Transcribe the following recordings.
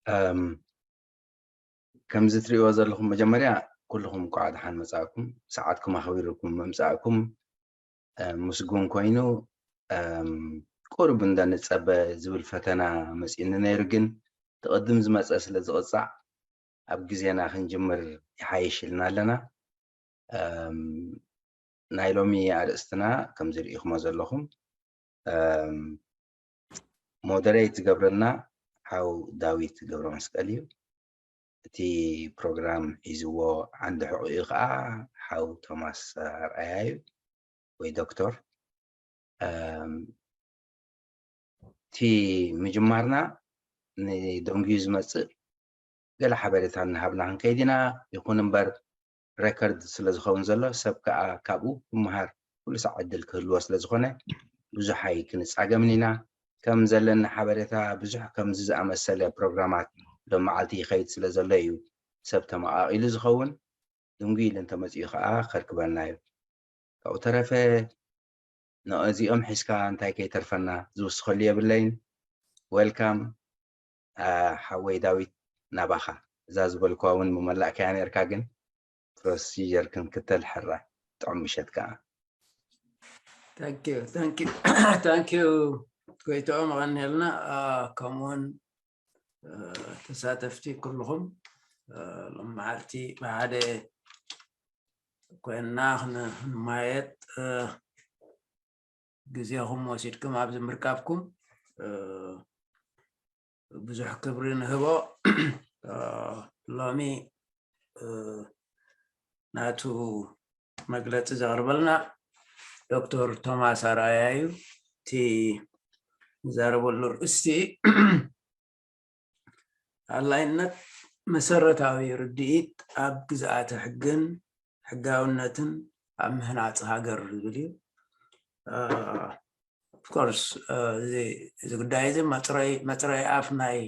እም፣ ከምዚ ትሪእዎ ዘለኹም፣ መጀመርያ ኩልኹም እንኳዕ ደሓን መጻእኩም። ሰዓትኩም ኣኽቢርኩም ምምጻእኩም፣ እ፣ ምስጉን ኮይኑ፣ እም፣ ቁሩብ እንዳንጸበ ዝብል ፈተና መጺኡኒ ነይሩ፣ ግን እቲ ቅድም ዝመጸ ስለ ዝቕጻዕ፣ ኣብ ግዜና ክንጅምር ይሓይሽ ኢልና ኣለና። እም፣ ናይ ሎሚ ኣርእስትና ከምዚ ርኢኹሞ ዘለኹም፣ እም፣ ሞደሬት ዝገብረልና ሓው ዳዊት ገብረ መስቀል እዩ። እቲ ፕሮግራም ሒዝዎ ዓንዲ ሕቖኡ ከዓ ሓው ቶማስ ኣርኣያ እዩ፣ ወይ ዶክተር። እም፣ እቲ ምጅማርና ንደንጉዩ ዝመጽእ ገለ ሓበሬታ እናሃብና ክንከይድ ኢና። ይኹን እምበር፣ ሬከርድ ስለ ዝኸውን ዘሎ፣ ሰብ ከኣ ካብኡ ክመሃር ኩሉ ሳዕ ዕድል ክህልዎ ስለ ዝኾነ፣ ብዙሕ ኣይክንጻገምን ኢና። ከም ዘለኒ ሓበሬታ፣ ብዙሕ ከምዚ ዝኣመሰለ ፕሮግራማት ሎም መዓልቲ ይኸይድ ስለ ዘሎ እዩ ሰብ ተመቓቒሉ ዝኸውን። ድንጉ ኢሉ እንተመጺኡ ከኣ ከርክበና እዩ። ካብኡ ተረፈ፣ ነዚኦም ሒዝካ እንታይ ከይተርፈና ዝውስኸሉ የብለይን። ዌልካም፣ አ፣ ሓወይ ዳዊት፣ ናባኻ። እዛ ዝበልኩዋ እውን ምመላእካያ ነርካ፣ ግን ፕሮሲጀር ክንክተል ሕራይ። ጥዑም ምሸት ከኣ። Thank you, thank you, thank you ጎይትኦም፣ ኣቐንየልና። አ፣ ከምኡውን፣ እ፣ ተሳተፍቲ ኩልኹም፣ እ፣ ሎም መዓልቲ ብሓደ ኮይንና ክን-፣ ክንማየጥ፣ እ፣ ግዜኹም ወሲድኩም ኣብዚ ምርካብኩም፣ እ፣ ብዙሕ ክብሪ ንህቦ። እ፣ ሎሚ፣ እ፣ ናቱ መግለጺ ዘቕርበልና ዶክተር ቶማስ ኣርኣያ እዩ። እቲ ንዛረበሉ ርእስቲ ኣድላይነት መሰረታዊ ርድኢት ኣብ ግዝኣተ ሕግን ሕጋውነትን ኣብ ምህናጽ ሃገር ዝብል እዩ። እ፣ ኦፍኮርስ፣ እ፣ እዚ፣ እዚ ጉዳይ እዚ መጽረይ፣ መጽረይ ኣፍ ናይ፣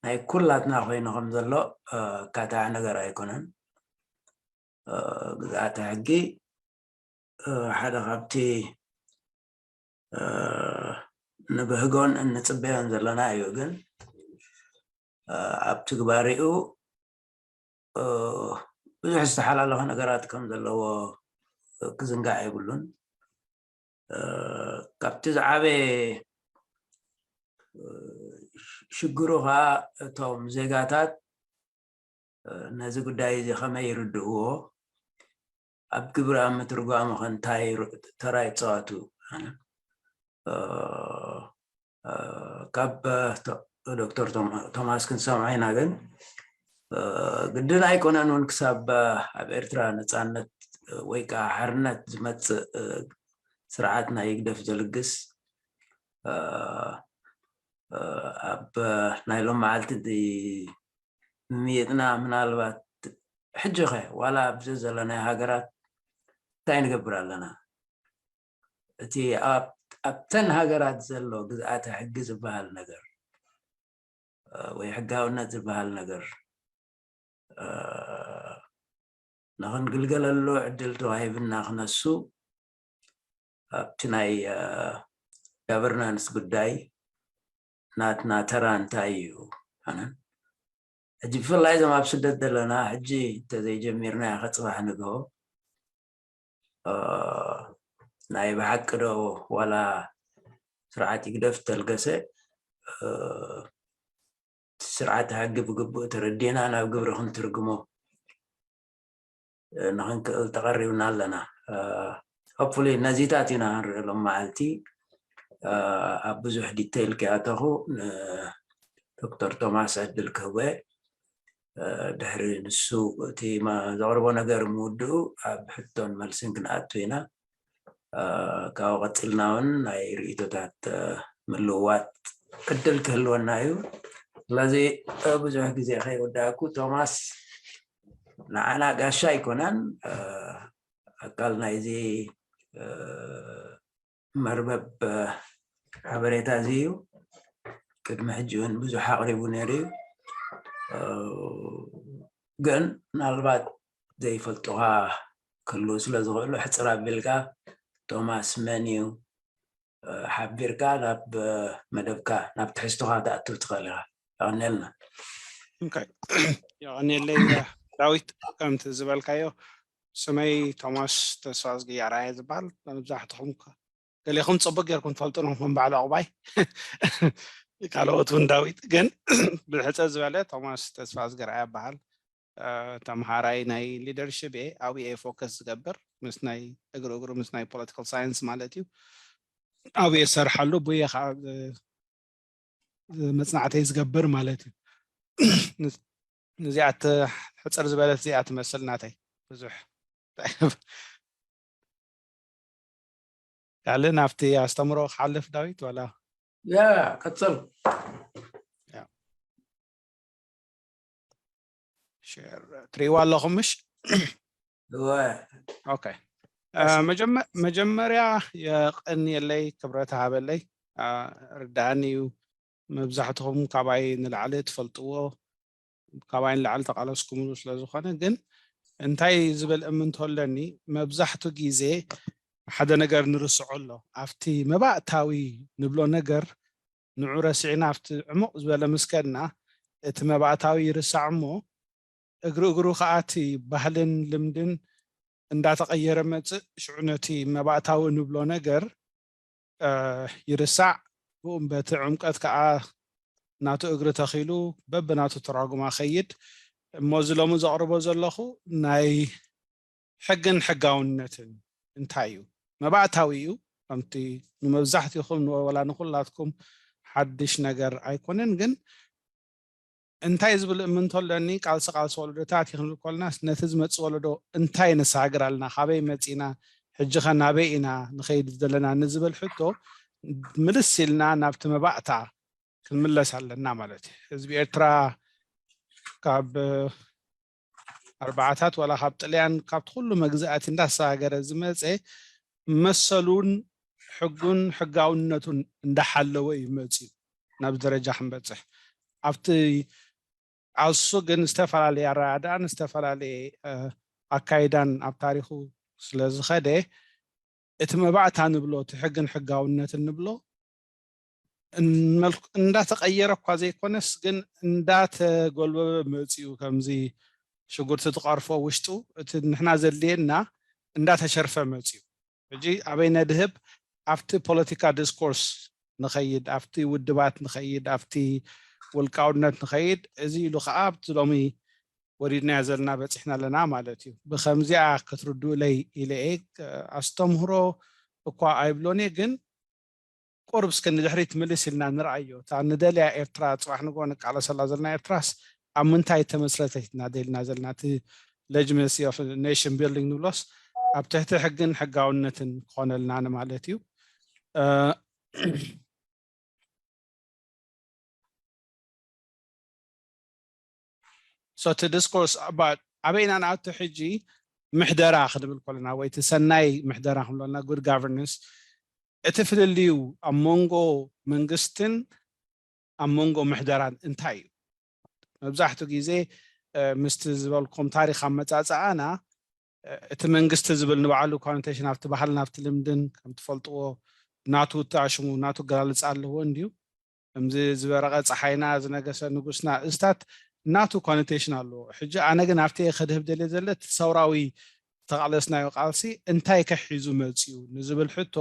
ናይ ኩላትና ኮይኑ ከም ዘሎ፣ እ፣ ካታዕ ነገር ኣይኮነን። እ፣ ግዝኣተ ሕጊ፣ እ፣ ሓደ ካብቲ፣ እ፣ ንብህጎን እንጽበዮን ዘለና እዩ። ግን፣ እ፣ ኣብ ትግባሬኡ፣ እ፣ ብዙሕ ዝተሓላለኸ ነገራት ከም ዘለዎ ክዝንጋዕ የብሉን። እ፣ ካብቲ ዝዓበየ፣ እ፣ ሽግሩ ኸኣ እቶም ዜጋታት፣ እ፣ ነዚ ጉዳይ እዚ ከመይ ይርድእዎ፣ ኣብ ግብሪ ኣብ ምትርጓሙ ኸ እንታይ ር-፣ ተራ ይጻወቱ? እ፣ እ፣ ካብ፣ እ፣ ቶ-፣ ዶክተር ቶም-፣ ቶማስ ክንሰምዖ ኢና፣ ግን፣ እ፣ ግድን ኣይኮነን እውን ክሳብ፣ እ፣ ኣብ ኤርትራ ነጻነት፣ እ፣ ወይ ከዓ ሓርነት ዝመጽእ፣ እ፣ ስርዓት ናይ ህግደፍ ዘልግስ፣ እ፣ እ፣ ኣብ፣ እ፣ ናይ ሎም መዓልቲ ምምይጥና፣ ምናልባት ሕጂ ኸ ዋላ ኣብዚ ዘለናዮ ሃገራት እንታይ ንገብር ኣለና? እቲ ኣብ-፣ ኣብተን ሃገራት ዘሎ ግዝኣተ ሕጊ ዝበሃል ነገር፣ እ፣ ወይ ሕጋውነት ዝበሃል ነገር፣ እ፣ ንኽንግልገለሉ ዕድል ተዋሂብና ክነሱ፣ ኣብቲ ናይ፣ እ፣ ጋቨርናንስ ጉዳይ ናትና ተራ እንታይ እዩ? ኣነ ሕጂ ብፍላይ እዞም ኣብ ስደት ዘለና፣ ሕጂ እንተዘይጀሚርናዮ፣ ከጽባሕ ንግሆ፣ እ፣ ናይ ብሓቂ ዶ ዋላ ስርዓት ይግደፍ ተልገሰ፣ እ፣ ስርዓት ሕጊ ብግቡእ ተረዲእና ናብ ግብሪ ክንትርግሞ፣ እ፣ ንኽንክእል ተቐሪብና ኣለና። እ፣ ሆፕፉሊ ነዚታት ኢና ንርኢ ሎም መዓልቲ። እ፣ ኣብ ብዙሕ ዲቴይል ከይኣተኹ ንዶክተር ቶማስ ዕድል ክህቦ እየ። እ፣ ድሕሪ ንሱ እቲ መ-፣ ዘቕርቦ ነገር ምውድኡ ኣብ ሕቶን መልስን ክንኣቱ ኢና። እ፣ ካብኡ ቀጺልና እውን ናይ ርእይቶታት፣ እ፣ ምልውዋጥ ዕድል ክህልወና እዩ። ስለዚ፣ እ፣ ብዙሕ ግዜ ከይወዳእኩ፣ ቶማስ ንዓና ጋሻ ኣይኮነን፣ እ፣ ኣካል ናይዚ፣ እ፣ መርበብ፣ እ፣ ሓበሬታ እዚ እዩ። ቅድሚ ሕጂ እውን ብዙሕ ኣቕሪቡ ነይሩ እዩ። እ፣ ግን ምናልባት ዘይፈልጡኻ ክህልዉ ስለ ዝኽእሉ፣ ሕጽር ኣቢልካ ቶማስ መን እዩ፣ እ፣ ሓቢርካ ናብ፣ እ፣ መደብካ፣ ናብ ትሕዝቶኻ ክትኣቱ ትኽእል ኢኻ። የቐንየልና። Okay. የቐንየለይ ዳዊት። ከምቲ ዝበልካዮ፣ ስመይ ቶማስ ተስፋዝጊ ኣርኣያ ዝበሃል። መብዛሕትኹም ከ-፣ ገሌኹም ጽቡቅ ጌርኩም ትፈልጡኒ፣ ከም በዓል ዕቑባይ። ካልኦት እውን ዳዊት፣ ግን ብሕጽር ዝበለ ቶማስ ተስፋዝጊ ኣርኣያ ይበሃል። እ፣ ተምሃራይ ናይ ሊደርሺፕ እየ። ኣብኡ እየ ፎከስ ዝገብር፣ ምስ ናይ እግሪ እግሩ፣ ምስ ናይ ፖለቲካል ሳይንስ ማለት እዩ። ኣብኡ እየ ዝሰርሓሉ፣ ብኡ እየ ከዓ፣ እ፣ መጽናዕተይ ዝገብር ማለት እዩ። ንዚኣ ት-፣ ሕጽር ዝበለት እዚኣ ትመስል ናተይ። ብዙሕ ካልእ ናብቲ ኣስተምሮ ክሓልፍ ዳዊት፣ ዋላ? ያ፣ ቀጽል። ያ። ሼር ትሪእዋ ኣለኹም ምሽ? እወ። ኦኬ። እ፣ መጀመ-፣ መጀመርያ የቐንየለይ፣ ክብረት ሃበለይ። እ፣ ርዳእኒ እዩ። መብዛሕትኹም ካባይ ንላዕሊ ትፈልጥዎ፣ ካባይ ንላዕሊ ተቓለስኩምሉ ስለ ዝኾነ፣ ግን እንታይ ዝብል እምንቶ ኣለኒ፣ መብዛሕቱ ግዜ ሓደ ነገር ንርስዖ ኣሎ። ኣብቲ መባእታዊ ንብሎ ነገር ንዑ ረሲዕና ኣብቲ ዕሙቕ ዝበለ ምስ ከድና፣ እቲ መባእታዊ ይርሳዕ እሞ፣ እግሪ እግሩ ከዓ እቲ ባህልን ልምድን እንዳተቐየረ መጽእ። ሽዑ ነቲ መባእታዊ ንብሎ ነገር፣ እ፣ ይርሳዕ። ብኡ በቲ ዕምቀት ከዓ ናቱ እግሪ ተኺሉ በብናቱ ተራጉማ ኸይድ። እሞ እዚ ሎሚ ዘቕርቦ ዘለኹ ናይ ሕግን ሕጋውነትን እንታይ እዩ? መባእታዊ እዩ። ከምቲ ንመብዛሕትኹም፣ ንወላ ንኹላትኩም ሓድሽ ነገር ኣይኮነን፣ ግን እንታይ ዝብል እምንቶ ኣለኒ፣ ቃልሲ ቃልሲ ወለዶታት እዩ ክንብል ከለናስ፣ ነቲ ዝመጽእ ወለዶ እንታይ ነሰጋግር ኣለና፣ ካበይ መጺና፣ ሕጂ ኸ ናበይ ኢና ንኸይድ ዘለና ንዝብል ሕቶ ምልስ ኢልና ናብቲ መባእታ ክንምለስ ኣለና ማለት እዩ። ህዝቢ ኤርትራ ካብ ኣርባዓታት ዋላ ካብ ጥልያን፣ ካብቲ ኩሉ መግዛእቲ እንዳሰጋገረ ዝመጸ፣ መሰሉን ሕጉን ሕጋውነቱን እንዳሓለወ እዩ መጺኡ ናብ ደረጃ ክንበጽሕ። ኣብቲ ቃልሱ ግን ዝተፈላለየ ኣረዳድኣን ዝተፈላለየ፣ እ፣ ኣካይዳን ኣብ ታሪኹ ስለ ዝኸደ፣ እቲ መባእታ ንብሎ፣ እቲ ሕግን ሕጋውነትን ንብሎ፣ እንመልክ-፣ እንዳተቐየረ እኳ ዘይኮነስ፣ ግን እንዳተጎልበበ መጺኡ። ከምዚ ሽጉርቲ ትቐርፎ ውሽጡ፣ እቲ ንሕና ዘድልየና እንዳተሸርፈ መጺኡ። ሕጂ ኣበይ ነድህብ? ኣብቲ ፖለቲካ ዲስኮርስ ንኸይድ፣ ኣብቲ ውድባት ንኸይድ፣ ኣብቲ ውልቃውነት ንኸይድ። እዚ ኢሉ ከዓ ኣብቲ ሎሚ ወሪድናዮ ዘለና በጺሕና ኣለና ማለት እዩ። ብኸምዚኣ ክትርድኡለይ ኢለ እየ። ኣስተምህሮ እኳ ኣይብሎን እየ፣ ግን ቁርብ እስከ ንድሕሪት ምልስ ኢልና ንርኣዮ። እታ ንደልያ ኤርትራ፣ ጽባሕ ንግሆ ንቃለሰላ ዘለና ኤርትራስ ኣብ ምንታይ ተመስረተት ኢና ደልና ዘለና? እቲ ሌጂቲመሲ ኦፍ ኔሽን ቢልዲንግ ንብሎስ ኣብ ትሕቲ ሕግን ሕጋውነትን ክኾነልና ንማለት እዩ። እ፣ so እቲ ዲስኮርስ ኣባ-፣ ኣበይ ኢና ንኣቱ ሕጂ? ምሕደራ ክንብል ከለና ወይ እቲ ሰናይ ምሕደራ ክንብለና፣ ጉድ ጋቨርነንስ፣ እቲ ፍልልዩ ኣብ መንጎ መንግስትን ኣብ መንጎ ምሕደራን እንታይ እዩ? መብዛሕትኡ ግዜ፣ እ፣ ምስቲ ዝበልኩም ታሪኽ ኣመጻጽኣና፣ እ፣ እቲ መንግስቲ ዝብል ንባዕሉ ኮኖቴሽን ኣብቲ ባህልና ኣብቲ ልምድን ከም ትፈልጥዎ ናቱ ተኣሽሙ ናቱ ኣገላልጻ ኣለዎ እንድዩ። ከምዚ ዝበረቐ ጸሓይና ዝነገሰ ንጉስና፣ እዝታት ናቱ ኮኖቴሽን ኣለዎ። ሕጂ ኣነ ግን ኣብቲ ከድህብ ደልየ ዘለ እቲ ሰውራዊ ዝተቓለስናዮ ቃልሲ እንታይ ከ ሒዙ መጽዩ ንዝብል ሕቶ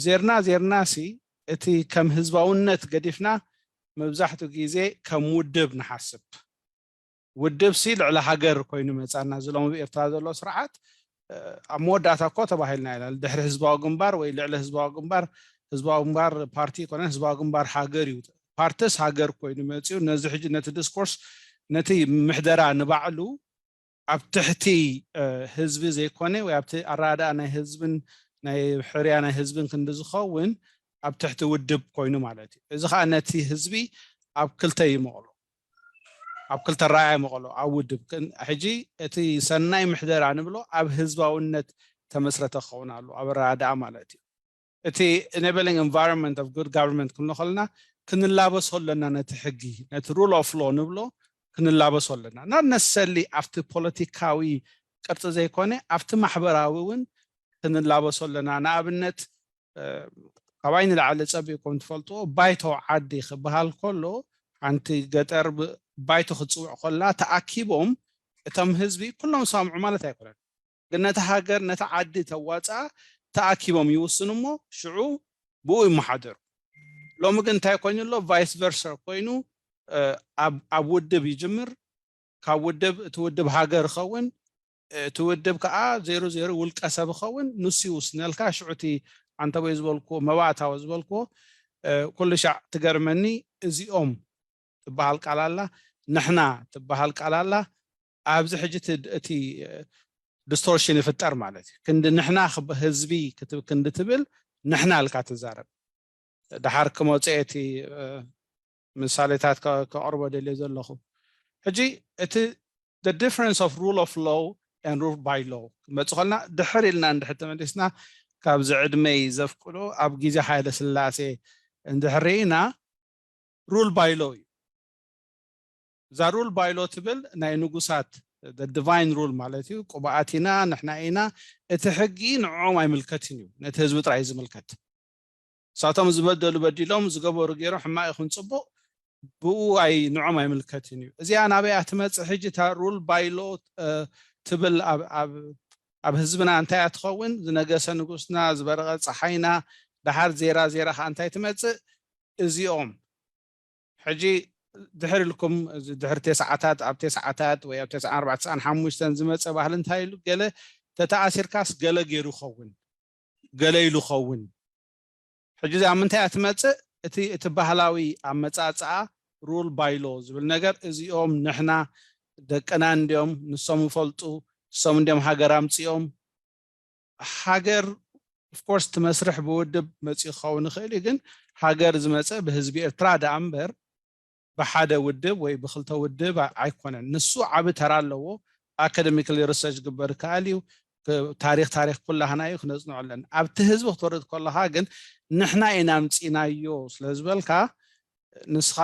ዜርና ዜርናሲ እቲ ከም ህዝባውነት ገዲፍና መብዛሕትኡ ግዜ ከም ውድብ ንሓስብ። ውድብ ሲ ልዕሊ ሃገር ኮይኑ መጻና። እዚ ሎሚ ብኤርትራ ዘሎ ስርዓት፣ እ፣ ኣብ መወዳእታ እኮ ተባሂልና ኢና፣ ድሕሪ ህዝባዊ ግንባር ወይ ልዕሊ ህዝባዊ ግንባር፣ ህዝባዊ ግንባር ፓርቲ ይኮነን፣ ህዝባዊ ግንባር ሃገር እዩ። ፓርትስ ሃገር ኮይኑ መጺኡ፣ ነዚ ሕጂ ነቲ ዲስኮርስ፣ ነቲ ምሕደራ ንባዕሉ ኣብ ትሕቲ፣ እ፣ ህዝቢ ዘይኮነ ወይ ኣብቲ ኣረዳድኣ ናይ ህዝብን ናይ ሕርያ ናይ ህዝብን ክንዲ ዝኸውን ኣብ ትሕቲ ውድብ ኮይኑ ማለት እዩ። እዚ ኸኣ ነቲ ህዝቢ ኣብ ክልተ ይመቕሎ፣ ኣብ ክልተ ረኣያ ይመቕሎ። ኣብ ውድብ ክን-፣ ሕጂ እቲ ሰናይ ምሕደራ ንብሎ ኣብ ህዝባውነት ተመስረተ ክኸውን ኣሎ፣ ኣብ ኣረዳድኣ ማለት እዩ። እቲ ኢኔብሊንግ ኤንቫይሮንመንት ኦፍ ጉድ ጋቨርንመንት ክንብሎ ከለና ክንላበሶ ኣለና፣ ነቲ ሕጊ፣ ነቲ ሩል ኦፍ ሎ ንብሎ ክንላበሶ ኣለና። ናት ነሰሊ ኣብቲ ፖለቲካዊ ቅርጺ ዘይኮነ ኣብቲ ማሕበራዊ እውን ክንላበሶ ኣለና። ንኣብነት፣ እ፣ ካባይ ንላዕሊ ጸቢቕኩም ትፈልጥዎ ባይቶ ዓዲ ክበሃል ከሎ ሓንቲ ገጠር ብ-፣ ባይቶ ክትፅውዕ ከላ ተኣኪቦም እቶም ህዝቢ ኩሎም ዝሰምዑ ማለት ኣይኮነን። ግን ነቲ ሃገር ነቲ ዓዲ ተዋፅኣ ተኣኪቦም ይውስኑ እሞ ሽዑ ብኡ ይመሓደሩ። ሎሚ ግን እንታይ ኮይኑ ኣሎ? ቫይስ ቨርሳ ኮይኑ ኣብ ውድብ ይጅምር። ካብ ውድብ እቲ ውድብ ሃገር ይኸውን፣ እቲ ውድብ ከዓ ዜሮ ዜሮ ውልቀ ሰብ ይኸውን። ንሱ ይውስነልካ። ሽዑ እቲ ዓንተቦይ ዝበልክዎ መባእታዊ ዝበልክዎ ኩሉ ሻዕ ትገርመኒ። እዚኦም ትበሃል ቃል ኣላ፣ ንሕና ትበሃል ቃል ኣላ። ኣብዚ ሕጂ እቲ ዲስቶርሽን ይፍጠር ማለት እዩ። ክንዲ ንሕና ህዝቢ ክንዲ ትብል ንሕና ኢልካ ትዛረብ። ድሓር ክመፅኦ እቲ ምሳሌታት ከቕርቦ ደልዮ ዘለኹ። ሕጂ እቲ difference of rule of law and rule by law ክመፅእ ከልና ድሕር ኢልና እንድሕር ተመሊስና ካብዚ ዕድመይ ዘፍቅዶ ኣብ ግዜ ሃይለ ስላሴ እንድሕር ርኢና rule by law እዩ። እዛ rule by law ትብል ናይ ንጉሳት ዲቫይን ሩል ማለት እዩ። ቅቡኣት ኢና፣ ንሕና ኢና። እቲ ሕጊ ንዕኦም ኣይምልከትን እዩ፣ ነቲ ህዝቢ ጥራይ እዩ ዝምልከት። ንሳቶም ዝበደሉ በዲሎም፣ ዝገበሩ ገይሮም፣ ሕማቕ ይኹን ፅቡቕ ብኡ ኣይ ንዖም ኣይምልከትን እዩ። እዚኣ ናበይ እያ ትመፅእ? ሕጂ እታ rule by law ትብል ኣብ ህዝብና እንታይ እያ ትኸውን? ዝነገሰ ንጉስና፣ ዝበረቐ ፀሓይና፣ ደሓር ዜራ ዜራ ከዓ እንታይ ትመፅእ? እዚኦም ሕጂ ድሕር ኢልኩም ድሕሪ ተስዓታት ኣብ ተስዓታት ወይ ኣብ ተስዓን ኣርባዕተን ሓሙሽተን ዝመፀ ባህሊ እንታይ ኢሉ ገለ ተተኣሲርካስ ገለ ገይሩ ይኸውን፣ ገለ ኢሉ ይኸውን። ሕጂ እዚኣ ምንታይ እያ ትመፅእ? እቲ እቲ ባህላዊ ኣመፃፅኣ rule by law ዝብል ነገር እዚኦም ንሕና ደቅና እንዲዮም፣ ንሶም ይፈልጡ፣ ንሶም እንዲዮም ሃገር ኣምፅኦም። ሃገር of course እቲ መስርሕ ብውድብ መፂኡ ክኸውን ይኽእል እዩ፣ ግን ሃገር ዝመፀ ብህዝቢ ኤርትራ ደኣ እምበር ብሓደ ውድብ ወይ ብክልተ ውድብ ኣይኮነን። ንሱ ዓቢ ተራ ኣለዎ። ኣካደሚካሊ ሪሰርች ክግበር ይከኣል እዩ። ታሪክ ታሪክ ኩላህና እዩ፣ ክነፅንዖ ኣለና። ኣብቲ ህዝቢ ክትወርድ ከለካ ግን ንሕና ኢና ኣምፂናዮ ስለ ዝበልካ ንስኻ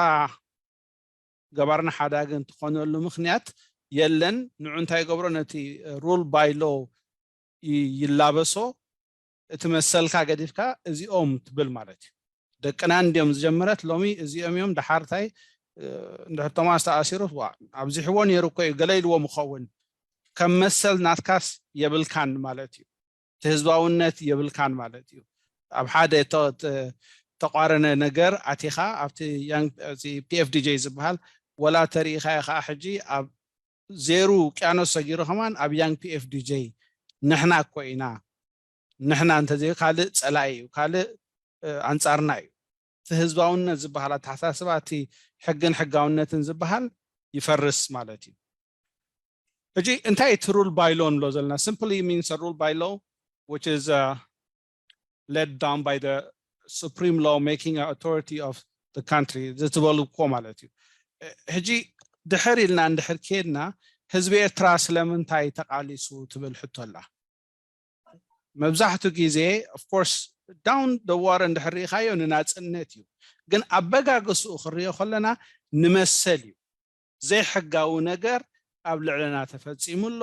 ገባርና ሓዳጊ እንትኾነሉ ምኽንያት የለን። ንዑ እንታይ ይገብሮ? ነቲ rule by law ይላበሶ። እቲ መሰልካ ገዲፍካ እዚኦም ትብል ማለት እዩ። ደቅና እንዲዮም ዝጀመረት ሎሚ እዚኦም እዮም። ደሓር እንታይ እንድሕር ቶማስ ተኣሲሩ ኣብዚሕዎ ነይሩ እኮ እዩ ገለ ኢልዎም ይኸውን። ከም መሰል ናትካስ የብልካን ማለት እዩ። እቲ ህዝባውነት የብልካን ማለት እዩ። ኣብ ሓደ ተቋረነ ነገር ኣቲኻ ኣብቲ ፒኤፍዲጄ ዝበሃል ወላ ተሪኢኻ ኢኻ። ሕጂ ኣብ ዜሩ ውቅያኖስ ሰጊሩ ከማን ኣብ young PFDJ ንሕና እኮ ኢና። ንሕና እንተዘይ ካልእ ጸላኢ እዩ፣ ካልእ ኣንጻርና እዩ። እቲ ህዝባውነት ዝበሃል ኣተሓሳስባ፣ እቲ ሕግን ሕጋውነትን ዝበሃል ይፈርስ ማለት እዩ። ሕጂ እንታይ እቲ rule by law ንብሎ ዘለና? Simply means a rule by law which is led down by the supreme law making authority of the country ዝበልዎ ማለት እዩ። ሕጂ ድሕር ኢልና እንድሕር ከድና ህዝቢ ኤርትራ ስለምንታይ ተቃሊሱ ትብል ሕቶ ኣላ። መብዛሕቱ ግዜ of course down the water እንድሕር ርኢኻዮ ንናጽነት እዩ፣ ግን ኣበጋግስኡ ክንሪኦ ከለና ንመሰል እዩ። ዘይሕጋዊ ነገር ኣብ ልዕለና ተፈጺሙ ኣሎ።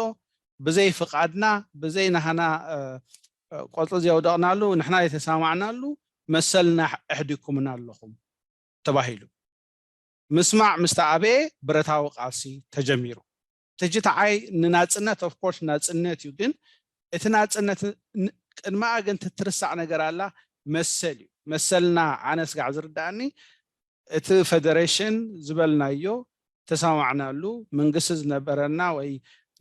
ብዘይ ፍቓድና፣ ብዘይ ናህና ቆጽሊ ዘውደቕናሉ፣ ንሕና ዘይተሰማዕናሉ መሰልና ኣሕዲኩምና ኣለኹም ተባሂሉ። ምስማዕ ምስ ተኣበየ ብረታዊ ቃልሲ ተጀሚሩ። ትጅተዓይ ንናጽነት of course ናጽነት እዩ፣ ግን እቲ ናጽነት ቅድሚኣ ግን ትትርሳዕ ነገር ኣላ። መሰል እዩ። መሰልና ኣነ ስጋዕ ዝርዳእኒ እቲ ፌደሬሽን ዝበልናዮ ተሰማማዕናሉ መንግስቲ ዝነበረና ወይ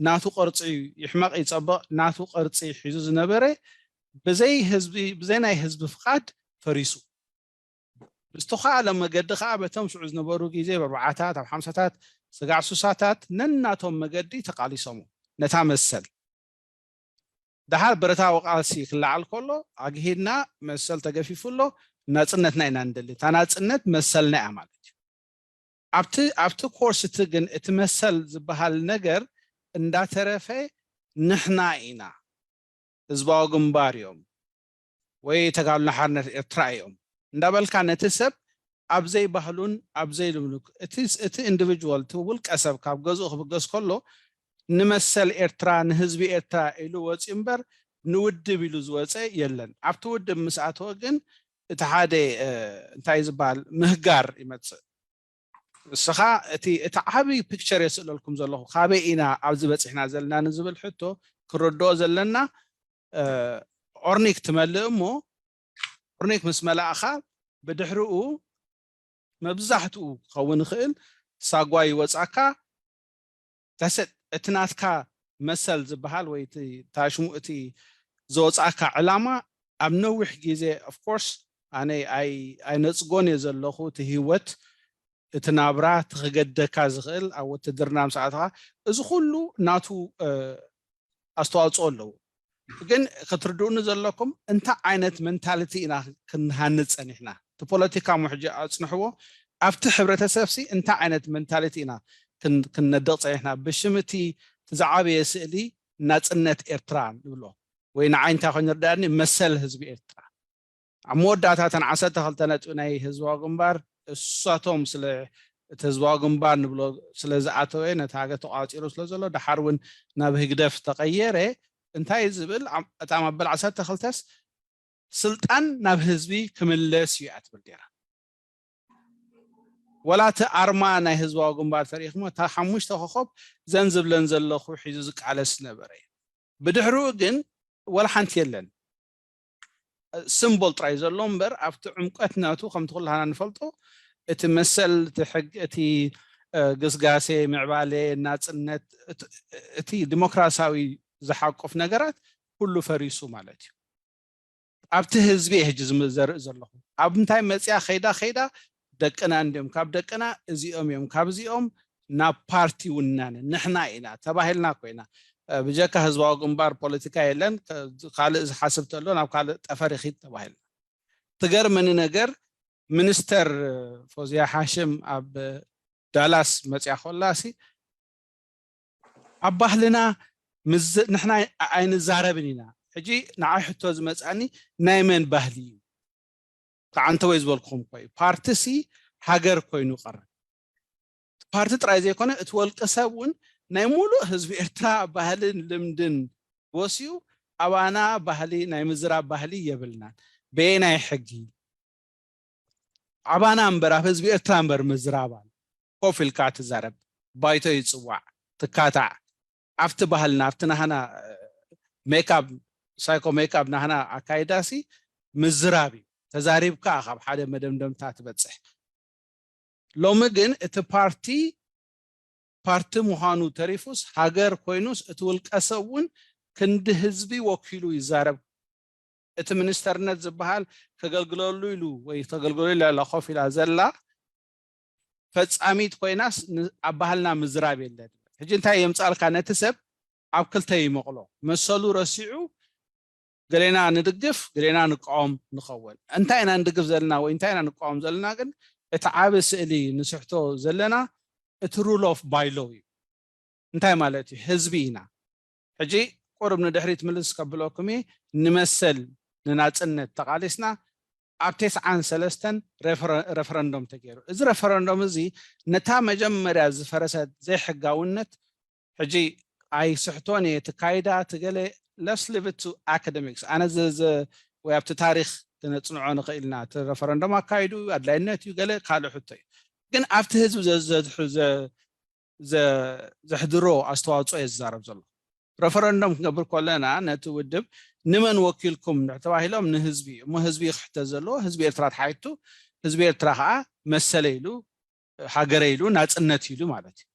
ናቱ ቅርፂ ይሕመቕ ይፀብቕ ናቱ ቅርፂ ሒዙ ዝነበረ ብዘይ ህዝቢ ብዘይ ናይ ህዝቢ ፍቓድ ፈሪሱ። ብዝተኻእለ መገዲ ከዓ በቶም ሽዑ ዝነበሩ ግዜ ኣብ ኣርባዓታት ኣብ ሓምሳታት ስጋዕ ሱሳታት ነናቶም መገዲ ተቃሊሶሞ ነታ መሰል። ደሓር ብረታዊ ቃልሲ ክለዓል ከሎ ኣግሂድና መሰል ተገፊፉ ኣሎ። ናፅነትና ኢና ንደሊ። እታ ናፅነት መሰልና እያ ማለት እዩ። ኣብቲ ኣብቲ ኮርስ እቲ ግን እቲ መሰል ዝበሃል ነገር እንዳተረፈ ንሕና ኢና ህዝባዊ ግንባር እዮም ወይ ተጋድሎ ሓርነት ኤርትራ እዮም እንዳበልካ ነቲ ሰብ ኣብዘይ ባህሉን ኣብዘይ ልምዱ እቲ ኢንዲቪጁዋል እቲ ውልቀ ሰብ ካብ ገዝኡ ክብገስ ከሎ ንመሰል ኤርትራ ንህዝቢ ኤርትራ ኢሉ ወፂኡ እምበር ንውድብ ኢሉ ዝወፀ የለን። ኣብቲ ውድብ ምስ ኣተወ ግን እቲ ሓደ እንታይ ዝበሃል ምህጋር ይመፅእ። ንስኻ እቲ እቲ ዓብዪ ፒክቸር የስእለልኩም ዘለኹ፣ ካበይ ኢና ኣብዚ በፂሕና ዘለና ንዝብል ሕቶ ክረድኦ ዘለና። ኦርኒክ ትመልእ እሞ፣ ኦርኒክ ምስ መላእኻ ብድሕሪኡ መብዛሕትኡ ክኸውን ይኽእል ሳጓ ይወፃካ። ተሰጥ እቲ ናትካ መሰል ዝበሃል ወይ እቲ ታሽሙ እቲ ዘወፃእካ ዕላማ ኣብ ነዊሕ ግዜ፣ ኦፍኮርስ፣ ኣነ ኣይነፅጎን እየ ዘለኹ። እቲ ህይወት፣ እቲ ናብራ፣ እቲ ክገደካ ዝኽእል ኣብ ውትድርና ምስ ኣተኻ፣ እዚ ኩሉ ናቱ ኣስተዋፅኦ ኣለዎ። ግን ክትርድኡኒ ዘለኩም እንታይ ዓይነት መንታሊቲ ኢና ክንሃንፅ ፀኒሕና? እቲ ፖለቲካ ሞ ሕጂ ኣፅንሕዎ። ኣብቲ ሕብረተሰብ ሲ እንታይ ዓይነት መንታሊቲ ኢና ክንነድቕ ፀኒሕና? ብሽም እቲ ዝዓበየ ስእሊ ናፅነት ኤርትራ ንብሎ ወይ ንዓይ እንታይ ኮይኑ ርዳእኒ መሰል ህዝቢ ኤርትራ ኣብ መወዳእታ እተን ዓሰርተ ክልተ ነጥቢ ናይ ህዝባዊ ግንባር እሳቶም ስለ እቲ ህዝባዊ ግንባር ንብሎ ስለ ዝኣተወ ነቲ ሃገር ተቋፂሩ ስለ ዘሎ ድሓር እውን ናብ ህግደፍ ተቐየረ እንታይ ዝብል እታ መበል ዓሰርተ ክልተስ ስልጣን ናብ ህዝቢ ክምለስ እዩ እያ ትብል ነይራ። ወላ እቲ ኣርማ ናይ ህዝባዊ ግንባር ተሪእኹሞ እታ ሓሙሽተ ኮኾብ ዘን ዝብለን ዘለኹ ሒዙ ዝቃለስ ዝነበረ እዩ። ብድሕሪኡ ግን ወላ ሓንቲ የለን። ስምቦል ጥራይ ዘሎ እምበር ኣብቲ ዕምቀት ናቱ ከምቲ ኩላህና ንፈልጦ እቲ መሰል እቲ ሕግ እቲ ግስጋሴ ምዕባሌ ናፅነት እቲ ዲሞክራሲያዊ ዝሓቁፍ ነገራት ኩሉ ፈሪሱ ማለት እዩ። ኣብቲ ህዝቢ እየ ሕጂ ዝዘርእ ዘለኹ። ኣብ እንታይ መፅያ ከይዳ ከይዳ ደቅና እንዲዮም ካብ ደቅና እዚኦም እዮም ካብ እዚኦም ናብ ፓርቲ ውናነ ንሕና ኢና ተባሂልና ኮይና ብጀካ ህዝባዊ ግንባር ፖለቲካ የለን ካልእ ዝሓስብ ተሎ ናብ ካልእ ጠፈር ይኺድ ተባሂልና። ትገርመኒ ነገር ሚኒስተር ፎዝያ ሓሽም ኣብ ዳላስ መፅያ ኮላሲ ኣብ ባህልና ንሕና ኣይንዛረብን ኢና። ሕጂ ንዓይ ሕቶ ዝመፅኣኒ ናይ መን ባህሊ እዩ? ተዓንተወይ ዝበልኩኹም ኮይ ፓርቲሲ ሃገር ኮይኑ ቀረ። ፓርቲ ጥራይ ዘይኮነ እቲ ወልቂ ሰብ እውን ናይ ሙሉእ ህዝቢ ኤርትራ ባህልን ልምድን ወስዩ ኣባና ባህሊ ናይ ምዝራብ ባህሊ የብልናን። በየናይ ሕጊ? ኣባና እምበር ኣብ ህዝቢ ኤርትራ እምበር ምዝራብ ኣሎ። ኮፍ ኢልካ ትዛረብ፣ ባይቶ ይፅዋዕ፣ ትካታዕ። ኣብቲ ባህልና ኣብቲ ናህና ሜካብ ሳይኮ ሜካብ ናህና ኣካይዳሲ ምዝራብ እዩ። ተዛሪብካ ካብ ሓደ መደምደምታ ትበፅሕ። ሎሚ ግን እቲ ፓርቲ ፓርቲ ምዃኑ ተሪፉስ ሃገር ኮይኑስ እቲ ውልቀ ሰብ እውን ክንዲ ህዝቢ ወኪሉ ይዛረብ። እቲ ሚኒስተርነት ዝበሃል ከገልግለሉ ኢሉ ወይ ተገልግለሉ ኢላ ኮፍ ኢላ ዘላ ፈፃሚት ኮይናስ ኣብ ባህልና ምዝራብ የለን። ሕጂ እንታይ የምፃልካ ነቲ ሰብ ኣብ ክልተ ይመቕሎ መሰሉ ረሲዑ ገሌና ንድግፍ ገሌና ንቃወም ንኸውን። እንታይ ኢና ንድግፍ ዘለና ወይ እንታይ ኢና ንቃወም ዘለና ግን እቲ ዓቢ ስእሊ ንስሕቶ ዘለና እቲ rule of by law እዩ። እንታይ ማለት እዩ? ህዝቢ ኢና። ሕጂ ቁሩብ ንድሕሪት ምልስ ከብለኩም እየ። ንመሰል ንናፅነት ተቓሊስና ኣብ ተስዓን ሰለስተን ረፈረንዶም ተገይሩ። እዚ ረፈረንዶም እዚ ነታ መጀመርያ ዝፈረሰት ዘይሕጋውነት ሕጂ ኣይስሕቶን እየ ትካይዳ ትገለ let's leave it to academics ኣነ ወይ ኣብቲ ታሪክ ክነፅንዖ ንኽእል ኢና። እቲ ረፈረንዶም ኣካይዱ ኣድላይነት እዩ ገለ ካልእ ሕቶ እዩ። ግን ኣብቲ ህዝቢ ዘሕድሮ ኣስተዋፅኦ እየ ዝዛረብ ዘሎ። ረፈረንዶም ክንገብር ከለና ነቲ ውድብ ንመን ወኪልኩም ተባሂሎም ንህዝቢ እሞ ህዝቢ ክሕተት ዘለዎ ህዝቢ ኤርትራ ተሓይቱ ህዝቢ ኤርትራ ከዓ መሰለ ኢሉ ሃገረ ኢሉ ናፅነት ኢሉ ማለት እዩ።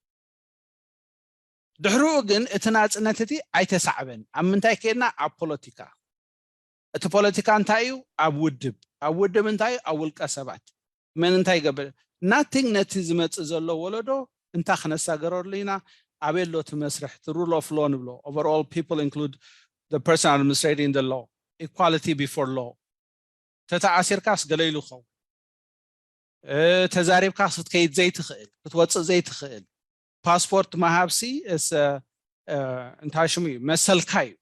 ድሕሪኡ ግን እቲ ናፅነት እቲ ኣይተሳዕበን። ኣብ ምንታይ ከድና? ኣብ ፖለቲካ። እቲ ፖለቲካ እንታይ እዩ? ኣብ ውድብ። ኣብ ውድብ እንታይ እዩ? ኣብ ውልቀ ሰባት። መን እንታይ ይገብር? ናቲንግ ነቲ ዝመፅእ ዘሎ ወለዶ እንታይ ክነሳገረሉ ኢና? ኣበይ ኣሎ እቲ መስርሕ? እቲ rule of law ንብሎ overall people include the person administrating the law equality before law ተተኣሲርካስ ገለ ኢሉ ክኸውን ተዛሪብካስ ክትከይድ ዘይትኽእል ክትወፅእ ዘይትኽእል ፓስፖርት መሃብሲ እንታይ ሽሙ እዩ መሰልካ እዩ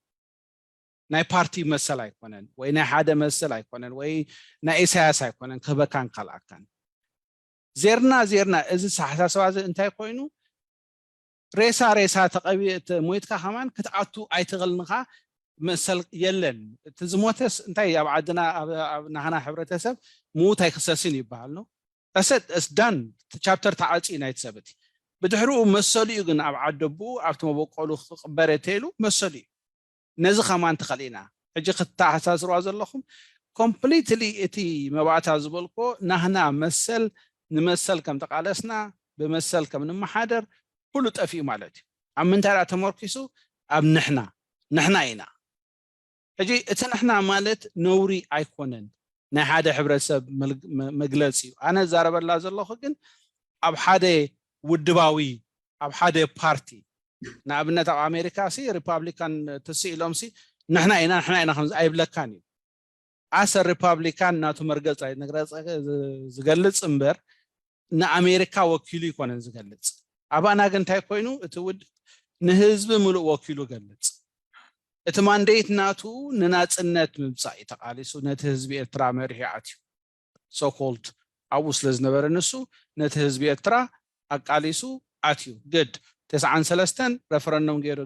ናይ ፓርቲ መሰል ኣይኮነን ወይ ናይ ሓደ መሰል ኣይኮነን ወይ ናይ ኢሳያስ ኣይኮነን ክህበካን ካልኣካን ዜርና ዜርና እዚ ኣተሓሳስባ እዚ እንታይ ኮይኑ ሬሳ ሬሳ ተቐቢ ሞይትካ ከማን ክትኣቱ ኣይትኽእልንኻ መሰል የለን እቲ ዝሞተስ እንታይ ኣብ ዓድና ኣብ ናህና ሕብረተሰብ ምዉት ኣይክሰስን ይበሃል ነው that's it, it's done. ቻፕተር ተዓፅዩ ናይቲ ሰብ እቲ። ብድሕሪኡ መሰሉ እዩ ግን ኣብ ዓዲ ኣቦኡ ኣብቲ መበቆሉ ክቕበር እየ ተይሉ መሰሉ እዩ። ነዚ ከማን ተኸሊእና ሕጂ ክተሓሳስርዋ ዘለኹም ኮምፕሊትሊ እቲ መባእታ ዝበልኮ ናህና መሰል ንመሰል ከም ተቃለስና ብመሰል ከም ንመሓደር ኩሉ ጠፊኡ ማለት እዩ። ኣብ ምንታይ ደኣ ተመርኪሱ? ኣብ ንሕና ንሕና ኢና። ሕጂ እቲ ንሕና ማለት ነውሪ ኣይኮነን፣ ናይ ሓደ ሕብረተሰብ መግለፂ እዩ። ኣነ ዛረበላ ዘለኹ ግን ኣብ ሓደ ውድባዊ ኣብ ሓደ ፓርቲ ንኣብነት ኣብ ኣሜሪካ ሲ ሪፓብሊካን ትስኢሎም ሲ ንሕና ኢና ንሕና ኢና ከምዚ ኣይብለካን እዩ። ኣሰ ሪፓብሊካን ናቱ መርገፂ ዝገልፅ እምበር ንኣሜሪካ ወኪሉ ይኮነን ዝገልፅ። ኣባና ግን እንታይ ኮይኑ እቲ ውድብ ንህዝቢ ምሉእ ወኪሉ ገልፅ። እቲ ማንዴት ናቱ ንናፅነት ምምፃእ እዩ ተቃሊሱ ነቲ ህዝቢ ኤርትራ መሪሑ ኣትዩ። ሶኮልድ ኣብኡ ስለ ዝነበረ ንሱ ነቲ ህዝቢ ኤርትራ ኣቃሊሱ ኣትዩ። ግድ ተስዓን ሰለስተን ረፈረንደም ገይሩ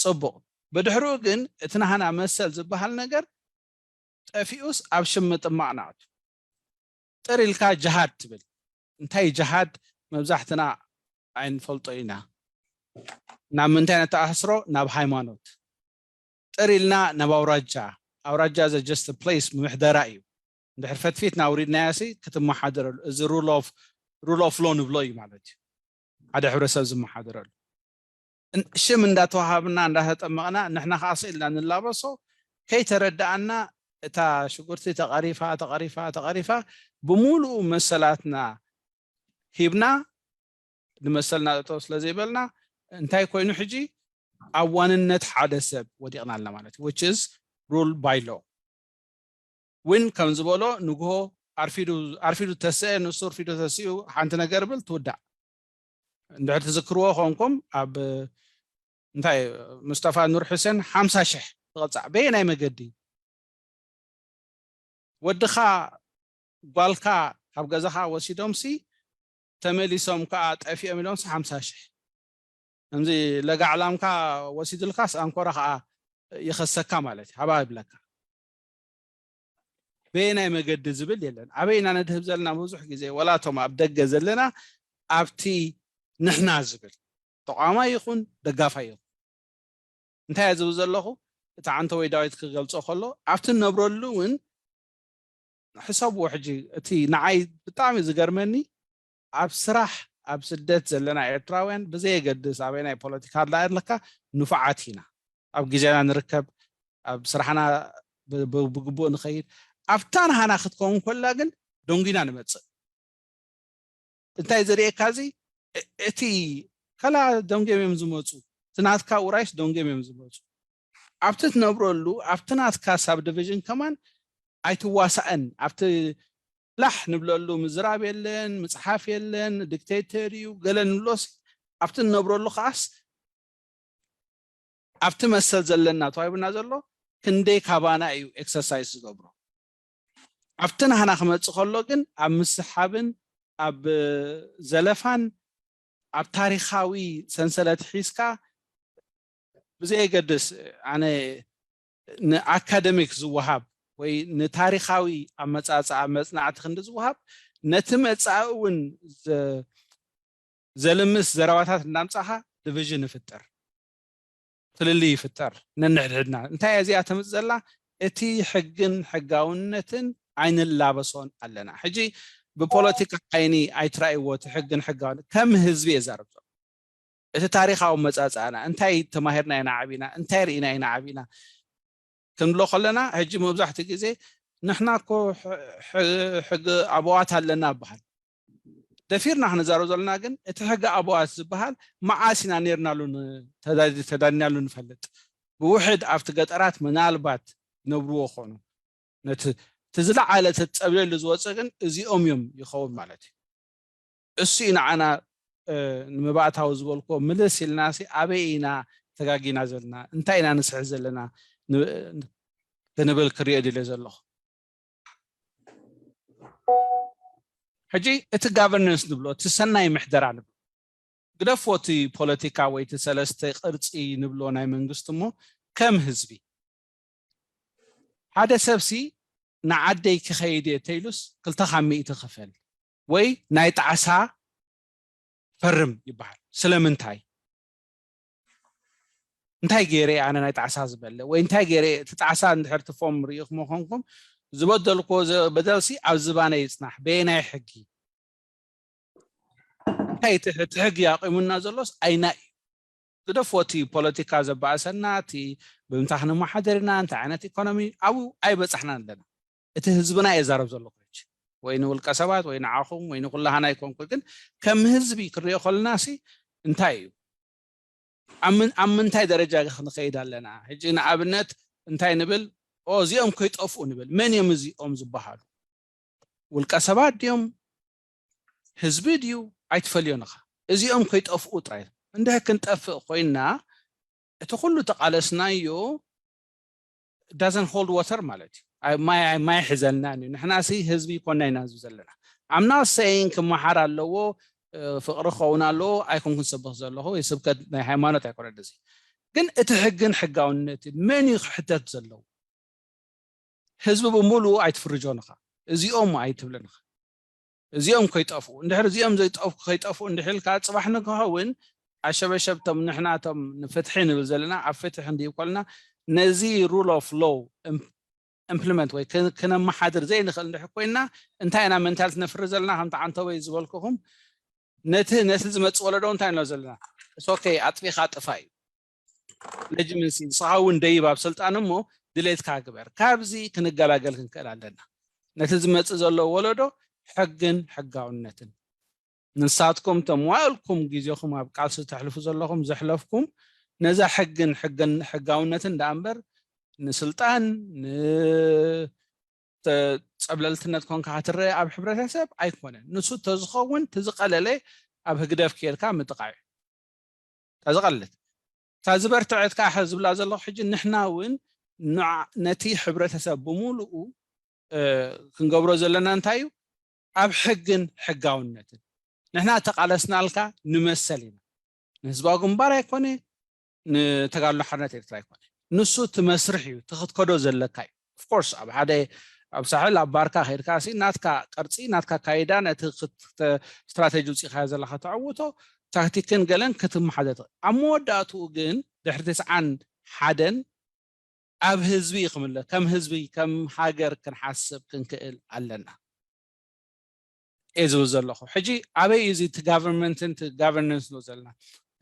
ፅቡቕ። ብድሕሪኡ ግን እቲ ናህና መሰል ዝበሃል ነገር ጠፊኡስ ኣብ ሽም ምጥማቕ ንኣቱ። ጥር ኢልካ ጅሃድ ትብል። እንታይ ጅሃድ መብዛሕትና ኣይንፈልጦ ኢና። ናብ ምንታይ ነተኣሳስሮ? ናብ ሃይማኖት። ጥር ኢልና ናብ ኣውራጃ። ኣውራጃ is just a place ምሕደራ እዩ። እንድሕር ፈትፊትና ኣውሪድናያ ሲ ክትመሓደረሉ። እዚ rule of rule of law ንብሎ እዩ ማለት እዩ። ሓደ ሕብረተሰብ ዝመሓደረሉ። ሽም እንዳተዋሃብና እንዳተጠመቕና ንሕና ከዓ ስኢልና ንላበሶ ከይተረዳኣና እታ ሽጉርቲ ተቐሪፋ ተቐሪፋ ተቐሪፋ ብምሉኡ መሰላትና ሂብና ንመሰልና ጠጠው ስለ ዘይበልና እንታይ ኮይኑ ሕጂ ኣብ ዋንነት ሓደ ሰብ ወዲቕና ኣለና ማለት እዩ። Which is rule by law። ዊን ከም ዝበሎ ንግሆ ኣርፊዱ ኣርፊዱ ተስአ ንሱ ኣርፊዱ ተሲኡ ሓንቲ ነገር ብል ትውዳእ። እንድሕር ትዝክርዎ ኮንኩም ኣብ እንታይ ሙስጠፋ ኑር ሕሴን ሓምሳ ሽሕ ትቐፃዕ በየናይ መገዲ ወድኻ ጓልካ ካብ ገዛኻ ወሲዶምሲ ተመሊሶም ከዓ ጠፊኦም ኢሎምሲ ሓምሳ ሽሕ ከምዚ ለጋዕላምካ ወሲድልካስ ኣንኮራ ከዓ ይኸሰካ ማለት እዩ። ሃባ ይብለካ። በየናይ መገዲ ዝብል የለን። ኣበይ ኢና ነድህብ ዘለና? ብዙሕ ግዜ ወላ እቶም ኣብ ደገ ዘለና ኣብቲ ንሕና ዝብል ተቋማይ ይኹን ደጋፋይ ይኹን እንታይ እየ ዝብል ዘለኹ እቲ ዓንተ ወይ ዳዊት ክገልፆ ከሎ ኣብቲ ንነብረሉ እውን ሕሰብዎ ሕጂ እቲ ንዓይ ብጣዕሚ ዝገርመኒ ኣብ ስራሕ ኣብ ስደት ዘለና ኤርትራውያን ብዘየገድስ ኣበይ ናይ ፖለቲካ ኣለካ ንፉዓት ኢና ኣብ ግዜና ንርከብ ኣብ ስራሕና ብግቡእ ንኸይድ ኣብታ ንሃና ክትከውን ከላ ግን ደንጉና ንመፅእ እንታይ ዘርእየካ እዚ እቲ ከላ ደንጎም እዮም ዝመፁ እቲ ናትካ ውራይስ ደንጎም እዮም ዝመፁ ኣብቲ ትነብረሉ ኣብቲ ናትካ ሳብ ዲቪዥን ከማን ኣይትዋሳእን ኣብቲ ላሕ ንብለሉ ምዝራብ የለን ምፅሓፍ የለን ዲክቴተር እዩ ገለ ንብሎስ ኣብቲ ንነብረሉ ከዓስ ኣብቲ መሰል ዘለና ተዋሂቡና ዘሎ ክንደይ ካባና እዩ ኤክሰርሳይዝ ዝገብሮ ኣብቲ ናህና ክመፅእ ከሎ ግን ኣብ ምስሓብን ኣብ ዘለፋን ኣብ ታሪካዊ ሰንሰለት ሒዝካ ብዘየገድስ ኣነ ንኣካደሚክ ዝወሃብ ወይ ንታሪካዊ ኣመፃፅኣ መፅናዕቲ ክንዲ ዝወሃብ ነቲ መፃኢ እውን ዘልምስ ዘረባታት እናምፃኻ ዲቪዥን ይፍጠር ፍልልይ ይፍጠር ነንሕድሕድና እንታይ እዚኣ ተምፅ ዘላ እቲ ሕግን ሕጋውነትን ኣይንላበሶን ኣለና ሕጂ ብፖለቲካ ዓይኒ ኣይትራእይዎ እቲ ሕግን ሕጋውን ከም ህዝቢ የዛርብ ዘሎ እቲ ታሪካዊ መፃፅኣና እንታይ ተማሂርና ኢና ዓቢና እንታይ ርኢና ኢና ዓቢና ክንብሎ ከለና ሕጂ መብዛሕትኡ ግዜ ንሕና እኮ ሕጊ ኣበዋት ኣለና በሃል ደፊርና ክንዛረብ ዘለና ግን እቲ ሕጊ ኣበዋት ዝበሃል መዓስ ኢና ነርናሉ ተዳዲናሉ ንፈልጥ ብውሕድ ኣብቲ ገጠራት ምናልባት ነብርዎ ኾኑ ነቲ ዝለዓለ ተፀብለሉ ዝወፀ ግን እዚኦም እዮም ይኸውን ማለት እዩ እሱ እዩ ንዓና ንምባእታዊ ዝበልኮ ምልስ ኢልና ሲ ኣበይ ኢና ተጋጊና ዘለና እንታይ ኢና ንስሕት ዘለና ክንብል ክሪኦ ድልዮ ዘለኹ ሕጂ እቲ ጋቨርነንስ ንብሎ እቲ ሰናይ ምሕደራ ንብሎ ግደፎ እቲ ፖለቲካ ወይ እቲ ሰለስተ ቅርፂ ንብሎ ናይ መንግስቲ እሞ ከም ህዝቢ ሓደ ሰብሲ ንዓደይ ክኸይድ እየ ተይሉስ ክልተ ካብ ሚእቲ ክፈል ወይ ናይ ጣዕሳ ፈርም ይበሃል። ስለምንታይ? እንታይ ገይረ ኣነ ናይ ጣዕሳ ዝበለ ወይ እንታይ ገይረ እቲ ጣዕሳ እንድሕር ትፎም ርኢኹም ኮንኩም ዝበደልኩዎ በደልሲ ኣብ ዝባነ ይፅናሕ። በየናይ ሕጊ? እንታይ እቲ ሕጊ ኣቂሙና ዘሎስ ኣይና እዩ? ግደፍዎ እቲ ፖለቲካ ዘባእሰና፣ እቲ ብምንታይ ክንመሓደር ኢና፣ እንታይ ዓይነት ኢኮኖሚ፣ ኣብኡ ኣይበፃሕናን ኣለና። እቲ ህዝብና እየ ዛረብ ዘለኹ ሕጂ። ወይ ንውልቀ ሰባት ወይ ንዓኹም ወይ ንኩላህና ኣይኮንኩ፣ ግን ከም ህዝቢ ክንሪኦ ከለና ሲ እንታይ እዩ? ኣብ ምንታይ ደረጃ ክንኸይድ ኣለና? ሕጂ ንኣብነት እንታይ ንብል? ኦ እዚኦም ከይጠፍኡ ንብል። መን እዮም እዚኦም ዝበሃሉ? ውልቀ ሰባት ድዮም? ህዝቢ ድዩ? ኣይትፈልዮን ኢኻ። እዚኦም ከይጠፍኡ ጥራይ። እንድሕር ክንጠፍእ ኮይንና እቲ ኩሉ ተቓለስናዮ doesn't hold water ማለት እዩ። ማይ ማይ ሒዘልናን እዩ። ንሕና ሲ ህዝቢ ይኮና ኢና ህዝቢ ዘለና። I'm not saying ክመሓር ኣለዎ፣ ፍቕሪ ክኸውን ኣለዎ ኣይኮንኩን ሰብኽ ዘለኹ። ስብከት ናይ ሃይማኖት ኣይኮነን እዚ። ግን እቲ ሕግን ሕጋውነትን መን እዩ ክሕተት ዘለዎ? ህዝቢ ብምሉኡ ኣይትፍርጆን ኢኻ። እዚኦም ኣይትብልን ኢኻ። እዚኦም ከይጠፍኡ እንድሕር እዚኦም ዘይጠፍኡ ከይጠፍኡ እንድሕር ኢልካ ፅባሕ ንክኸውን ኣሸበሸብቶም ንሕናቶም ንፍትሒ ንብል ዘለና ኣብ ፍትሒ ክንድይብ ከለና ነዚ rule of law implement ወይ ክነመሓድር ዘይንኽእል እንድሕር ኮይና እንታይ ኢና ሜንታሊቲ ነፍሪ ዘለና ከምቲ ዓንተወይ ዝበልኩኹም ነቲ ነቲ ዝመፅእ ወለዶ እንታይ ንሎ ዘለና okay ኣጥፊኻ ጥፋ እዩ legitimacy ንስኻ እውን ደይብ ኣብ ስልጣን እሞ ድሌትካ ግበር። ካብዚ ክንገላገል ክንክእል ኣለና። ነቲ ዝመፅእ ዘሎ ወለዶ ሕግን ሕጋውነትን ንሳትኩም ተምዋእልኩም ግዜኹም ኣብ ቃልሲ ተሕልፉ ዘለኹም ዘሕለፍኩም ነዛ ሕግን ሕግን ሕጋውነትን ደኣ እምበር ንስልጣን ንፀብለልትነት ኮንካ ክትረአ ኣብ ሕብረተሰብ ኣይኮነን። ንሱ ተዝኸውን ትዝቀለለ ኣብ ህግደፍ ከይድካ ምጥቃዕ እዩ። እታ ዝቐልት እታ ዝበርትዐት ከዓ ዝብላ ዘለኹ ሕጂ ንሕና እውን ነቲ ሕብረተሰብ ብምሉኡ ክንገብሮ ዘለና እንታይ እዩ ኣብ ሕግን ሕጋውነትን ንሕና ተቃለስናልካ ንመሰል ኢና ንህዝባዊ ግንባር ኣይኮነ ንተጋድሎ ሓርነት ኤርትራ ኣይኮነ ንሱ እቲ መስርሕ እዩ እቲ ክትከዶ ዘለካ እዩ of course ኣብ ሓደ ኣብ ሳሕል ኣብ ባርካ ከይድካ ሲ ናትካ ቅርፂ ናትካ ካይዳ ነቲ ስትራቴጂ ውፅኢኻዮ ዘለካ ተዕውቶ ታክቲክን ገለን ክትመሓደር ኣብ መወዳእትኡ ግን ድሕሪ ተስዓን ሓደን ኣብ ህዝቢ ይክምለ ከም ህዝቢ ከም ሃገር ክንሓስብ ክንክእል ኣለና እየ ዝብል ዘለኹ ሕጂ ኣበይ እዩ እቲ ጋቨርንመንትን እቲ ጋቨርነንስ ንብል ዘለና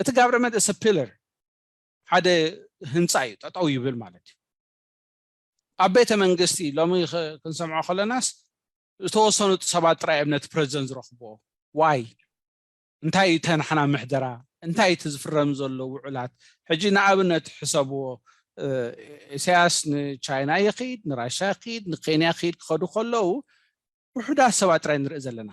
እቲ ጋቨርንመንት እስ ፒለር ሓደ ህንፃ እዩ ጠጠው ይብል ማለት እዩ ኣብ ቤተ መንግስቲ ሎሚ ክንሰምዖ ከለናስ ዝተወሰኑ ሰባት ጥራይ እዮም ነቲ ፕረዚደንት ዝረኽብዎ ዋይ እንታይ እዩ ተናሕና ምሕደራ እንታይ እቲ ዝፍረም ዘሎ ውዕላት ሕጂ ንኣብነት ሕሰብዎ ኢሳያስ ንቻይና ይኽድ ንራሻ ይኽድ ንኬንያ ይኽድ ክኸዱ ከለዉ ውሑዳት ሰባት ጥራይ ንርኢ ዘለና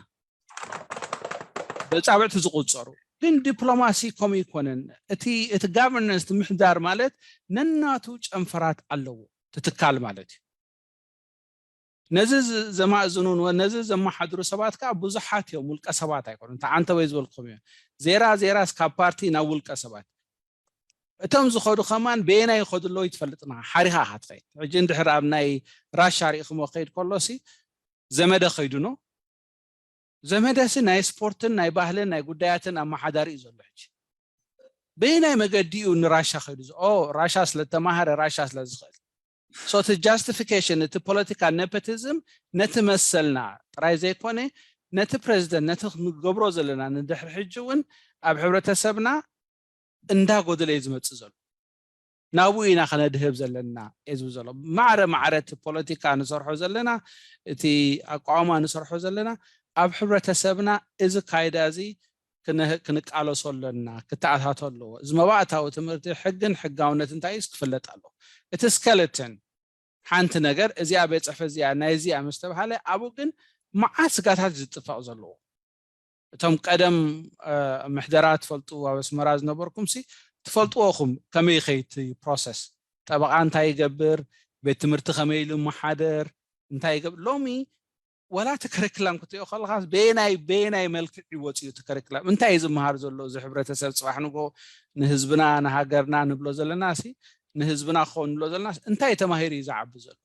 በጻብዕቲ ዝቁጸሩ ግን ዲፕሎማሲ ከምኡ ይኮነን እቲ እቲ ጋቨርነንስ ምሕዳር ማለት ነናቱ ጨንፈራት ኣለዎ ትትካል ማለት እዩ ነዚ ዘማእዝኑን ነዚ ዘመሓድሩ ሰባት ከዓ ብዙሓት እዮም ውልቀ ሰባት ኣይኮኑ ተዓንተ ወይ ዝበልኩም እዮም ዜራ ዜራ ካብ ፓርቲ ናብ ውልቀ ሰባት እቶም ዝኸዱ ከማን በየናይ ይኸዱ ኣለዉ ይትፈልጥና ሓሪኻ ኢኻ ትኸይድ ሕጂ እንድሕር ኣብ ናይ ራሻ ርኢኹሞ ከይድ ከሎሲ ዘመደ ከይዱኖ ዘመደሲ ናይ ስፖርትን ናይ ባህልን ናይ ጉዳያትን ኣመሓዳሪ እዩ ዘሎ ሕጂ በየናይ መገዲ እዩ ንራሻ ከይዱ ራሻ ስለተማሃረ ራሻ ስለዝኽእል so እቲ justification እቲ ፖለቲካ nepotism ነቲ መሰልና ጥራይ ዘይኮነ ነቲ ፕሬዚደንት ነቲ ክንገብሮ ዘለና ንድሕሪ ሕጂ እውን ኣብ ሕብረተሰብና እንዳጎደለ እዩ ዝመፅእ ዘሎ ናብኡ ኢና ከነድህብ ዘለና እየ ዝብል ዘሎ ማዕረ ማዕረ እቲ ፖለቲካ ንሰርሖ ዘለና እቲ ኣቋውማ ንሰርሖ ዘለና ኣብ ሕብረተሰብና እዚ ካይዳ እዚ ክንቃለሶ ኣለና ክተኣታቶ ኣለዎ እዚ መባእታዊ ትምህርቲ ሕግን ሕጋውነት እንታይ እዩ ክፍለጥ ኣለዎ እቲ skeleton ሓንቲ ነገር እዚኣ ቤት ፅሕፈት እዚኣ ናይ እዚኣ ምስ ተባሃለ ኣብኡ ግን መዓት ስጋታት ዝጥፈቕ ዘለዎ እቶም ቀደም ምሕደራ ትፈልጡ ኣብ ኣስመራ ዝነበርኩም ሲ ትፈልጥዎ ኹም ከመይ ኸይቲ process ጠበቓ እንታይ ይገብር ቤት ትምህርቲ ከመይ ኢሉ መሓደር እንታይ ይገብር ሎሚ ወላ እቲ ከሪክላም ክትሪኦ ከለካ በየናይ በየናይ መልክዕ ይወፅኡ እቲ ከሪክላም እንታይ እዩ ዝመሃር ዘሎ እዚ ሕብረተሰብ ፅባሕ ንጎ ንህዝብና ንሃገርና ንብሎ ዘለና ሲ ንህዝብና ክኸውን ንብሎ ዘለና እንታይ ተማሂሩ እዩ ዝዓቢ ዘሎ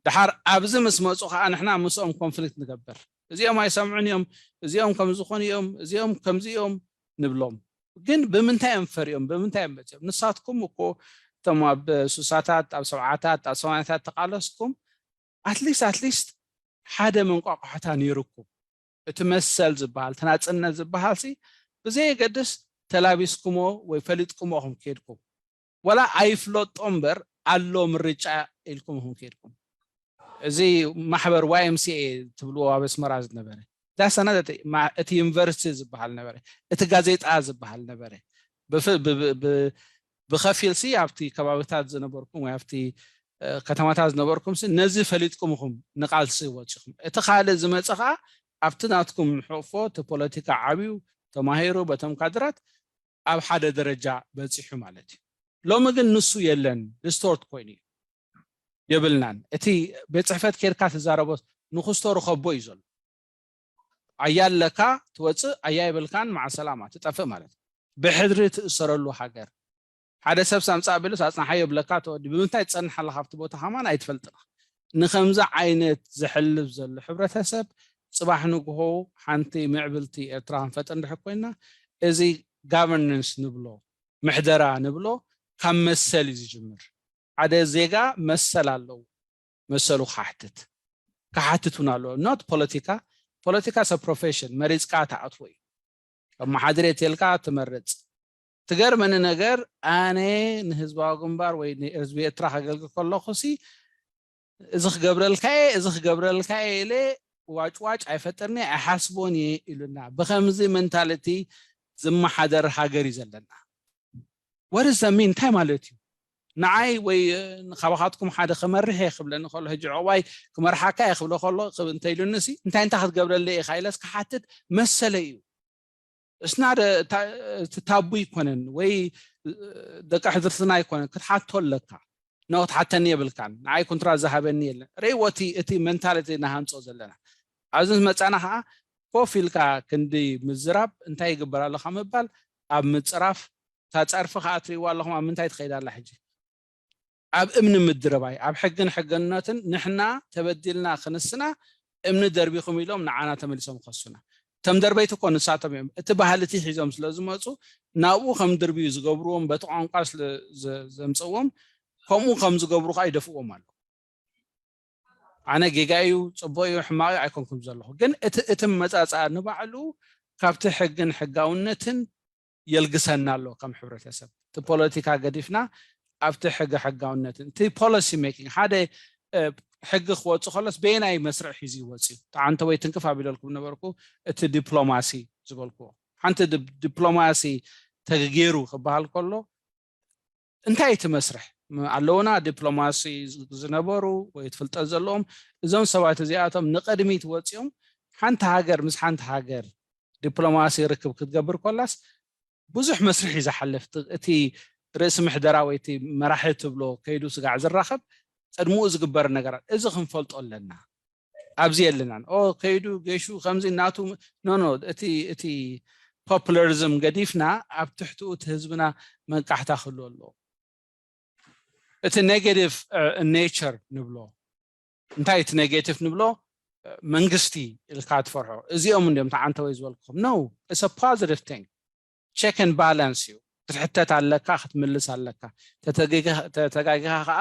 ድሓር ኣብዚ ምስ መፁ ከዓ ንሕና ምስኦም ኮንፍሊክት ንገብር እዚኦም ኣይሰምዑን እዮም፣ እዚኦም ከም ዝኾኑ እዮም፣ እዚኦም ከምዚ እዮም ንብሎም። ግን ብምንታይ እዮም ፈሪኦም? ብምንታይ እዮም መፂኦም? ንሳትኩም እኮ እቶም ኣብ ሱሳታት፣ ኣብ ሰብዓታት፣ ኣብ ሰማንያታት ተቃለስኩም፣ ኣትሊስት ኣትሊስት ሓደ መንቋቋሕታ ነይሩኩም። እቲ መሰል ዝበሃል፣ እቲ ናፅነት ዝበሃል ሲ ብዘየገድስ ተላቢስኩሞ ወይ ፈሊጥኩሞ ኢኹም ከይድኩም። ወላ ኣይፍለጦ እምበር ኣሎ ምርጫ ኢልኩም ኢኹም ከይድኩም። እዚ ማሕበር ዋይ ኤም ሲ ኤ ትብልዎ ኣብ ኣስመራ ዝነበረ ዳሰና፣ እቲ ዩኒቨርሲቲ ዝበሃል ነበረ፣ እቲ ጋዜጣ ዝበሃል ነበረ። ብፍ- ብ- ብ- ብ- ብኸፊል ሲ ኣብቲ ከባቢታት ዝነበርኩም ወይ ኣብቲ እ፣ ከተማታት ዝነበርኩም ሲ ነዚ ፈሊጥኩም ኢኹም ንቃልሲ ወፂኹም። እቲ ካልእ ዝመፀ ከዓ ኣብቲ ናትኩም ሕቕፎ እቲ ፖለቲካ ዓብዩ ተማሂሩ በቶም ካድራት ኣብ ሓደ ደረጃ በፂሑ ማለት እዩ። ሎሚ ግን ንሱ የለን፣ ሪስቶርድ ኮይኑ እዩ። የብልናን። እቲ ቤት ፅሕፈት ኬድካ ትዛረቦ ንክስቶ ርኸቦ እዩ ዘሎ። ኣያ ኣለካ ትወፅእ፣ ኣያ የብልካን፣ መዓ ሰላማ ትጠፍእ ማለት እዩ። ብሕድሪ ትእሰረሉ ሃገር። ሓደ ሰብ ሳምፃ ኣቢሉስ ኣፅናሓዮ ብለካ ተወዲ፣ ብምንታይ ትፀንሕ ኣለካ ኣብቲ ቦታ ከማን ኣይትፈልጥና። ንከምዚ ዓይነት ዘሕልፍ ዘሎ ሕብረተሰብ ፅባሕ ንግሆ ሓንቲ ምዕብልቲ ኤርትራ ክንፈጥር እንድሕር ኮይና፣ እዚ ጋቨርነንስ ንብሎ፣ ምሕደራ ንብሎ ካብ መሰል እዩ ዝጅምር። ሓደ ዜጋ መሰል ኣለዎ፣ መሰሉ ክሓትት፣ ክሓትት እውን ኣለዎ። ኖት ፖለቲካ፣ ፖለቲካ ሰብ ፕሮፌሽን መሪፅካ ትኣትዎ እዩ። ኣመሓድር የትልካ ትመርፅ። ትገርመኒ ነገር፣ ኣነ ንህዝባዊ ግንባር ወይ ንህዝቢ ኤርትራ ከገልግል ከለኹ ሲ እዚ ክገብረልካ እየ፣ እዚ ክገብረልካ እየ ኢለ ዋጭዋጭ ኣይፈጥርን እየ፣ ኣይሓስቦን እየ ኢሉና። ብከምዚ መንታሊቲ ዝመሓደር ሃገር እዩ ዘለና። ወርዝ ዘሚን እንታይ ማለት እዩ? ንዓይ ወይ ካባኻትኩም ሓደ ክመርሕ እየ ክብለኒ ከሎ፣ ሕጂ ዕቑባይ ክመርሓካ እየ ክብሎ ከሎ፣ ክብ- እንተ ኢሉኒ ሲ እንታይ እንታይ ክትገብረለይ ኢኻ ኢለስ ክሓትት መሰለይ እዩ። እስና ደ- ታ- እቲ ታቡ ኣይኮነን ወይ ደቂ ሕድርትና ኣይኮነን ክትሓቶ ኣለካ። ኖ ክትሓተኒ የብልካን። ንዓይ ኩንትራት ዝሃበኒ የለን። ርእይዎ እቲ እቲ መንታሊቲ ናሃንጾ ዘለና ኣብዚ ምስ መጻና ከዓ ኮፍ ኢልካ ክንዲ ምዝራብ እንታይ ይግበር ኣሎ ካብ ምባል ኣብ ምፅራፍ እታ ፀርፊ ከዓ ትሪእዋ ኣለኹም ኣብ ምንታይ ትኸይድ ኣላ ሕጂ ኣብ እምኒ ምድርባይ ኣብ ሕግን ሕገነትን ንሕና ተበዲልና ክንስና እምኒ ደርቢኹም ኢሎም ንዓና ተመሊሶም ይኸሱና እቶም ደርበይቲ እኮ ንሳቶም እዮም እቲ ባህልቲ ሒዞም ስለ ዝመፁ ናብኡ ከም ድርብዩ ዝገብርዎም በቲ ቋንቋ ስለ ዘምፅዎም ከምኡ ከም ዝገብሩ ከዓ ይደፍዎም ኣሎ ኣነ ጌጋ እዩ ፅቡቅ እዩ ሕማቅ እዩ ኣይኮንኩም ዘለኹ ግን እቲ እቲ መፃፃ ንባዕሉ ካብቲ ሕግን ሕጋውነትን የልግሰና ኣሎ ከም ሕብረተሰብ እቲ ፖለቲካ ገዲፍና ኣብቲ ሕገ ሕጋውነትን እቲ ፖሊሲ ሜኪንግ ሓደ ሕጊ ክወፅእ ከሎስ በየናይ መስርዕ ሒዙ ይወፅእ እዩ ተዓንተ ወይ ትንክፍ ኣቢለልኩም ነበርኩ እቲ ዲፕሎማሲ ዝበልክዎ ሓንቲ ዲፕሎማሲ ተገጌሩ ክበሃል ከሎ እንታይ እቲ መስርሕ ኣለውና ዲፕሎማሲ ዝነበሩ ወይ ፍልጠት ዘለዎም እዞም ሰባት እዚኣቶም ንቅድሚት ወፂኦም ሓንቲ ሃገር ምስ ሓንቲ ሃገር ዲፕሎማሲ ርክብ ክትገብር ኮላስ ብዙሕ መስርሕ እዩ ዝሓልፍ እቲ ርእሲ ምሕደራ ወይ እቲ መራሒ ትብሎ ከይዱ ስጋዕ ዝራኸብ ቅድምኡ ዝግበር ነገራት እዚ ክንፈልጦ ኣለና ኣብዚ የለናን ኦ ከይዱ ገሹ ከምዚ ናቱ ኖ ኖ እቲ እቲ ፖፑለሪዝም ገዲፍና ኣብ ትሕትኡ እቲ ህዝብና መንቃሕታ ክህሉ ኣለዎ እቲ ኔጋቲቭ ኔቸር ንብሎ እንታይ እቲ ኔጋቲቭ ንብሎ መንግስቲ ኢልካ ትፈርሖ እዚኦም እንዲም ተዓንተወይ ዝበልኩም no it's a positive thing check and balance እዩ ክትሕተት ኣለካ ክትምልስ ኣለካ ተተጋጊኻ ከዓ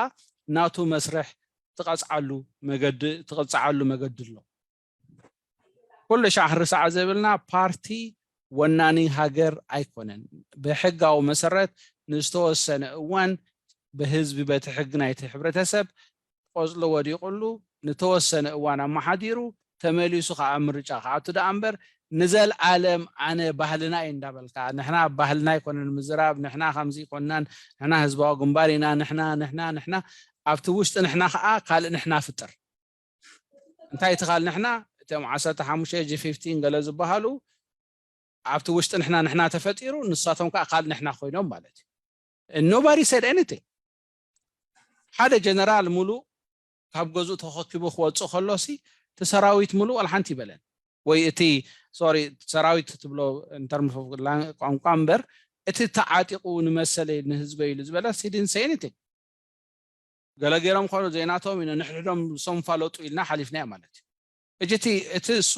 ናቱ መስርሕ ትቐፅዓሉ መገዲ ትቕፅዓሉ መገዲ ኣሎ ኩሉ ሻዕ ርሳዕ ዘብልና ፓርቲ ወናኒ ሃገር ኣይኮነን ብሕጋዊ መሰረት ንዝተወሰነ እዋን ብህዝቢ በቲ ሕጊ ናይቲ ሕብረተሰብ ቆፅሊ ወዲቑሉ ንተወሰነ እዋን ኣመሓዲሩ ተመሊሱ ከዓ ምርጫ ክኣቱ ደኣ እምበር ንዘልኣለም ኣነ ባህልና እዩ እንዳበልካ ንሕና ባህልና ኣይኮነን ምዝራብ ንሕና ከምዚ ይኮናን ንሕና ህዝባዊ ግንባር ኢና ንሕና ንሕና ንሕና ኣብቲ ውሽጢ ንሕና ከዓ ካልእ ንሕና ፍጥር እንታይ እቲ ካል ንሕና እቶም ዓሰርተ ሓሙሽተ ጂ ፊፍቲን ገለ ዝበሃሉ ኣብቲ ውሽጢ ንሕና ንሕና ተፈጢሩ ንሳቶም ከዓ ካል ንሕና ኮይኖም ማለት እዩ nobody said anything ሓደ ጀነራል ሙሉእ ካብ ገዝኡ ተኸኪቡ ክወፅእ ከሎሲ እቲ ሰራዊት ሙሉእ ዋላ ሓንቲ ይበለን ወይ እቲ sorry ሰራዊት ትብሎ in terms of ቋንቋ እምበር እቲ ተዓጢቑ ንመሰለይ ንህዝበይ ኢሉ ዝበለ he didn't say anything ገለ ገይሮም ከሎ ዘይናቶም ኢና ንሕድሕዶም ርእሶም ፋለጡ ኢልና ሓሊፍናዮ ማለት እዩ ሕጂ እቲ እቲ እሱ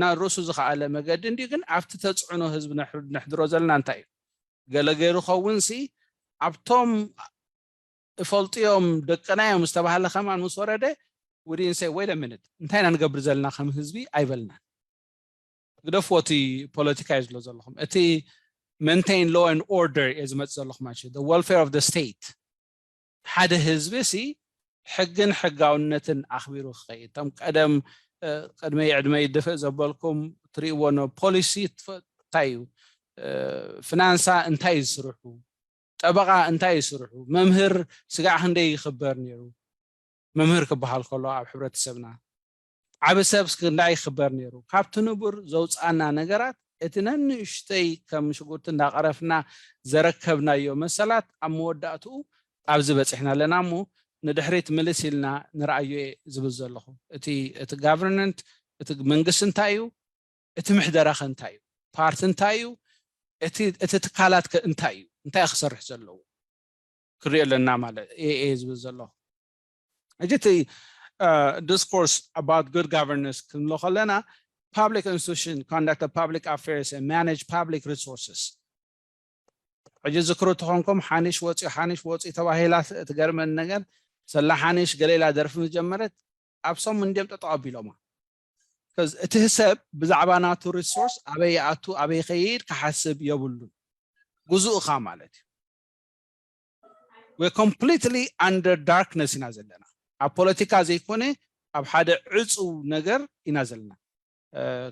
ናብ ርእሱ ዝኸኣለ መገዲ እንዲዩ፣ ግን ኣብቲ ተፅዕኖ ህዝቢ ነሕድሮ ዘለና እንታይ እዩ? ገለ ገይሩ ኸውን ሲ ኣብቶም እፈልጥዮም ደቅና እዮም ዝተባህለ ከማን ምስ ወረደ ውዲን ሰ ወይ ለምንት እንታይ ኢና ንገብር ዘለና ከም ህዝቢ ኣይበልናን። ግደፍዎ እቲ ፖለቲካ እዩ ዝብሎ ዘለኹም። እቲ maintain law and order እየ ዝመፅእ ዘለኹ ማለት እዩ። Welfare of the state ሓደ ህዝቢ ሲ ሕግን ሕጋውነትን ኣኽቢሩ ክኸይድ እቶም ቀደም ቅድመይ ዕድመይ ድፍእ ዘበልኩም ትርእይዎ ነ ፖሊሲ እንታይ እዩ? ፍናንሳ እንታይ እዩ ዝስርሑ? ጠበቓ እንታይ ይስርሑ? መምህር ስጋዕ ክንደይ ይኽበር ነይሩ? መምህር ክበሃል ከሎ ኣብ ሕብረተሰብና ዓቢ ሰብ ክንደይ ይኽበር ነይሩ? ካብቲ ንቡር ዘውፅኣና ነገራት እቲ ነንእሽተይ ከም ሽጉርቲ እንዳቐረፍና ዘረከብናዮ መሰላት ኣብ መወዳእትኡ ኣብዚ በፂሕና ኣለና እሞ ንድሕሪት ምልስ ኢልና ንርኣዮ እየ ዝብል ዘለኹ። እቲ እቲ ጋቨርነንት እቲ መንግስቲ እንታይ እዩ? እቲ ምሕደራ ከ እንታይ እዩ? ፓርቲ እንታይ እዩ? እቲ እቲ ትካላት ከ እንታይ እዩ? እንታይ ክሰርሕ ዘለዎ ክሪኦ ኣለና ማለት እየ ዝብል ዘለኹ። ሕጂ እቲ discourse about good governance ክንብሎ ከለና public institution conduct of public affairs and manage public resources። ሕጂ ዝክሩ ተኾንኩም ሓኒሽ ወፂኡ ሓኒሽ ወፂኡ ተባሂላ ትገርመን ነገር ሰላ ሓኒሽ ገሌላ ደርፊ ምስ ጀመረት ኣብ ሰሙን እንዲዮም ጠጠው ኣቢሎማ። እቲ ሰብ ብዛዕባ ናቱ ሪሶርስ ኣበይ ይኣቱ ኣበይ ይኸይድ ክሓስብ የብሉን። ግዙእኻ ማለት እዩ። We're completely under darkness ኢና ዘለና። ኣብ ፖለቲካ ዘይኮነ ኣብ ሓደ ዕፁው ነገር ኢና ዘለና።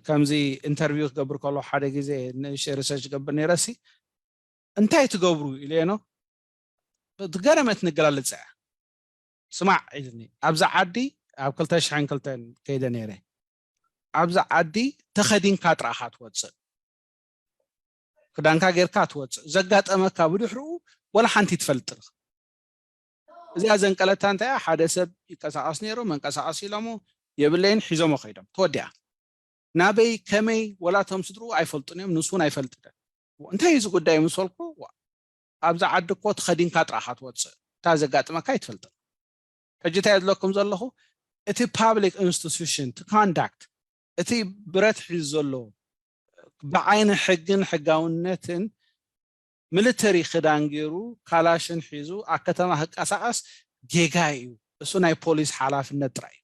ከምዚ ኢንተርቪው ክገብር ከሎ ሓደ ግዜ ንእሽተይ ሪሰርች ገብር ነይረ ሲ እንታይ ትገብሩ ኢለየኖ ትገረመት ንገላለፀ እያ። ስማዕ ኢልኒ ኣብዚ ዓዲ ኣብ ክልተ ሽሕን ክልተን ከይደ ነይረ ኣብዚ ዓዲ ተኸዲንካ ጥራኻ ትወፅእ ክዳንካ ጌርካ ትወፅእ ዘጋጠመካ ብድሕርኡ ወላ ሓንቲ ትፈልጥ እዚኣ ዘንቀለታ እንታይ ሓደ ሰብ ይንቀሳቀስ ነይሩ መንቀሳቀስ ኢሎሞ የብለይን ሒዞሞ ከይዶም ተወዲኣ ናበይ ከመይ ወላ ቶም ስድርኡ ኣይፈልጡን እዮም ንሱ እውን ኣይፈልጥን እንታይ እዩ እዚ ጉዳይ ምስ በልኩ ኣብዚ ዓዲ እኮ ተኸዲንካ ጥራኻ ትወፅእ እታ ዘጋጥመካ ኣይትፈልጥን ሕጂ እንታይ ዝለኩም ዘለኹ እቲ public institution to conduct እቲ ብረት ሒዙ ዘሎ ብዓይኒ ሕግን ሕጋውነትን ሚሊተሪ ክዳን ገይሩ ካላሽን ሒዙ ኣብ ከተማ ክቀሳቀስ ጌጋ እዩ እሱ ናይ ፖሊስ ሓላፍነት ጥራይ እዩ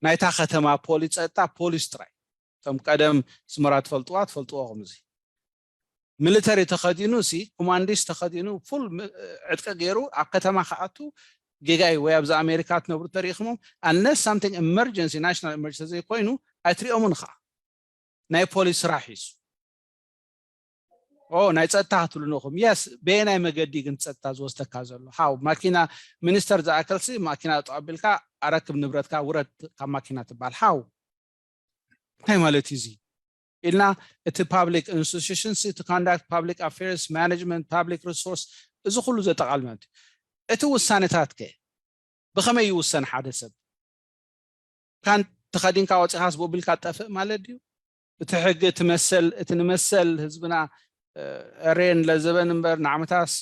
ናይታ ከተማ ፖሊስ ፀጥታ ፖሊስ ጥራይ እቶም ቀደም ስመራ ትፈልጥዋ ትፈልጥዎ ከምዚ ሚሊተሪ ተኸዲኑ ሲ ኮማንዲስ ተኸዲኑ ፉል ዕጥቂ ገይሩ ኣብ ከተማ ክኣቱ ጌጋ እዩ ወይ ኣብዚ ኣሜሪካ ትነብሩ ተሪኢኹሞም unless something emergency national emergency ዘይኮይኑ ኣይትሪኦምን ኸዓ ናይ ፖሊስ ስራሕ እዩ ኦ ናይ ፀጥታ ክትብሉ ንኹም የስ በየናይ መገዲ ግን ፀጥታ ዝወስደካ ዘሎ ሓው ማኪና ሚኒስተር ዝኣከልሲ ማኪና ጠቢልካ ኣረክብ ንብረትካ ውረድ ካብ ማኪና ትበሃል ሓው እንታይ ማለት እዩ እዚ ኢልና እቲ public institutions to conduct public affairs management public resource እዚ ኩሉ ዘጠቓል ማለት እዩ እቲ ውሳኔታት ከ ብኸመይ ይውሰን ሓደ ሰብ ካን ተኸዲንካ ወፂኻስ ቦቢልካ ጠፍእ ማለት ድዩ እቲ ሕጊ እቲ መሰል እቲ ንመሰል ህዝብና ሬን ለዘበን እምበር ንዓመታስ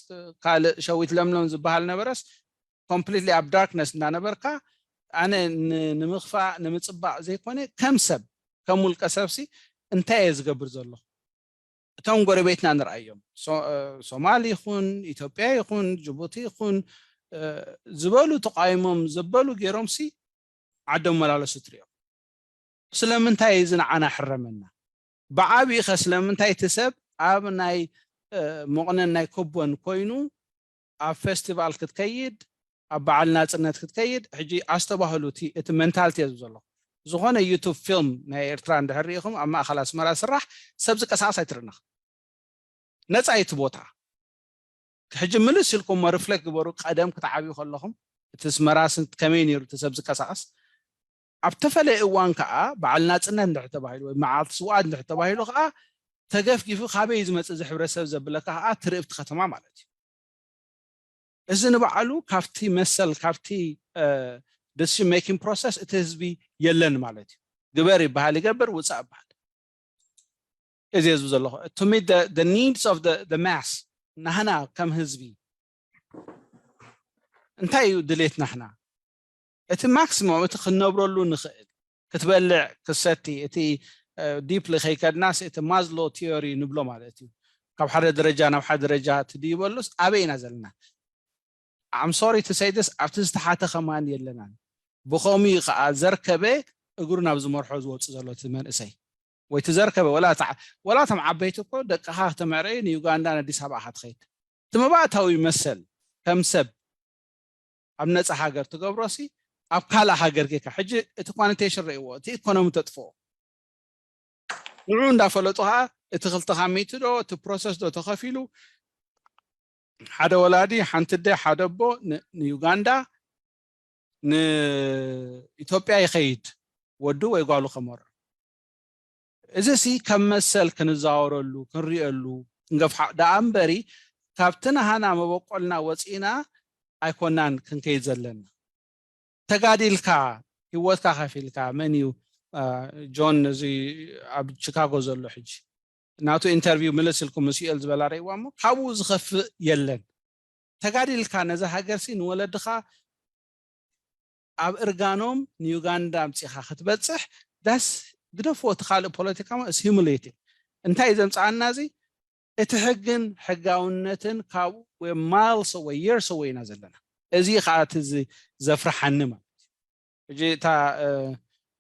ካልእ ሸዊት ለምለም ዝበሃል ነበረስ completely ኣብ darkness እንዳነበርካ ኣነ ንምኽፋእ ንምፅባቕ ዘይኮነ ከም ሰብ ከም ውልቀ ሰብሲ እንታይ እየ ዝገብር ዘለኹ እቶም ጎረቤትና ንርኣዮም ሶማል ይኹን ኢትዮጵያ ይኹን ጅቡቲ ይኹን ዝበሉ ተቃይሞም ዘበሉ ገይሮም ሲ ዓዶም መላለሱ ትሪኦም ስለምንታይ እዚ ንዓና ሕረመና ብዓብኡ ከ ስለምንታይ እቲ ሰብ ኣብ ናይ መቑነን ናይ ኮቦን ኮይኑ ኣብ ፌስቲቫል ክትከይድ ኣብ በዓል ናፅነት ክትከይድ ሕጂ ኣስተባህሉ እቲ እቲ መንታልቲ እየ ዝብ ዘለኹ ዝኾነ ዩቱብ ፊልም ናይ ኤርትራ እንድሕር ርኢኹም ኣብ ማእኸል ኣስመራ ስራሕ ሰብ ዝቀሳቀስ ኣይትርንኽ ነፃ እዩ እቲ ቦታ ሕጂ ምልስ ኢልኩሞ ሪፍሌክት ግበሩ ቀደም ክትዓብዩ ከለኹም እቲ ኣስመራ ስንት ከመይ ነይሩ እቲ ሰብ ዝቀሳቀስ ኣብ ተፈለየ እዋን ከዓ በዓል ናፅነት እንድሕር ተባሂሉ ወይ መዓልቲ ስውኣት እንድሕር ተባሂሉ ከዓ ተገፍጊፉ ካበይ ዝመፅእ እዚ ሕብረተሰብ ዘብለካ ከዓ ትርኢ ኣብቲ ከተማ ማለት እዩ እዚ ንባዕሉ ካብቲ መሰል ካብቲ decision making process እቲ ህዝቢ የለን ማለት እዩ ግበር ይበሃል ይገብር ውፃእ ይበሃል እዚ ህዝቢ ዘለኹ to meet the needs of the mass ናህና ከም ህዝቢ እንታይ እዩ ድሌት ናህና እቲ ማክሲሞም እቲ ክንነብረሉ ንኽእል ክትበልዕ ክትሰቲ፣ እቲ ዲፕሊ ከይከድናስ እቲ ማዝሎ ቲዮሪ ንብሎ ማለት እዩ። ካብ ሓደ ደረጃ ናብ ሓደ ደረጃ ትድይበሉስ ኣበይ ኢና ዘለና? I'm sorry to say this፣ ኣብቲ ዝተሓተ ከማን የለናን። ብኸምኡ ከዓ ዘርከበ እግሩ ናብ ዝመርሖ ዝወፅእ ዘሎ እቲ መንእሰይ ወይ እቲ ዘርከበ ወላ እታ- ወላ እቶም ዓበይቲ እኮ ደቅኻ ከተመዕረዩ ንዩጋንዳ ንኣዲስ ኣበባ ኢኻ ትኸይድ። እቲ መባእታዊ መሰል ከም ሰብ ኣብ ነፃ ሃገር ትገብሮሲ ኣብ ካልእ ሃገር ጌካ ሕጂ እቲ ኳንቴሽን ረእዎ እቲ ኢኮኖሚ ተጥፍኦ ንዑ እንዳፈለጡ ከዓ እቲ ክልተ ሚእቲ ዶ እቲ ፕሮሰስ ዶ ተኸፊሉ ሓደ ወላዲ ሓንቲ ኣደ ሓደ ኣቦ ን- ንዩጋንዳ ንኢትዮጵያ ይኸይድ ወዱ ወይ ጓሉ ከመሮ እዚ ሲ ከም መሰል ክንዛወረሉ ክንሪኤሉ ክንገፍሓ ደኣ እምበሪ ካብቲ ናሃና መበቆልና ወፂእና ኣይኮናን ክንከይድ ዘለና ተጋዲልካ ህይወትካ ከፊልካ መን እዩ ጆን እዚ ኣብ ቺካጎ ዘሎ ሕጂ ናቱ ኢንተርቪው ምልስ ኢልኩም ምስ ዩኤል ዝበላ ረእዋ እሞ ካብኡ ዝኸፍእ የለን ተጋዲልካ ነዛ ሃገርሲ ንወለድኻ ኣብ እርጋኖም ንዩጋንዳ ኣምፂኻ ክትበፅሕ ዳስ ግደፍዎ እቲ ካልእ ፖለቲካ ስ ሂሙሌት እንታይ ዘምፃኣና እዚ እቲ ሕግን ሕጋውነትን ካብኡ ማይልስ ወይ የርስ ወይ ኢና ዘለና እዚ ከዓ እቲ ዘፍርሓኒ ማለት እዩ እጂ እታ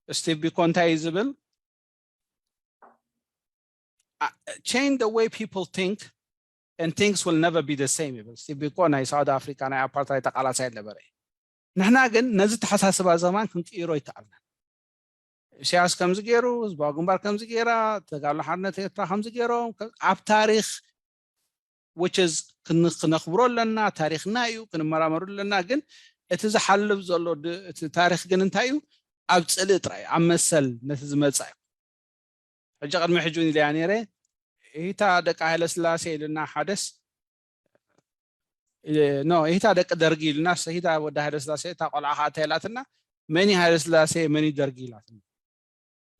ስቲቭ ቢኮ እንታይ እዩ ዝብል change the way people think and things will never be the same ይብል ስቲቭ ቢኮ ናይ ሳውት ኣፍሪካ ናይ ኣፓርታይ ተቃላሳይ ነበረ ንሕና ግን ነዚ ተሓሳስባ ዘማን ክንቅይሮ ይከኣልና ኢሳያስ ከምዚ ገይሩ ህዝባዊ ግንባር ከምዚ ገይራ ተጋሉ ሓርነት ኤርትራ ከምዚ ገይሮም ኣብ ታሪክ which is ክነኽብሮ ኣለና ታሪክና እዩ ክንመራመሩ ኣለና ግን እቲ ዝሓልፍ ዘሎ እቲ ታሪክ ግን እንታይ እዩ ኣብ ፅልኢ ጥራይ ኣብ መሰል ነቲ ዝመፃ እዩ ሕጂ ቅድሚ ሕጂ እውን ኢለያ ነይረ ኢታ ደቂ ሃይለስላሴ ኢሉና ሓደስ ኖ ኢታ ደቂ ደርጊ ኢሉና ኢታ ወዲ ሃይለስላሴ እታ ቆልዓ ከዓ እንታይ ኢላትና መኒ ሃይለስላሴ መኒ ደርጊ ኢላትና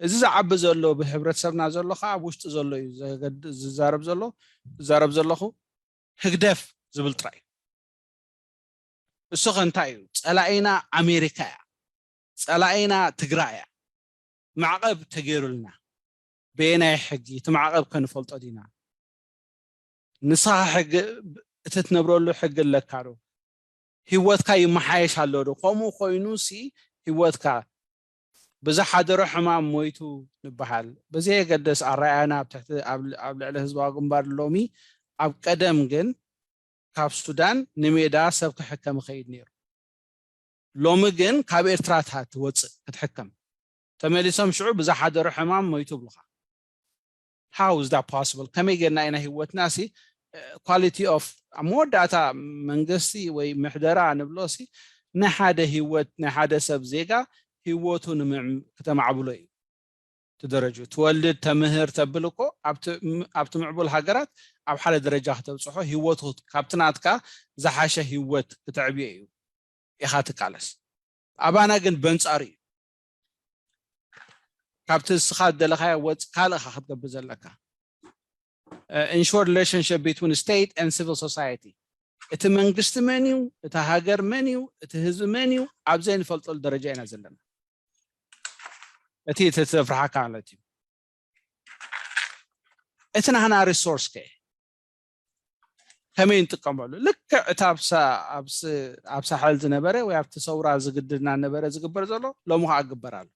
እዚ ዝዓቢ ዘሎ ብሕብረተሰብና ዘሎ ከዓ ኣብ ውሽጢ ዘሎ እዩ ዝዛረብ ዘሎ ዝዛረብ ዘለኹ ህግደፍ ዝብል ጥራይ እዩ እሱ ከ እንታይ እዩ ፀላኢና ኣሜሪካ እያ ፀላኢና ትግራይ እያ ማዕቐብ ተገይሩልና በየናይ ሕጊ እቲ ማዕቐብ ከንፈልጦ ዲና ንስኻ ሕጊ እቲ ትነብረሉ ሕጊ ኣለካ ዶ ህይወትካ ይመሓየሽ ኣሎ ዶ ከምኡ ኮይኑ ሲ ህይወትካ ብዝሓደሮ ሕማም ሞይቱ ንበሃል በዘየገደስ ኣረኣያና ኣብ ትሕቲ ኣብ ልዕሊ ህዝባዊ ግንባር ሎሚ ኣብ ቀደም ግን ካብ ሱዳን ንሜዳ ሰብ ክሕከም ይኸይድ ነይሩ ሎሚ ግን ካብ ኤርትራ ትወፅእ ክትሕከም ተመሊሶም ሽዑ ብዝሓደሮ ሕማም ሞይቱ ይብሉኻ how is that possible ከመይ ጌርና ኢና ህይወትና ሲ quality of ኣብ መወዳእታ መንግስቲ ወይ ምሕደራ ንብሎ ሲ ናይ ሓደ ህይወት ናይ ሓደ ሰብ ዜጋ ህይወቱ ከተማዕብሎ እዩ ትደረጁ ትወልድ ተምህር ተብል እኮ ኣብቲ ምዕቡል ሃገራት ኣብ ሓደ ደረጃ ከተብፅሖ ህይወቱ ካብቲ ናትካ ዝሓሸ ህይወት ክተዕብዮ እዩ ኢኻ ትቃለስ ኣባና ግን በንፃሩ እዩ ካብቲ ንስኻ ዝደለኻዮ ወፅ ካልእ ኢኻ ክትገብር ዘለካ ensure relationship between state and civil society እቲ መንግስቲ መን እዩ እቲ ሃገር መን እዩ እቲ ህዝቢ መን እዩ ኣብ ዘይንፈልጠሉ ደረጃ ኢና ዘለና እቲ እቲ ዘፍርሓካ ማለት እዩ እቲ ናህና ሪሶርስ ከ ከመይ ንጥቀመሉ ልክዕ እቲ ኣብ ሳሕል ዝነበረ ወይ ኣብቲ ሰውራ ዝግድድና ነበረ ዝግበር ዘሎ ሎሚ ከዓ ግበር ኣሎ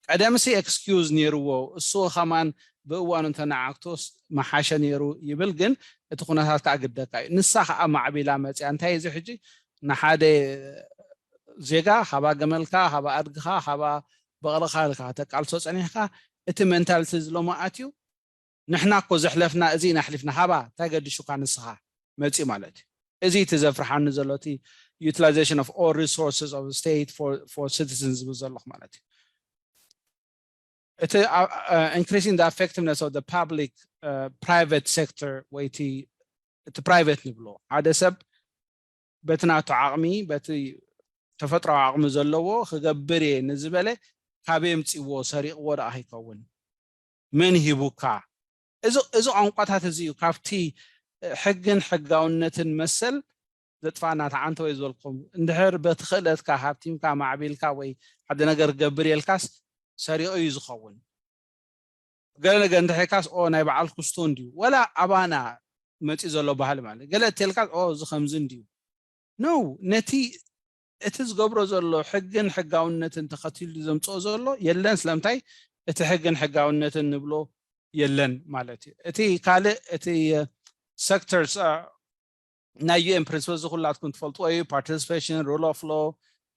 ቀደምሲ ኤክስኪውዝ ነይርዎ እሱ ከማን ብእዋኑ እንተነዓክቶስ መሓሸ ነይሩ ይብል ግን እቲ ኩነታት ከዓ ግደካ እዩ ንሳ ከዓ ማዕቢላ መፅያ እንታይ እዚ ሕጂ ንሓደ ዜጋ ሃባ ገመልካ ሃባ ኣድግኻ ሃባ በቕልኻ ኢልካ ተቃልሶ ፀኒሕካ እቲ ሜንታሊቲ ዝሎሚ ኣትዩ ንሕና እኮ ዘሕለፍና እዚ ኢና ኣሕሊፍና ሃባ እንታይ ገዲሹካ ንስኻ መፂ ማለት እዩ እዚ እቲ ዘፍርሓኒ ዘሎ እቲ utilization of all resources of the state for, for citizens ዝብል ዘለኹ ማለት እዩ እቲ increasing the effectiveness of the public private sector ወይ እቲ private ንብሎ ሓደ ሰብ በቲ ናቱ ዓቕሚ በቲ ተፈጥራዊ ዓቕሚ ዘለዎ ክገብር እየ ንዝበለ ካበይ ኣምፅዎ ሰሪቕዎ ደኣ ከይከውን መን ሂቡካ እዚ ቋንቋታት እዚ እዩ ካብቲ ሕግን ሕጋውነትን መሰል ዘጥፋና ተዓንተ ወይ ዝበልኩም እንድሕር በቲ ክእለትካ ሃብቲምካ ማዕቢልካ ወይ ሓደ ነገር ገብር የልካስ ሰሪቑ እዩ ዝኸውን። ገለ ነገር እንድሕርካስ ኦ ናይ በዓል ኩስቶ እንድዩ ወላ ኣባና መፂ ዘሎ ባህሊ ማለት ገለ እተልካስ ኦ እዚ ከምዚ እንድዩ ነው። ነቲ እቲ ዝገብሮ ዘሎ ሕግን ሕጋውነትን ተኸቲሉ ዘምፅኦ ዘሎ የለን። ስለምንታይ? እቲ ሕግን ሕጋውነትን ንብሎ የለን ማለት እዩ። እቲ ካልእ እቲ sectors ናይ U N principles ዝኩላትኩም ትፈልጥዎ እዩ። Participation, rule of law,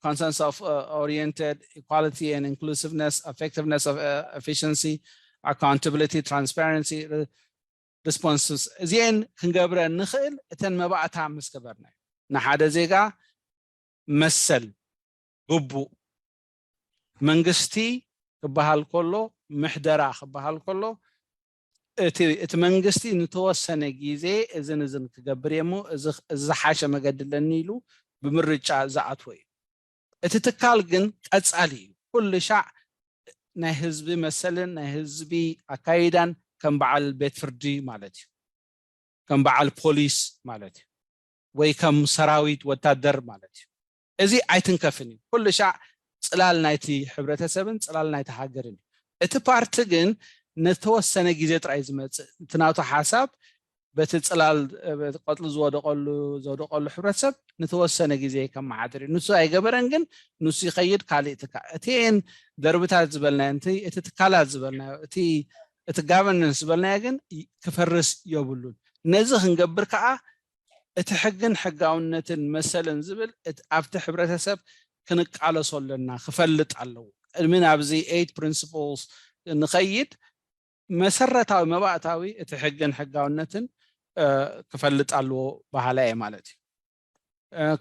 consensus of oriented, equality and inclusiveness, effectiveness of efficiency, accountability, transparency, responses እዚአን ክንገብረ ንኽእል እተን መባእታ ምስ ገበርና እዩ። ንሓደ ዜጋ መሰል፣ ግቡእ፣ መንግስቲ ክበሃል ከሎ፣ ምሕደራ ክበሃል ከሎ እቲ መንግስቲ ንተወሰነ ግዜ እዝን እዝን ክገብር እየ እሞ እዚ ዝሓሸ መገዲ ኣለኒ ኢሉ ብምርጫ ዝኣትዎ እዩ። እቲ ትካል ግን ቀፃሊ እዩ። ኩሉ ሻዕ ናይ ህዝቢ መሰልን ናይ ህዝቢ ኣካይዳን ከም በዓል ቤት ፍርዲ ማለት እዩ፣ ከም በዓል ፖሊስ ማለት እዩ፣ ወይ ከም ሰራዊት ወታደር ማለት እዩ። እዚ ኣይትንከፍን እዩ። ኩሉ ሻዕ ፅላል ናይቲ ሕብረተሰብን ፅላል ናይቲ ሃገርን እዩ። እቲ ፓርቲ ግን ንተወሰነ ግዜ ጥራይ ዝመፅእ እቲ ናቱ ሓሳብ በቲ ፅላል ቆፅሊ ዝወደቀሉ ዝወደቀሉ ሕብረተሰብ ንተወሰነ ግዜ ከመሓድር እዩ። ንሱ ኣይገበረን፣ ግን ንሱ ይኸይድ። ካልእ ትካ እቲን ደርብታት ዝበልናዮ እቲ ትካላት ዝበልናዮ እቲ እቲ ጋቨርነንስ ዝበልናዮ ግን ክፈርስ የብሉን። ነዚ ክንገብር ከዓ እቲ ሕግን ሕጋውነትን መሰልን ዝብል ኣብቲ ሕብረተሰብ ክንቃለሶ ኣለና፣ ክፈልጥ ኣለዎ። ቅድሚ ናብዚ eight principles ንኸይድ መሰረታዊ መባእታዊ እቲ ሕግን ሕጋውነትን ክፈልጥ ኣለዎ በሃላይ እየ ማለት እዩ።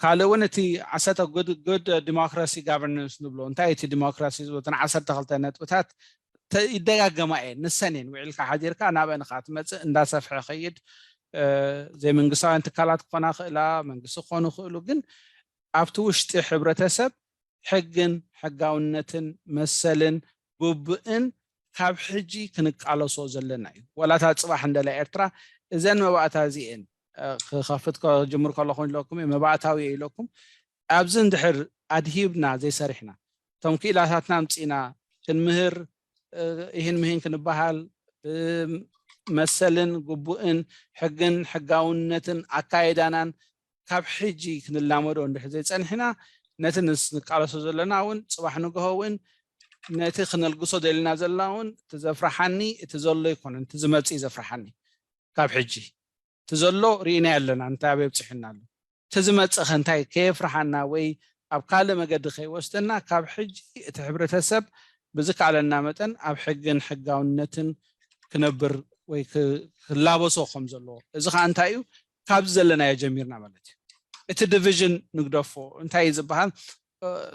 ካልእ እውን እቲ ዓሰርተ good democracy governance ንብሎ እንታይ እቲ ዲሞክራሲ ዝብሎ እተን ዓሰርተ ክልተ ነጥብታት ይደጋገማ እየን። ንሰን እየን ውዒልካ ሓዲርካ ናበን ኻ ትመፅእ እንዳሰፍሐ ኸይድ። ዘይመንግስታውያን ትካላት ክኾና ክእላ መንግስቲ ክኾኑ ክእሉ፣ ግን ኣብቲ ውሽጢ ሕብረተሰብ ሕግን ሕጋውነትን መሰልን ግቡእን ካብ ሕጂ ክንቃለሶ ዘለና እዩ። ወላታ ፅባሕ እንደላ ኤርትራ እዘን መባእታ እዚአን ክኸፍት ከጅምር ከለኹ ኢለኩም መባእታዊ ኢለኩም ኣብዚ እንድሕር ኣድሂብና ዘይሰሪሕና እቶም ክኢላታትና ኣምፂና ክንምህር ይህን ምሂን ክንበሃል ብመሰልን ግቡእን ሕግን ሕጋውነትን ኣካይዳናን ካብ ሕጂ ክንላመዶ እንድሕር ዘይፀንሕና ነቲ ንቃለሶ ዘለና እውን ፅባሕ ንግሆ እውን ነቲ ክነልግሶ ደልና ዘለና እውን እቲ ዘፍርሓኒ እቲ ዘሎ ኣይኮነን፣ እቲ ዝመፅእ እዩ ዘፍርሓኒ። ካብ ሕጂ እቲ ዘሎ ርኢናዮ ኣለና እንታይ ኣበይ ኣብፂሑና ኣሎ። እቲ ዝመፅእ ከ እንታይ ከየፍርሓና ወይ ኣብ ካልእ መገዲ ከይወስደና ካብ ሕጂ እቲ ሕብረተሰብ ብዝከኣለና መጠን ኣብ ሕግን ሕጋውነትን ክነብር ወይ ክላበሶ ከም ዘለዎ እዚ ከዓ እንታይ እዩ ካብዚ ዘለናዮ ጀሚርና ማለት እዩ። እቲ ዲቪዥን ንግደፎ እንታይ እዩ ዝበሃል?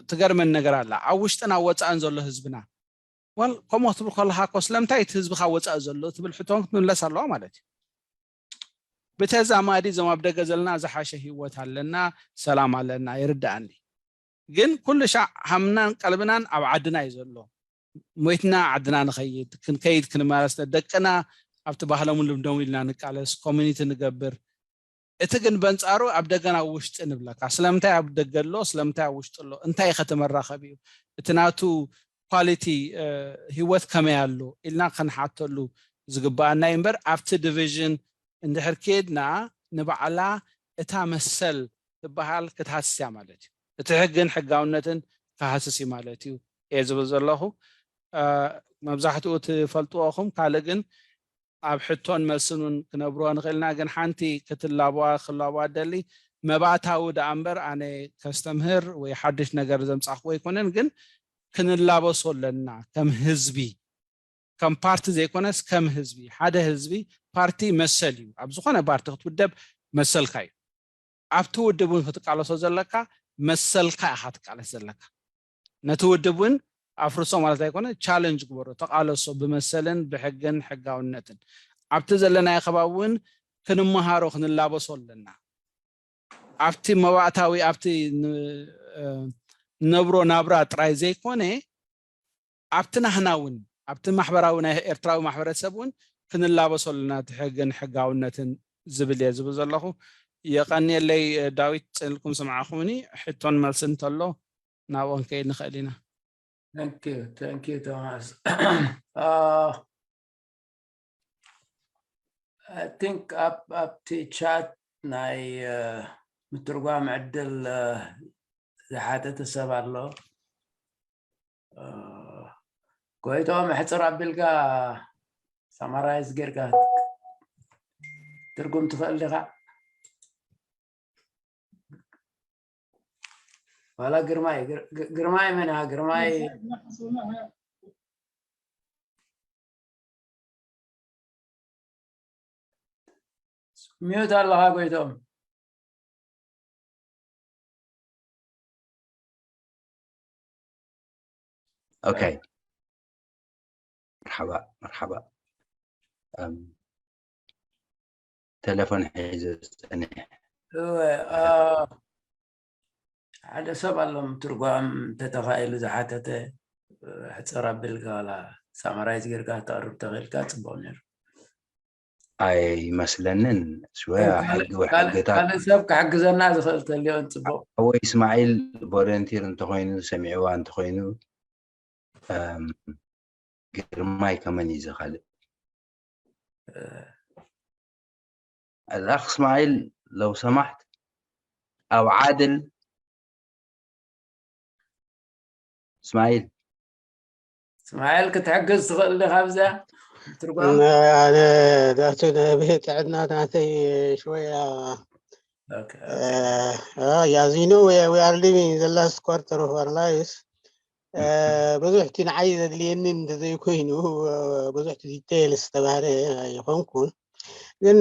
ትገርመን ነገር ኣላ ኣብ ውሽጥን ኣብ ወፃእን ዘሎ ህዝብና ዋል ከምኡ ክትብል ከለካ እኮ ስለምንታይ እቲ ህዝቢ ካብ ወፃኢ ዘሎ ትብል ሕቶ ክትምለስ ኣለዋ ማለት እዩ። ብተዛማዲ እዞም ኣብ ደገ ዘለና ዝሓሸ ህይወት ኣለና፣ ሰላም ኣለና ይርድኣኒ። ግን ኩሉ ሻዕ ሃምናን ቀልብናን ኣብ ዓድና እዩ ዘሎ። ሞይትና ዓድና ንኸይድ ክንከይድ ክንመለስ ደቅና ኣብቲ ባህሎምን ልምዶም ኢልና ንቃለስ ኮሚኒቲ ንገብር። እቲ ግን በንፃሩ ኣብ ደገን ኣብ ውሽጥን ንብለካ ስለምንታይ ኣብ ደገ ኣሎ ስለምንታይ ኣብ ውሽጢ ኣሎ እንታይ ከተመራኸብ እዩ እቲ ናቱ ኳሊቲ ህይወት ከመይ ኣሎ ኢልና ክንሓተሉ ዝግበኣና እዩ እምበር ኣብቲ ዲቪዥን እንድሕር ከድና ንባዕላ እታ መሰል ትበሃል ክትሃስስ እያ ማለት እዩ። እቲ ሕግን ሕጋውነትን ክሃስስ እዩ ማለት እዩ እየ ዝብል ዘለኹ። መብዛሕትኡ ትፈልጥዎ ኹም ካልእ ግን ኣብ ሕቶን መልስን እውን ክነብርዎ ንኽእልና ግን ሓንቲ ክትላበዋ ክላበዋ ደሊ መባእታዊ ደኣ እምበር ኣነ ከስተምህር ወይ ሓድሽ ነገር ዘምፃኽዎ ኣይኮነን ግን ክንላበሶ ኣለና ከም ህዝቢ ከም ፓርቲ ዘይኮነስ ከም ህዝቢ ሓደ ህዝቢ ፓርቲ መሰል እዩ ኣብ ዝኾነ ፓርቲ ክትውደብ መሰልካ እዩ ኣብቲ ውድብ እውን ክትቃለሶ ዘለካ መሰልካ ኢኻ ትቃለስ ዘለካ ነቲ ውድብ እውን ኣፍርሶ ማለት ኣይኮነ ቻለንጅ ግበሮ ተቃለሶ ብመሰልን ብሕግን ሕጋውነትን ኣብቲ ዘለናዮ ከባቢ እውን ክንመሃሮ ክንላበሶ ኣለና ኣብቲ መባእታዊ ኣብቲ ነብሮ ናብራ ጥራይ ዘይኮነ ኣብቲ ናህና እውን ኣብቲ ማሕበራዊ ናይ ኤርትራዊ ማሕበረሰብ እውን ክንላበሶ ኣለና እቲ ሕግን ሕጋውነትን ዝብል እየ ዝብል ዘለኹ የቐንየለይ ዳዊት ፅልኩም ስምዓኹምኒ ሕቶን መልሲ እንተሎ ናብኦም ከይድ ንኽእል ኢና Thank you, thank you, Thomas. Uh, I think ኣብ ኣብቲ ቻት ናይ ምትርጓም ዕድል ዝሓተተ ሰብ ኣሎ። ጎይቶም ሕፅር ኣቢልካ ሳማራይዝ ጌርካ ትርጉም ትኽእል ዲኻ? ዋላ ግርማይ ግርማይ መን ግርማይ ሚዩት ኣለኻ ጎይቶም። ኦኬ። መርሓባ መርሓባ። ቴሌፎን ሒዘ ዝፀኒሐ። ሓደ ሰብ ኣሎ ምትርጓም እንተተኻኢሉ ዝሓተተ፣ ሕፅር ኣቢልካ ዋላ ሳማራይዝ ጌርካ ተቕርብ ተኽእልካ ፅቡቕ ነይሩ። ኣይመስለንን። ሽወያ ሕጊ ወሕግታት ካልእ ሰብ ክሕግዘና ዝኽእል ተልዮን ፅቡቕ። ሓወይ እስማዒል ቮለንቲር እንተኾይኑ ሰሚዕዋ እንተኾይኑ ግርማይ ከመን እዩ ዘኻልእ? الأخ إسماعيل لو سمحت، أو عادل. إسماعيل. እስማኤል ክትሕግዝ ትኽእል ዲኻ ኣብዛ ትርጓም? ዳቱ ጥዕና ናተይ ሽወያ ያዚኖ we are living the last quarter of our lives ብዙሕ እቲ ንዓይ ዘድልየኒ እንተዘይኮይኑ ብዙሕ እቲ ዲቴይል ዝተባህለ ኣይኮንኩን ግን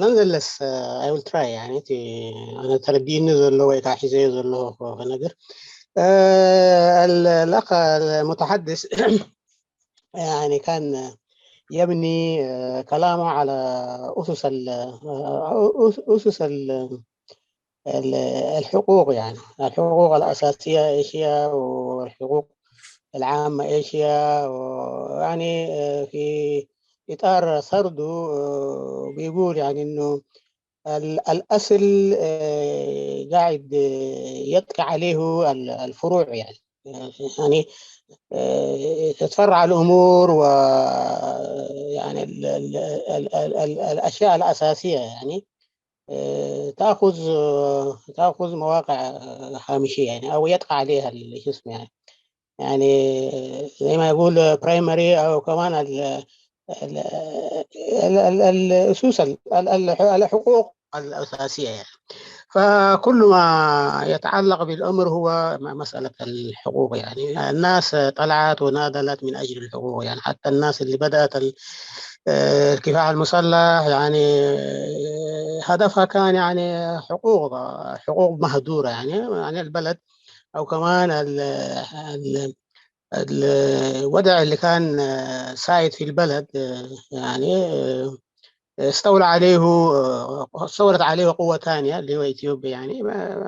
nonetheless I will try يعني እቲ ኣነ ተረዲእኒ ዘሎ ወይ ከዓ ሒዘዮ ዘለኹ ክነግር الأخ المتحدث يعني كان يبني كلامه على أسس أسس الحقوق يعني الحقوق الأساسية إيش هي والحقوق العامة إيش هي يعني في إطار سرده بيقول يعني إنه الأصل قاعد يطغى عليه الفروع يعني يعني تتفرع الأمور و يعني الأشياء الأساسية يعني تأخذ تأخذ مواقع هامشية يعني أو يطغى عليها شو اسمه يعني يعني زي ما يقول primary أو كمان ال الأسس الحقوق الأساسية يعني. فكل ما يتعلق بالأمر هو مسألة الحقوق يعني الناس طلعت وناضلت من أجل الحقوق يعني حتى الناس اللي بدأت الكفاح المسلح يعني هدفها كان يعني حقوق حقوق مهدورة يعني يعني البلد أو كمان ال ال الوضع اللي كان سائد في البلد يعني استولى عليه استولت عليه قوة ثانية اللي هو إثيوبيا يعني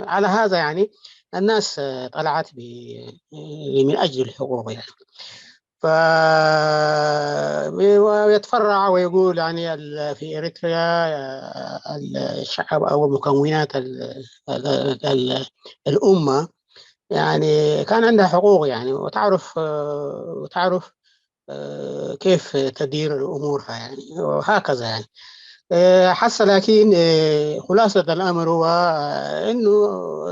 على هذا يعني الناس طلعت من أجل الحقوق يعني ف ويتفرع ويقول يعني في إريتريا الشعب أو مكونات الأمة يعني كان عندها حقوق يعني وتعرف وتعرف كيف تدير أمورها يعني وهكذا يعني حسا لكن خلاصة الأمر هو إنه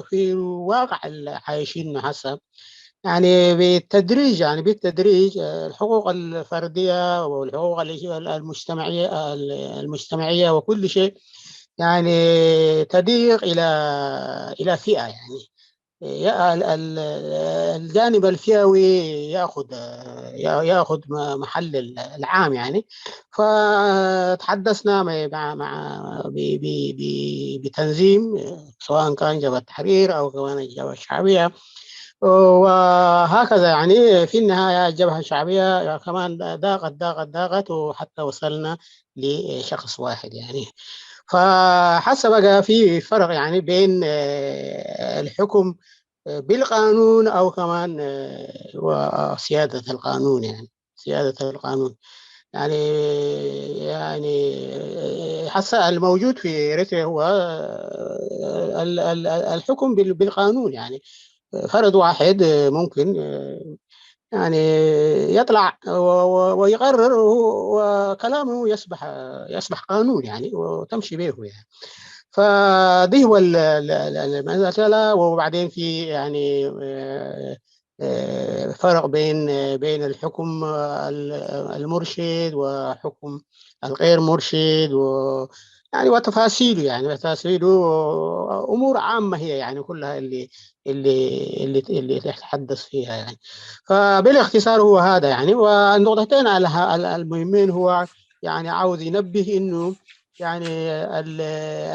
في واقع عايشين حسا يعني بالتدريج يعني بالتدريج الحقوق الفردية والحقوق المجتمعية المجتمعية وكل شيء يعني تضيق إلى إلى فئة يعني الجانب الفئوي ياخذ ياخذ محل العام يعني فتحدثنا مع مع بتنظيم سواء كان جبهه التحرير او كمان الجبهه الشعبيه وهكذا يعني في النهايه الجبهه الشعبيه كمان ضاقت ضاقت ضاقت وحتى وصلنا لشخص واحد يعني فحسب بقى في فرق يعني بين الحكم بالقانون او كمان سياده القانون يعني سياده القانون يعني يعني حسا الموجود في اريتريا هو الحكم بالقانون يعني فرد واحد ممكن يعني يطلع و- و- ويقرر، و- وكلامه يصبح يصبح قانون، يعني، وتمشي به، يعني. فدي هو ال- ال- ال- المسألة. وبعدين في، يعني، آه، آه، فرق بين بين الحكم ال- المرشد وحكم الغير مرشد، و يعني وتفاصيله، يعني وتفاصيله أمور عامة هي، يعني كلها اللي اللي اللي اللي تتحدث فيها، يعني. فبالاختصار هو هذا، يعني. والنقطتين ال- ال- المهمين، هو يعني عاوز ينبه إنه، يعني، ال-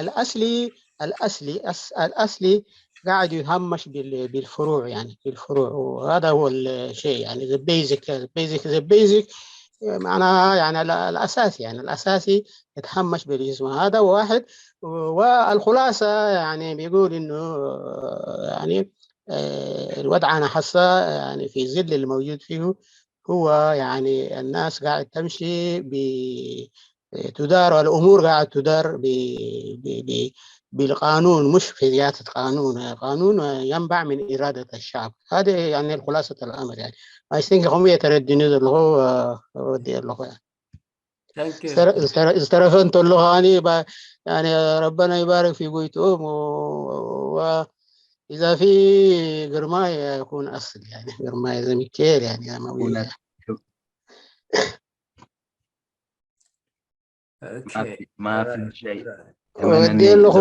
الأصلي الأصلي أس- الأصلي قاعد يتهمش بال- بالفروع، يعني بالفروع. وهذا هو الشيء، يعني the basic basic the basic معناها، يعني ال- الأساسي، يعني الأساسي يتهمش بالجسم. هذا واحد. والخلاصة، يعني، بيقول إنه، يعني، آه، الوضع أنا حاسة، يعني، في ظل الموجود فيه، هو، يعني، الناس قاعد تمشي ب تدار الأمور، قاعد تدار ب ب ب بالقانون، مش في ذات القانون. القانون ينبع من إرادة الشعب. هذه، يعني، الخلاصة الأمر، يعني. I think هم يترددون له، آه، ودي له، يعني. Thank you. ዝተረ- ዝተረ- ዝተረፈ እንተሎ ከዓኒ ባ- يعني ربنا يبارك في بيوتهم و- و- إذا في ግርማይ يكون أصل، يعني ግርማይ ዘሚካኤል، يعني يا مولاي. Okay. ما في شيء. ወዲ ኣለኹ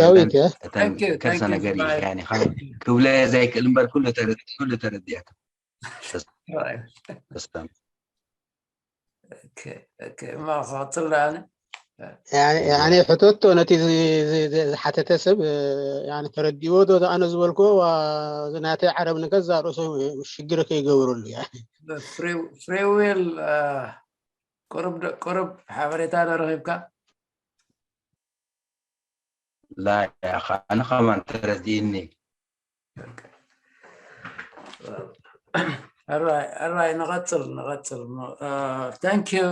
ዳዊት፣ እ? Thank you, thank ከሰ you, ነገር Brian. يعني خلص ክብለ ዘይክእል እምበር ኩሉ ተረድ- ኩሉ ተረዲኣካ። Right. በስታም Okay, okay. ما خاطر أنا. يعني يعني ሕተቶ ነቲ ዝ- ዝ- ዝ- ዝሓተተ ሰብ፣ እ፣ يعني ተረዲዎ ዶ ኣነ ዝበልኮ ዋ- ናተይ ዓረብ ንገዛ ርእሶም ሽግር ከይገብረሉ፣ يعني. Free free will. ቁርብ ዶ- ቁርብ ሓበሬታ ዶ ረኺብካ? لا يا أخي أنا كمان ترى ديني. ኣራይ ኣራይ ንቐፅል ንቐፅል። Thank you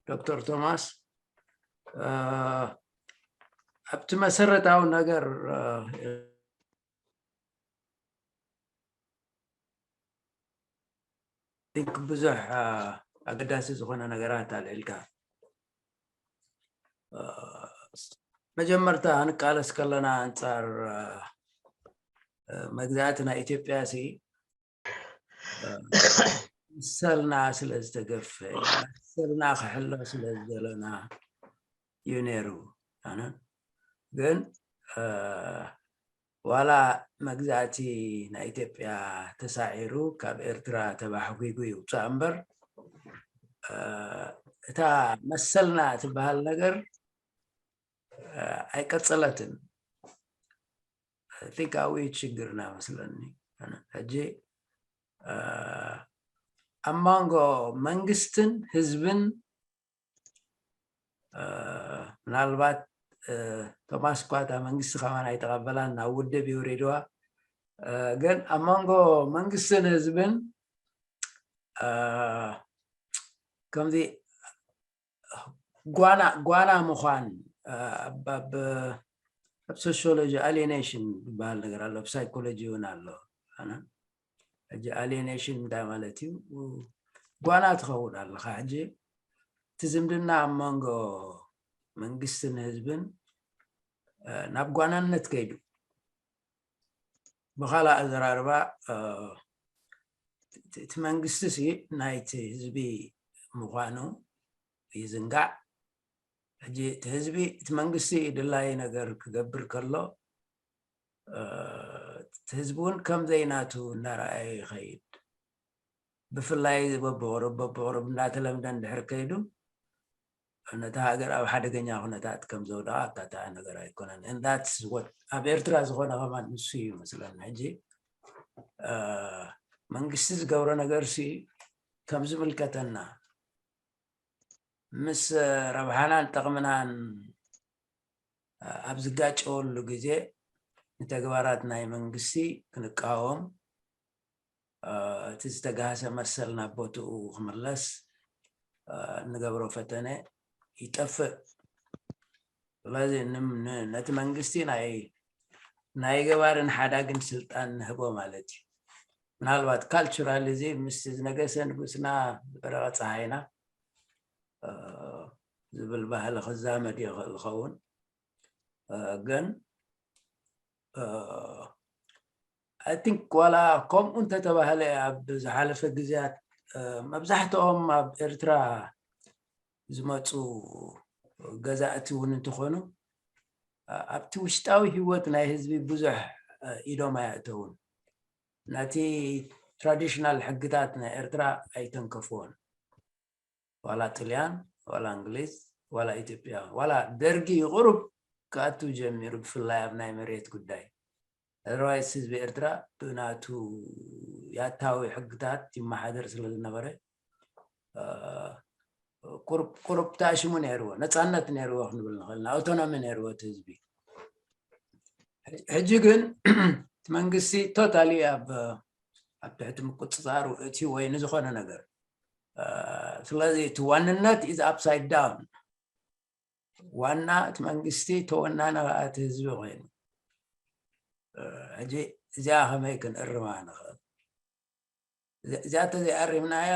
ዶክተር ቶማስ። ኣብቲ መሰረታዊ ነገር ብዙሕ ኣገዳሲ ዝኾነ ነገራት ኣልዒልካ። መጀመርታ ንቃለስ ከለና ኣንፃር መግዛእቲ ናይ ኢትዮጵያ ሲ መሰልና ስለ ዝተገፈ፣ መሰልና ክሕሎ ስለ ዝደለና እዩ ነይሩ። ኣነ ግን ዋላ መግዛእቲ ናይ ኢትዮጵያ ተሳዒሩ ካብ ኤርትራ ተባሕጒጉ ይውፃእ እምበር እታ መሰልና ትበሃል ነገር ኣይቀፀለትን። ቲካዊ ችግርና መስለኒ። ሕጂ ኣብ መንጎ መንግስትን ህዝብን ምናልባት ቶማስ እኳ እታ መንግስቲ ከማን ኣይተቐበላን ናብ ውድብ ይውሪድዋ። ግን ኣብ መንጎ መንግስትን ህዝብን ከምዚ ጓና ጓና ምዃን ኣብ ሶሽዮሎጂ ኣሊኔሽን ዝበሃል ነገር ኣሎ፣ ኣብ ሳይኮሎጂ እውን ኣሎ። ሕጂ ኣሊኔሽን እንታይ ማለት እዩ? ጓና ትኸውን ኣለኻ። ሕጂ እቲ ዝምድና ኣብ መንጎ መንግስትን ህዝብን ናብ ጓናነት ከይዱ። ብኻልእ ኣዘራርባ እቲ መንግስቲ ሲ ናይቲ ህዝቢ ምዃኑ ይዝንጋዕ። ሕጂ እቲ ህዝቢ እቲ መንግስቲ ድላዩ ነገር ክገብር ከሎ እቲ ህዝቢ እውን ከም ዘይናቱ እናረኣየ ይኸይድ። ብፍላይ በብቕሩብ በብቕሩብ እናተለምደ እንድሕር ከይዱ ነታ ሃገር ኣብ ሓደገኛ ኩነታት ከም ዘውደቓ ኣካታዒ ነገር ኣይኮነን። And that's what ኣብ ኤርትራ ዝኾነ ከማን ንሱ እዩ መስለኒ። ሕጂ መንግስቲ ዝገብሮ ነገር ሲ ከም ዝምልከተና ምስ ረብሓናን ጥቕምናን ኣብ ዝጋጨወሉ ግዜ ንተግባራት ናይ መንግስቲ ክንቃወም እቲ ዝተጋህሰ መሰል ናብ ቦትኡ ክምለስ እንገብሮ ፈተነ ይጠፍእ። ስለዚ ነቲ መንግስቲ ናይ ገባርን ሓዳግን ስልጣን ንህቦ ማለት እዩ። ምናልባት ካልቸራሊ እዚ ምስቲ ዝነገሰ ንጉስና በረቐ ፀሃይና ዝብል ባህሊ ክዛመድ ይኽእል ዝኸውን። ግን ኣይ ቲንክ ዋላ ከምኡ እንተተባህለ ኣብ ዝሓለፈ ግዜያት መብዛሕትኦም ኣብ ኤርትራ ዝመፁ ገዛእቲ እውን እንትኾኑ ኣብቲ ውሽጣዊ ህይወት ናይ ህዝቢ ብዙሕ ኢዶም ኣየእተውን። ነቲ ትራዲሽናል ሕግታት ናይ ኤርትራ ኣይተንከፍዎን። ዋላ ጥልያን ዋላ እንግሊዝ ዋላ ኢትዮጵያ ዋላ ደርጊ ቁሩብ ክኣቱ ጀሚሩ፣ ብፍላይ ኣብ ናይ መሬት ጉዳይ። ኣደርዋይስ ህዝቢ ኤርትራ ብናቱ ያታዊ ሕግታት ይመሓደር ስለ ዝነበረ ቁሩብ ተኣሽሙ ነይርዎ፣ ነፃነት ነይርዎ ክንብል ንኽእል ኢና፣ ኣውቶኖሚ ነይርዎ እቲ ህዝቢ። ሕጂ ግን እቲ መንግስቲ ቶታሊ ኣብ ኣብ ትሕቲ ምቁፅፃሩ እቲ ወይ ንዝኾነ ነገር ስለዚ እቲ ዋንነት ኢዝ ኣፕሳይድ ዳውን። ዋና እቲ መንግስቲ ተወናኒ ከዓ እቲ ህዝቢ ኮይኑ ሕጂ እዚኣ ከመይ ክንእርማ ንኽእል? እዚኣ ተዘይኣሪምናያ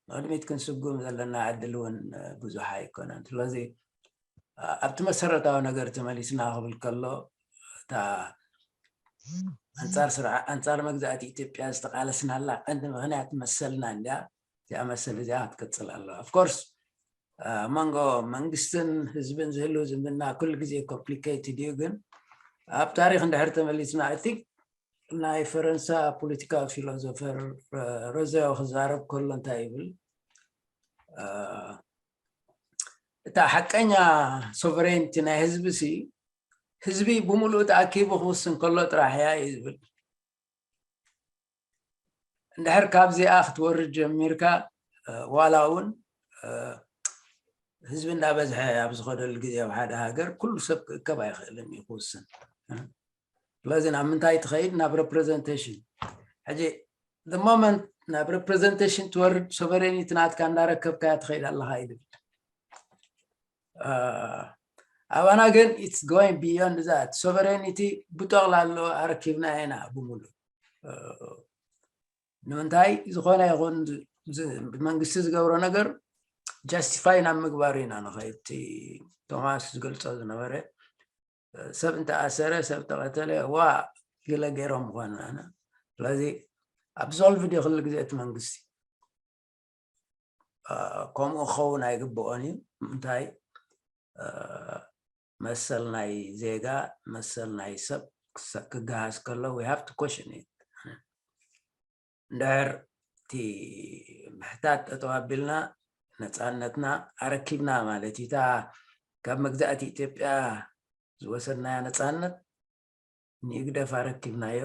ንቅድሚት ክንስጉም ዘለና ዕድል እውን ብዙሕ ኣይኮነን። ስለዚ ኣብቲ መሰረታዊ ነገር ተመሊስና ክብል ከሎ እታ ኣንፃር ስርዓ ኣንፃር መግዛእቲ ኢትዮጵያ ዝተቃለስናላ ቀንዲ ምክንያት መሰልና እንዲያ። እዚኣ መሰል እዚኣ ክትቅፅል ኣለዋ። ኣፍኮርስ መንጎ መንግስትን ህዝብን ዝህሉ ዝምድና ኩሉ ግዜ ኮምፕሊኬትድ እዩ። ግን ኣብ ታሪክ እንድሕር ተመሊስና እቲ ናይ ፈረንሳ ፖለቲካዊ ፊሎዞፈር ሮዜዮ ክዛረብ ከሎ እንታይ ይብል? እታ ሓቀኛ ሶቨሬንቲ ናይ ህዝቢ ሲ ህዝቢ ብምሉእ ተኣኪቡ ክውስን ከሎ ጥራሕ እያ እዩ ዝብል። እንድሕር ካብዚኣ ክትወርድ ጀሚርካ ዋላ እውን ህዝቢ እንዳበዝሐ ኣብ ዝኸደሉ ግዜ ኣብ ሓደ ሃገር ኩሉ ሰብ ክእከብ ኣይኽእልን እዩ ክውስን። ስለዚ ናብ ምንታይ ትኸይድ? ናብ ሬፕሬዘንቴሽን። ሕጂ ሞመንት ናብ ሬፕሬዘንቴሽን ትወርድ ሶቨሬኒቲ ናትካ እንዳረከብካያ ትኸይድ ኣለኻ እዩ ዝብል። ኣባና ግን it's going beyond that። ሶቨሬኒቲ ብጠቕላሎ ኣረኪብና ኢና ብምሉእ። ንምንታይ ዝኾነ ይኹን መንግስቲ ዝገብሮ ነገር ጃስቲፋይ ናብ ምግባር ኢና ንኸይድ። ቶማስ ዝገልፆ ዝነበረ ሰብ እንተኣሰረ ሰብ ተቐተለ ዋ ገለ ገይሮም ምዃኑ ኣነ ስለዚ ኣብዞልቭድ ይኽእል ግዜ እቲ መንግስቲ ከምኡ ክኸውን ኣይግብኦን እዩ። እንታይ መሰል ናይ ዜጋ መሰል ናይ ሰብ ክገሃስ ከሎ we have to question it። እንድሕር እቲ ምሕታት ጠጠው ኣቢልና ነፃነትና ኣረኪብና ማለት እዩ። እታ ካብ መግዛእቲ ኢትዮጵያ ዝወሰድናያ ነፃነት ንህግደፍ ኣረኪብናዮ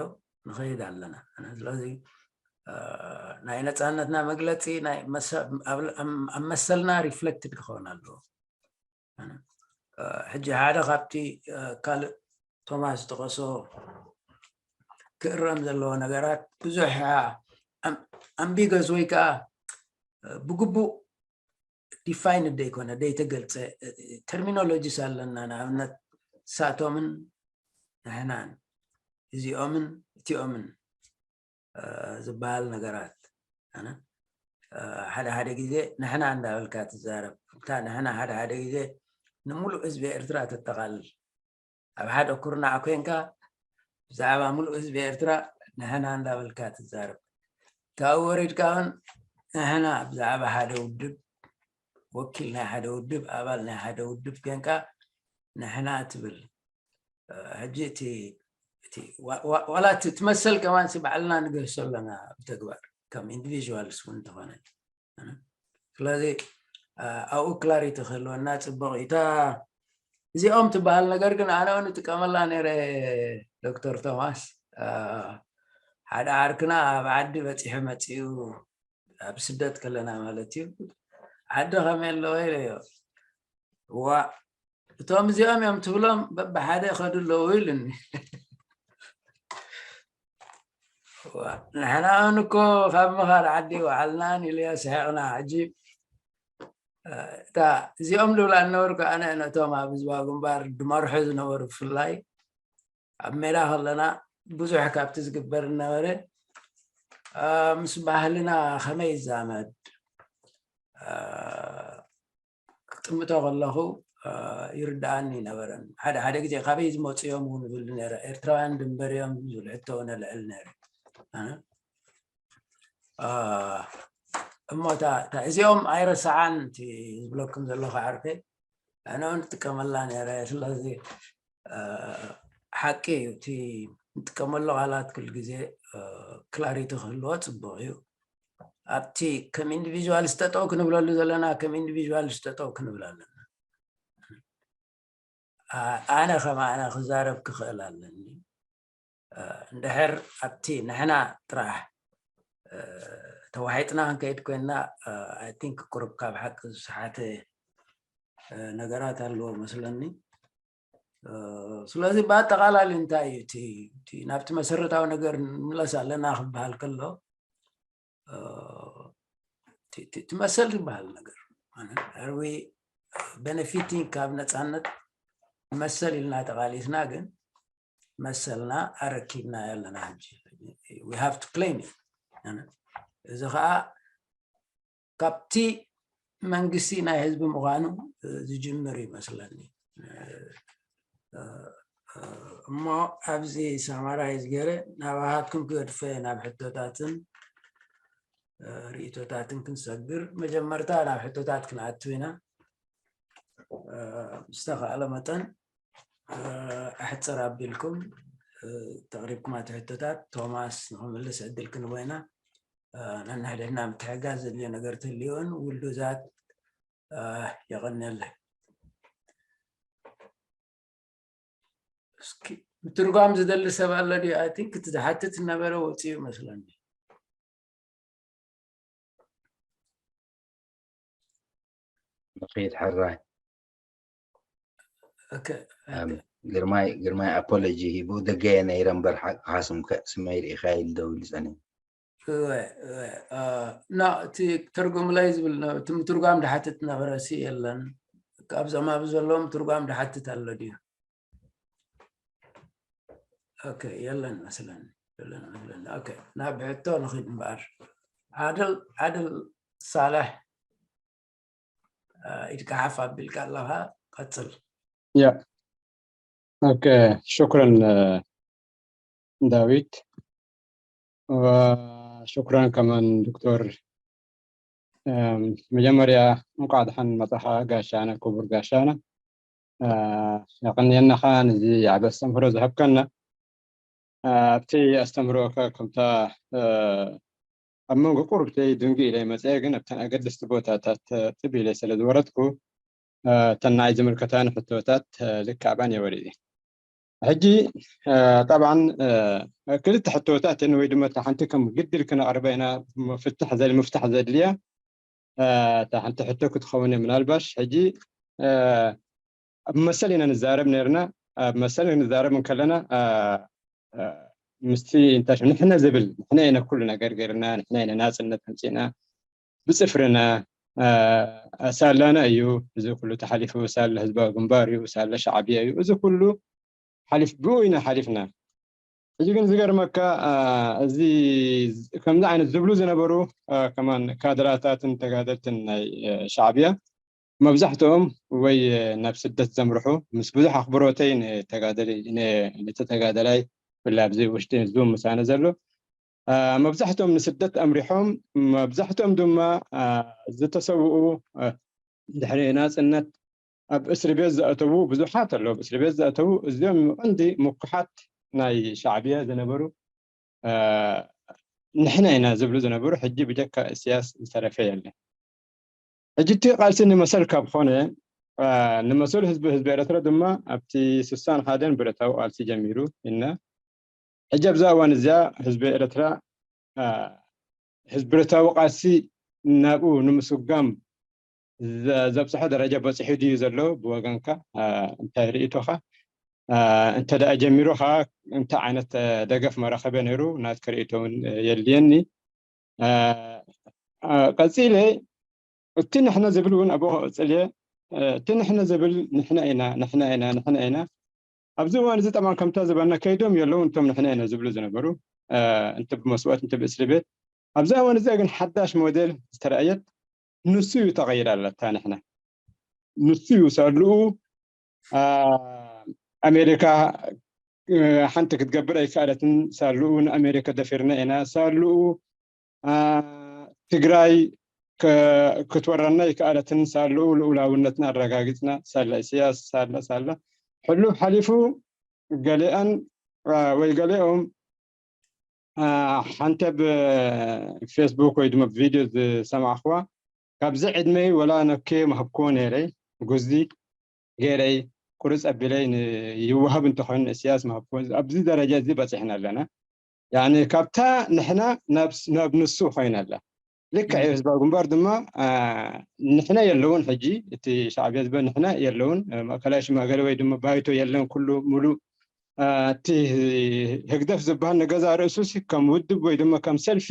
ንኸይድ ኣለና። ስለዚ ናይ ነፃነትና መግለፂ ኣብ መሰልና ሪፍሌክትድ ክኸውን ኣለዎ። ሕጂ ሓደ ካብቲ ካልእ ቶማስ ዝጠቐሶ ክእረም ዘለዎ ነገራት ብዙሕ ኣምቢገስ ወይ ከዓ ብግቡእ ዲፋይንድ ዘይኮነ ዘይተገልፀ ተርሚኖሎጂስ ኣለና። ንኣብነት ንሳቶምን ንሕናን እዚኦምን እቲኦምን ዝበሃል ነገራት ሓደ ሓደ ግዜ ንሕና እንዳበልካ ትዛረብ። እታ ንሕና ሓደ ሓደ ግዜ ንምሉእ ህዝቢ ኤርትራ ተጠቓልል። ኣብ ሓደ ኩርናዕ ኮንካ ብዛዕባ ምሉእ ህዝቢ ኤርትራ ንሕና እንዳበልካ ትዛረብ። ካብኡ ወሪድካ እውን ንሕና ብዛዕባ ሓደ ውድብ ወኪል ናይ ሓደ ውድብ ኣባል ናይ ሓደ ውድብ ኮንካ ንሕና ትብል። ሕጂ እቲ ዋላ እቲ ትመሰል ከማን ባዕልና ንገህሶ ኣለና ብተግባር ከም ኢንዲቪዥዋልስ እውን እንተኾነ። ስለዚ ኣብኡ ክላሪቲ ክህልወና ፅቡቅ እዩ። እዚኦም ትበሃል ነገር ግን ኣነ እውን እጥቀመላ ነይረ ዶክተር ቶማስ። ሓደ ዓርክና ኣብ ዓዲ በፂሑ መፂኡ ኣብ ስደት ከለና ማለት እዩ። ዓዲ ከመይ ኣለዎ ኢለዮ። ዋ እቶም እዚኦም እዮም ትብሎም በብሓደ ይኸዱ ኣለዉ ኢሉኒ። ንሕና እውን እኮ ካብ ምኻድ ዓዲ ወዓልናን ኢለዮ ስሒቕና። ሕጂ እታ እዚኦም ዝብላ ዝነበርኩ ኣነ ነቶም ኣብ ህዝባዊ ግንባር ዝመርሑ ዝነበሩ ብፍላይ ኣብ ሜዳ ከለና ብዙሕ ካብቲ ዝግበር እናበረ ምስ ባህልና ከመይ ይዛመድ ክጥምቶ ከለኹ ይርድኣኒ ይነበረን። ሓደ ሓደ ግዜ ካበይ ዝመፁ እዮም እውን ይብል ነረ። ኤርትራውያን ድንበር እዮም ዝብል ሕቶ እውን ኣልዕል ነረ። እሞ እዚኦም ኣይረስዓን እቲ ዝብለኩም ዘለኹ ዓርከይ። ኣነ እውን እጥቀመላ ነረ። ስለዚ ሓቂ እዩ፣ እቲ ንጥቀመሉ ቃላት ኩሉ ግዜ ክላሪቲ ክህልዎ ፅቡቅ እዩ። ኣብቲ ከም ኢንዲቪዥዋልስ ጠጠው ክንብለሉ ዘለና ከም ኢንዲቪዥዋልስ ጠጠው ክንብል ኣለና። ኣነ ከም ኣነ ክዛረብ ክኽእል ኣለኒ። እንድሕር ኣብቲ ንሕና ጥራሕ ተዋሒጥና ክንከይድ ኮይና፣ ኣይ ቲንክ ቁሩብ ካብ ሓቂ ዝሰሓተ ነገራት ኣለዎ መስለኒ። ስለዚ ብኣጠቓላሊ እንታይ እዩ እቲ ናብቲ መሰረታዊ ነገር ንምለስ ኣለና ክበሃል ከሎ፣ እቲ መሰል ዝበሃል ነገር ርዊ ቤነፊቲንግ ካብ ነፃነት መሰል ኢልና ተቓሊስና፣ ግን መሰልና ኣረኪብና ኣለና። ሕጂ we have to claim it። እዚ ከዓ ካብቲ መንግስቲ ናይ ህዝቢ ምዃኑ ዝጅምር ይመስለኒ። እሞ ኣብዚ ሳማራይዝ ገይረ ናባኻትኩም ክገድፈ ናብ ሕቶታትን ርእቶታትን ክንሰግር፣ መጀመርታ ናብ ሕቶታት ክንኣቱ ኢና። ዝተኻእለ መጠን ኣሕፅር ኣቢልኩም ተቕሪብኩም ኣቲ ሕቶታት ቶማስ ንክምልስ ዕድል ክንቦ ኢና። ነንሕድሕድና ምትሕጋዝ ዘድልዮ ነገር ተልዮን ውሉዛት የቐንየለይ። እስኪ ምትርጓም ዝደሊ ሰብ ኣሎ ድዩ? ኣይ ቲንክ እቲ ዝሓትት ዝነበረ ወፂኡ መስለኒ። ንኸይድ ሕራይ ግርማይ ግርማይ ኣፖሎጂ ሂቡ ደገየ ነይረ እምበር ሓቅኻ ስመይ ርኢኻ ኢሉ ደው ኢሉ ጸኒሑ። ና እቲ ትርጉምለይ ዝብል እቲ ምትርጓም ድሓትት ነበረ ሲ የለን። ኣብዞም ኣብዚ ዘለዎም ትርጓም ድሓትት ኣሎ ድዩ? የለን መስለኒ። ናብ ሕቶ ንኽድ እምበኣር። ዓድል ሳልሕ ኢድካ ሓፍ ኣቢልካ ኣለኻ፣ ቀፅል። ያ ኦኬ፣ ሽኩረን ዳዊት፣ ሽኩረን ከማን ዶክተር። መጀመርያ እንኳዕ ደሓን መጻኻ ጋሻነ፣ ክቡር ጋሻነ። የቐንየናኻ ነዚ ዓቢ ኣስተምህሮ ዝሃብካና። ኣብቲ ኣስተምህሮካ ከምታ ኣብ መንጎ ቁሩብ ደይ ድንጉ ኢለ መጸ፣ ግን ኣብተን ኣገደስቲ ቦታታት ጥብ ኢለ ስለ ዝወረድኩ እተን ንዓይ ዝምልከታኒ ሕቶታት ልክዕ ኣባን እየ ወሪደ። ሕጂ ጠብዓን ክልተ ሕቶታት እየን፣ ወይ ድማ እታ ሓንቲ ከም ግድል ክነቕርበ ኢና፣ ምፍታሕ ዘድ- ምፍታሕ ዘድልያ እታ ሓንቲ ሕቶ ክትኸውን እየ። ምናልባሽ ሕጂ ኣብ መሰል ኢና ንዛረብ ነርና። ኣብ መሰል ንዛረብ እንከለና ምስቲ እንታይ ሽም ንሕነ ዝብል፣ ንሕነ ኢና ኩሉ ነገር ገርና፣ ንሕነ ኢና ናጽነት ኣምጺእና ብጽፍርና። ሳላና እዩ እዚ ኩሉ ተሓሊፉ፣ ሳላ ህዝባዊ ግንባር እዩ፣ ሳላ ሻዕብያ እዩ፣ እዚ ኩሉ ሓሊፍ ብኡ ኢና ሓሊፍና። ሕጂ ግን ዝገርመካ እዚ ከምዚ ዓይነት ዝብሉ ዝነበሩ ከማን ካድራታትን ተጋደልትን ናይ ሻዕብያ መብዛሕትኦም ወይ ናብ ስደት ዘምርሑ፣ ምስ ብዙሕ ኣኽብሮተይ ንተጋደሊ- ን- ነቲ ተጋደላይ ብፍላይ ኣብዚ ውሽጢ ዙም ምሳነ ዘሎ፣ መብዛሕትኦም ንስደት ኣምሪሖም፣ መብዛሕትኦም ድማ ዝተሰውኡ ድሕሪ ናፅነት ኣብ እስሪ ቤት ዝኣተዉ ብዙሓት ኣለዉ። ኣብ እስሪ ቤት ዝኣተዉ እዚኦም ቀንዲ ምኩሓት ናይ ሻዕብያ ዝነበሩ ንሕና ኢና ዝብሉ ዝነበሩ ሕጂ ብጀካ እስያስ ዝተረፈ የለን። ሕጂ እቲ ቃልሲ ንመሰል ካብ ኾነ ንመሰሉ ህዝቢ ህዝቢ ኤረትራ ድማ ኣብቲ ስሳን ሓደን ብረታዊ ቃልሲ ጀሚሩ እና ሕጂ ኣብዛ እዋን እዚኣ ህዝቢ ኤረትራ ህዝቢ ብረታዊ ቃልሲ ናብኡ ንምስጓም ዘብፅሖ ደረጃ በፂሑ ድዩ ዘሎ ብወገንካ እንታይ ርእቶኻ? እንተ ደኣ ጀሚሩ ኸዓ እንታይ ዓይነት ደገፍ መራኸበ ነይሩ? ናትካ ርእቶ እውን የድልየኒ። ቀፂለ እቲ ንሕነ ዝብል እውን ኣብኡ ክቕፅል እየ። እቲ ንሕነ ዝብል ንሕነ ኢና ንሕነ ኢና ንሕነ ኢና ኣብዚ እዋን እዚ ጠማን ከምታ ዝበልና ከይዶም የለውን እቶም ንሕና ኢና ዝብሉ ዝነበሩ፣ እ፣ እንተ ብመስዋእት እንተ ብእስሪ ቤት። ኣብዚ እዋን እዚ ግን ሓዳሽ ሞዴል ዝተረእየት ንሱ እዩ ተቐይራ ኣለታ። ንሕና ንሱ እዩ ሳልኡ፣ እ፣ ኣሜሪካ፣ እ፣ ሓንቲ ክትገብር ኣይከኣለትን። ሳልኡ ንኣሜሪካ ደፊርና ኢና። ሳልኡ፣ እ፣ ትግራይ ከ-፣ ክትወረና ኣይከኣለትን። ሳልኡ ልኡላውነትና ኣረጋጊጽና። ሳላ ኢሳያስ፣ ሳላ፣ ሳላ ሕሉፍ ሓሊፉ ገሊኣን፣ እ፣ ወይ ገሊኦም፣ እ፣ ሓንቲ ኣብ ፌስቡክ ወይ ድማ ቪድዮ ዝሰማዕኽዋ፣ ካብዚ ዕድመይ ወላ ነኬ መሃብክዎ ነይረ፣ ጉዚ ገይረይ፣ ቁርጽ ኣቢለይ ን-፣ ይወሃብ እንተኾይኑ ንእስያስ መሃብክዎ። ኣብዚ ደረጃ እዚ በጺሕና ኣለና። ያኒ ካብታ ንሕና ናብ ስ-፣ ናብ ንሱ ኮይና ኣላ። ልክዕ እዩ። ህዝባዊ ግንባር ድማ፣ እ፣ ንሕና የለውን ሕጂ፣ እቲ ሻዕብያ ዝበ ንሕና የለውን፣ እ፣ ማእከላይ ሽማግለ ወይ ድማ ባይቶ የለን፣ ኩሉ ሙሉእ፣ እ፣ እቲ ህግደፍ ዝበሃል ንገዛ ርእሱ ሲ ከም ውድብ ወይ ድማ ከም ሰልፊ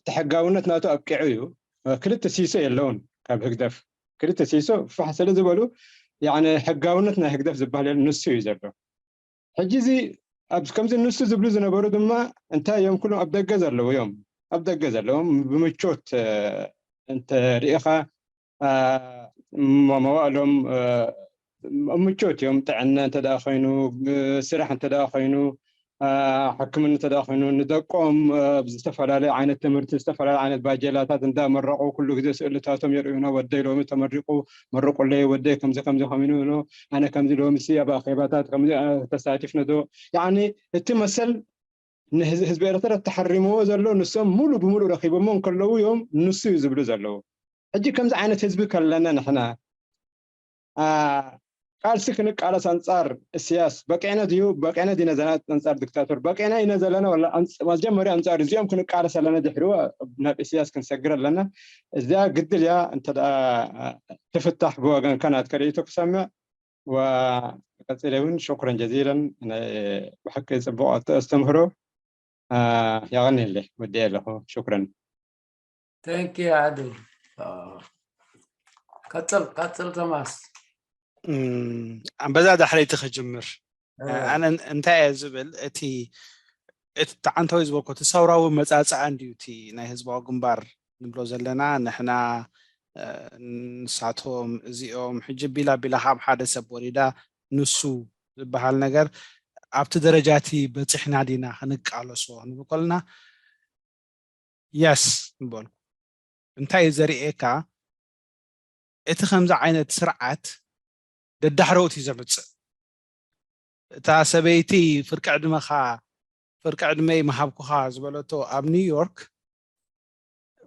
እቲ ሕጋውነት ናቱ ኣብቂዑ እዩ። እ፣ ክልተ ሲሶ የለውን ካብ ህግደፍ። ክልተ ሲሶ ፋሕ ስለ ዝበሉ፣ ያኒ ሕጋውነት ናይ ህግደፍ ዝበሃል የለን፣ ንሱ እዩ ዘሎ። ሕጂ እዚ ኣብ ከምዚ ንሱ ዝብሉ ዝነበሩ ድማ እንታይ እዮም? ኩሎም ኣብ ደገ ዘለዉ እዮም። ኣብ ደገ ዘለዎም ብምቾት፣ እ፣ እንተ ርኢኻ፣ እ፣ ሞ-፣ መዋእሎም፣ እ፣ ምቾት እዮም። ጥዕና እንተ ደኣ ኮይኑ፣ እ፣ ስራሕ እንተ ደኣ ኮይኑ፣ እ፣ ሕክምና እንተ ደኣ ኮይኑ፣ ንደቆም፣ እ፣ ኣብ ዝተፈላለየ ዓይነት ትምህርቲ፣ ዝተፈላለየ ዓይነት ባጀላታት እንዳመረቑ ኩሉ ግዜ ስእልታቶም የርእዩና። "ወደይ ሎሚ ተመሪቑ፣ መርቑለይ፣ ወደይ ከምዚ ከምዚ ኮይኑ ኣሎ፣ ኣነ ከምዚ ሎሚ ሲ ኣብ ኣኼባታት ከምዚ፣ እ፣ ተሳቲፍነ ዶ?" ያኒ እቲ መሰል ንህዝ-፣ ህዝቢ ኤርትራ ተሓሪምዎ ዘሎ ንሶም ሙሉ ብሙሉ ረኺቦሞ እንከለዉ እዮም ንሱ እዩ ዝብሉ ዘለዉ። ሕጂ ከምዚ ዓይነት ህዝቢ ከለና ንሕና፣ አ፣ ቃልሲ ክንቃለስ ኣንጻር እስያስ በቂዕና ድዩ? በቂዕና ዲና ዘለና ኣንጻር ዲክታቶር? በቂዕና ኢና ዘለና ወላ ኣንጽ-፣ መጀመርያ ኣንጻር እዚኦም ክንቃለስ ኣለና፣ ድሕሪኡ ናብ እስያስ ክንሰግር ኣለና። እዚኣ ግድል እያ። እንተ ደኣ ትፍታሕ ብወገንካ ናትካ ርእይቶ ክሰምዕ። ወቀጺለ እውን ሽኩረን ጀዚለን፣ ናይ ብሓቂ ጽቡቕ ኣተ-፣ ኣስተምህሮ። አ፣ የቐንየለይ፣ ወዲኤ ኣለኹ። ሽኩረን። Thank you፣ ዓደይ። አ፣ ቀጽል፣ ቀጽል ቶማስ። እም፣ ኣንበዛ ዳሕረይቲ ክጅምር። እ። ኣነ ን-፣ እንታይ እየ ዝብል፣ እቲ፣ እቲ ተዓንታዊ ዝበልኮ፣ እቲ ሰውራዊ መጻጽዓ እንድዩ፣ እቲ ናይ ህዝባዊ ግንባር ንብሎ ዘለና፣ ንሕና፣ እ፣ ንሳቶም፣ እዚኦም፣ ሕጂ ቢላ ቢላ ካብ ሓደ ሰብ ወሪዳ ንሱ ዝበሃል ነገር፣ ኣብቲ ደረጃ እቲ በጺሕና ዲና ክንቃለሶ ክንብል ከለና፣ የስ ንበልኩ። እንታይ እዩ ዘርእየካ? እቲ ከምዚ ዓይነት ስርዓት ደዳሕረውት እዩ ዘምጽእ። እታ ሰበይቲ ፍርቂ ዕድመኻ፣ ፍርቂ ዕድመይ ምሃብኩኻ ዝበለቶ ኣብ ኒውዮርክ፣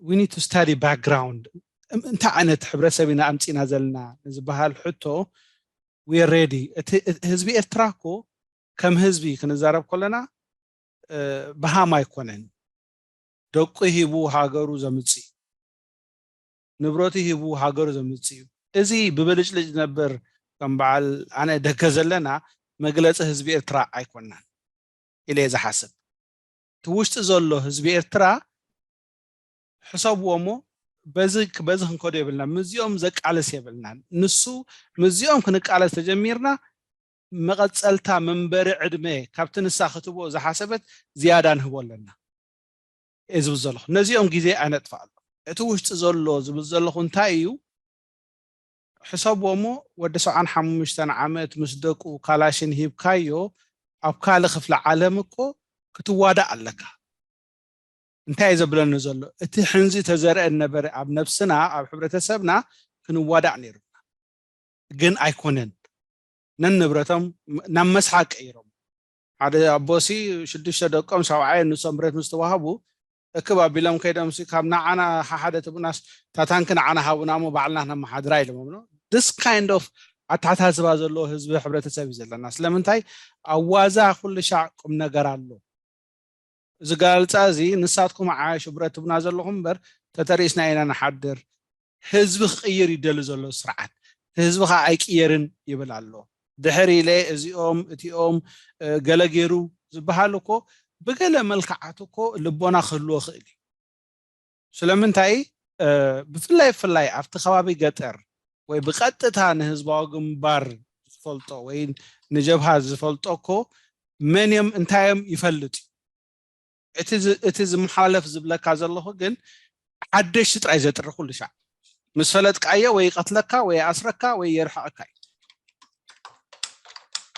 "We need to study background." እም-፣ እንታይ ዓይነት ሕብረተሰብ ኢና ኣምጺና ዘለና ንዝበሃል ሕቶ፣ we are ready። እቲ፣ እቲ ህዝቢ ኤርትራ እኮ ከም ህዝቢ ክንዛረብ ከለና፣ እ፣ በሃም ኣይኮነን። ደቁ ሂቡ ሃገሩ ዘምጽእ እዩ። ንብረቱ ሂቡ ሃገሩ ዘምጽእ እዩ። እዚ ብብልጭልጭ ዝነብር ከም በዓል ኣነ ደገ ዘለና መግለጺ ህዝቢ ኤርትራ ኣይኮናን ኢለ እየ ዝሓስብ። እቲ ውሽጢ ዘሎ ህዝቢ ኤርትራ ሕሰብዎ እሞ በዚ፣ በዚ ክንከዶ የብልና። ምስዚኦም ዘቃልስ የብልናን። ንሱ ምስዚኦም ክንቃለስ ተጀሚርና መቐጸልታ መንበሪ ዕድመ ካብቲ ንሳ ክትቦ ዝሓሰበት ዝያዳ ንህቦ ኣለና እየ ዝብል ዘለኹ። ነዚኦም ግዜ ኣይነጥፍኣሉ። እቲ ውሽጢ ዘሎ ዝብል ዘለኹ እንታይ እዩ? ሕሰብዎ እሞ ወዲ ሰብዓን ሓሙሽተን ዓመት ምስ ደቁ ካላሽን ሂብካዮ ኣብ ካልእ ክፍለ ዓለም እኮ ክትዋዳእ ኣለካ። እንታይ እዩ ዘብለኒ ዘሎ? እቲ ሕንዚ ተዘርአ ነበረ ኣብ ነብስና፣ ኣብ ሕብረተሰብና ክንዋዳእ ነይሩና። ግን ኣይኮነን። ነንብረቶም ናብ መስሓቅ ቀይሮም። ሓደ ኣቦሲ ሽዱሽተ ደቆም ሰብዓይ ንሶም ብረት ምስ ተዋህቡ፣ እክብ ኣቢሎም ከይዶምሲ፣ "ካብ ንዓና ሓሓደ ትቡናስ፣ እታ ታንኪ ንዓና ሃቡና እሞ ባዕልና ክነመሓድራ" ኢሎሞም። This kind of ኣተሓሳስባ ዘለዎ ህዝቢ፣ ሕብረተሰብ እዩ ዘለና። ስለምንታይ ኣብ ዋዛ ኩሉ ሻዕ ቁም ነገር ኣሎ። እዚ ጋልጻ እዚ ንሳትኩም ዓያሹ ብረት ትቡና ዘለኹም እምበር፣ ተተሪስና ኢና ንሓድር። ህዝቢ ክቕይር ይደሊ ዘሎ ስርዓት፣ ህዝቢ ኸዓ ኣይቅየርን ይብል ኣሎ። ድሕር ኢለ እዚኦም፣ እቲኦም፣ እ፣ ገለ ገይሩ ዝበሃል እኮ ብገለ መልክዓት እኮ ልቦና ክህልዎ ክእል እዩ። ስለምንታይ? እ፣ ብፍላይ፣ ብፍላይ ኣብቲ ከባቢ ገጠር ወይ ብቐጥታ ንህዝባዊ ግንባር ዝፈልጦ ወይ ንጀብሃ ዝፈልጦ እኮ መን እዮም እንታይ እዮም ይፈልጥ እዩ። እቲ ዝ- እቲ ዝመሓለፍ ዝብለካ ዘለኹ ግን ሓደሽቲ ጥራይ ዘጥሪ ኩሉ ሻዕ ምስ ፈለጥካዮ ወይ ይቐትለካ ወይ ይኣስረካ ወይ የርሕቐካ እዩ።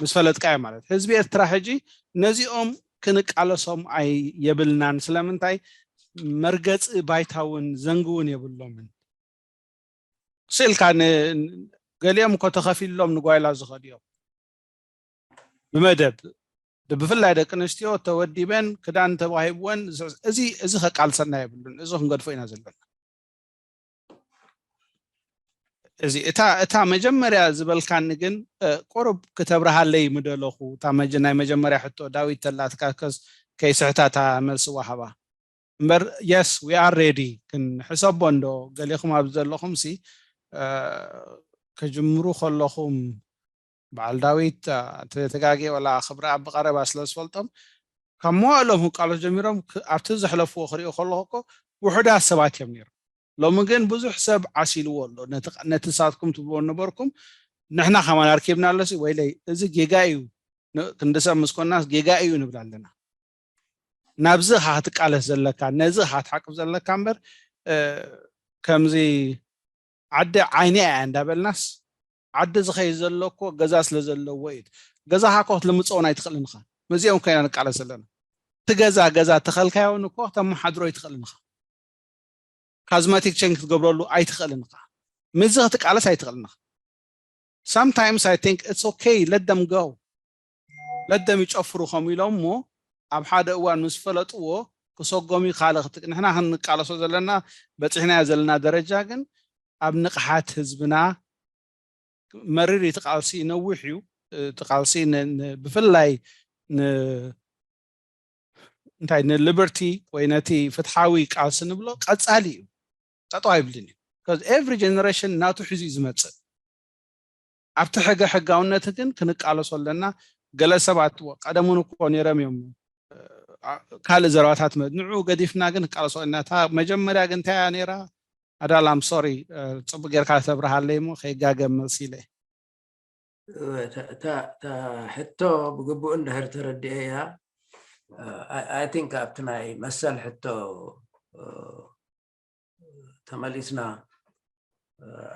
ምስ ፈለጥካዮ ማለት ህዝቢ ኤርትራ ሕጂ ነዚኦም ክንቃለሶም ኣይ የብልናን። ስለምንታይ? መርገፂ ባይታ እውን ዘንጊ እውን የብሎምን። ስእልካ ን- ገሊኦም እኮ ተኸፊሎም ንጓይላ ዝኸዱ እዮም ብመደብ። ብፍላይ ደቂ ኣንስትዮ ተወዲበን ክዳን ተዋሂብወን እዚ እዚ ከቃልሰና የብሉን። እዚ ክንገድፎ ኢና ዘለና። እዚ እታ እታ መጀመርያ ዝበልካኒ ግን ቁሩብ ክተብርሃለይ ምደለኹ። እታ ናይ መጀመርያ ሕቶ ዳዊት ተላትካ ከይስሕታ እታ መልሲ ዋሃባ እምበር yes we are ready። ክንሕሰቦ እንዶ ገሌኹም ኣብዚ ዘለኹም ሲ ከጅምሩ ከለኹም በዓል ዳዊት ተጋጌ ወላ ክብሪ ኣብ ብቐረባ ስለ ዝፈልጦም ካብ መዋእሎም ህቃሎት ጀሚሮም ኣብቲ ዘሕለፍዎ ክሪኦ ከለኹ እኮ ውሑዳት ሰባት እዮም ነይሮም። ሎሚ ግን ብዙሕ ሰብ ዓሲልዎ ኣሎ። ነቲ ሳትኩም ትብልዎ ነበርኩም ንሕና ከማን ኣርኪብና ኣለሲ ወይለይ እዚ ጌጋ እዩ። ክንዲ ሰብ ምስኮናስ ጌጋ እዩ ንብል ኣለና። ናብዚ ኢኻ ክትቃለስ ዘለካ፣ ነዚ ኢኻ ክትሓቅፍ ዘለካ እምበር ከምዚ ዓዲ ዓይኒ እያ እንዳበልናስ ዓዲ ዝኸይ ዘሎ እኮ ገዛ ስለ ዘለዎ እዩ። ገዛኻ እኮ ክትልምፅኦን ኣይትኽእልን ኢኻ። መዚኦም ኮይና ንቃለስ ዘለና እቲ ገዛ ገዛ ተኸልካዮን እኮ ክተመሓድሮ ኣይትኽእልን ኢኻ። ካዝማቲክ ቼንጅ ክትገብረሉ ኣይትኽእልን ኢኻ። ምዚ ክትቃለስ ኣይትኽእልን ኢኻ። Sometimes I think it's okay, let them go, let them ይጨፍሩ ከምኡ ኢሎም እሞ ኣብ ሓደ እዋን ምስ ፈለጥዎ ክሰጎም እዩ። ካልእ ንሕና ክንቃለሶ ዘለና በፂሕናዮ ዘለና ደረጃ ግን ኣብ ንቕሓት ህዝብና መሪር እዩ። እቲ ቃልሲ ነዊሕ እዩ። እቲ ቃልሲ ብፍላይ እንታይ ንሊበርቲ ወይ ነቲ ፍትሓዊ ቃልሲ ንብሎ ቀፃሊ እዩ። ጠጠው ኣይብልን እዩ። Every generation ናቱ ሒዙ እዩ ዝመፅእ። ኣብቲ ሕገ ሕጋውነት ግን ክንቃለሶ ኣለና። ገለ ሰባት ቀደሙን እኮ ነይሮም እዮም ካልእ ዘረባታት ንዑ ገዲፍና ግን ክቃለሶ ኣለና። እታ መጀመርያ ግን እንታይ እያ ነይራ? ኣዳል I'm sorry፣ ፅቡቅ ጌርካ ተብርሃለይ እሞ ከይጋገ መልሲ ኢለ። እታ ሕቶ ብግቡእ እንድሕር ተረዲኤያ I think ኣብቲ ናይ መሰል ሕቶ ተመሊስና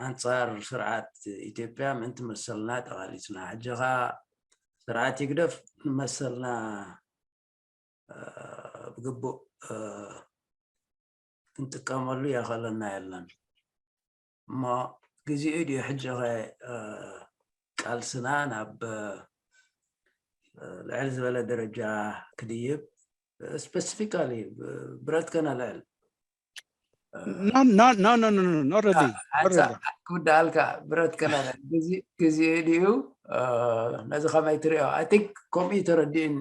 ኣንፃር ስርዓት ኢትዮጵያ ምእንቲ መሰልና ተቓሊስና ሕጂ ኸዓ ስርዓት ይግደፍ ንመሰልና ብግቡእ ክንጥቀመሉ የኽእለና የለን እሞ ግዚኡ ድዩ ሕጂ ኸ ቃልስና ናብ ልዕል ዝበለ ደረጃ ክድይብ specifically ብረት ከነልዕል ክውድኣልካ ብረት ከነልዕል ግዚኡ ድዩ ነዚ ከመይ ትሪኦ I think ከምኡ ተረዲእኒ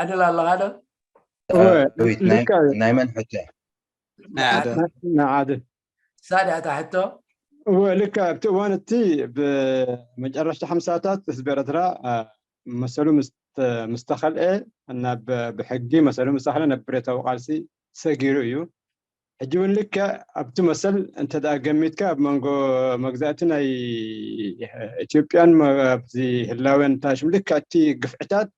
ዓደል ኣለኻ ዶ ናይ መን ሕቶ ንዓደ ሳዳ እታ ሕቶ እወ ልካ ኣብቲ እዋን እቲ ብመጨረሽታ ሓምሳታት ህዝቢ ኤርትራ መሰሉ ምስ ተኸልአ ናብ ብሕጊ መሰሉ ምስ ተኸለ ናብ ብረታዊ ቃልሲ ሰጊሩ እዩ። ሕጂ እውን ልክዕ ኣብቲ መሰል እንተ ደኣ ገሚትካ ኣብ መንጎ መግዛእቲ ናይ ኢትዮጵያን ኣብዚ ህላወን ታሽም ልክዕ እቲ ግፍዕታት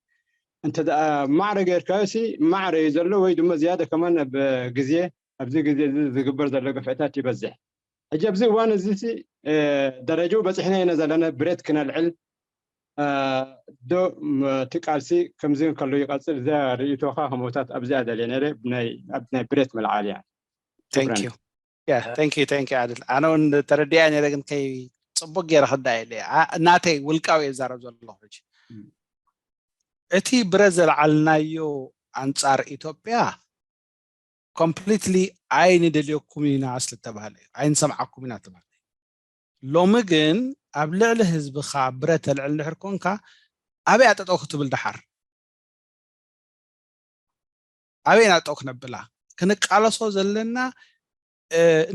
እንተ ደኣ ማዕረ ጌርካዮ ሲ ማዕረ እዩ ዘሎ ወይ ድማ ዝያደ ከማን ኣብ ግዜ ኣብዚ ግዜ እዚ ዝግበር ዘሎ ግፍዕታት ይበዝሕ። ሕጂ ኣብዚ እዋን እዚ ሲ ደረጃኡ በፂሕና ኢና ዘለና ብረት ክነልዕል ዶ እቲ ቃልሲ ከምዚ ከሎ ይቐፅል እዛ ርእይቶኻ ከመውታት ኣብዚኣ ደልየ ነይረ ኣብ ናይ ብረት ምልዓል እያ thank you yeah thank you thank you ኣድል ኣነ እውን ተረዲኣ ነይረ ግን ከይ ፅቡቅ ገይረ ክዳ የለ ናተይ ውልቃዊ እዛረብ ዘለኹ ሕጂ እቲ ብረት ዘልዓልናዮ ኣንፃር ኢትዮጵያ completely ኣይንደልየኩም ኢና ስለተባሃለ እዩ ኣይንሰምዓኩም ኢና ተባሃለ ሎሚ ግን ኣብ ልዕሊ ህዝብኻ ብረት ተልዕል እንድሕር ኮንካ ኣበይ ኣጠጠው ክትብል ደሓር ኣበይ ናጠው ክነብላ ክንቃለሶ ዘለና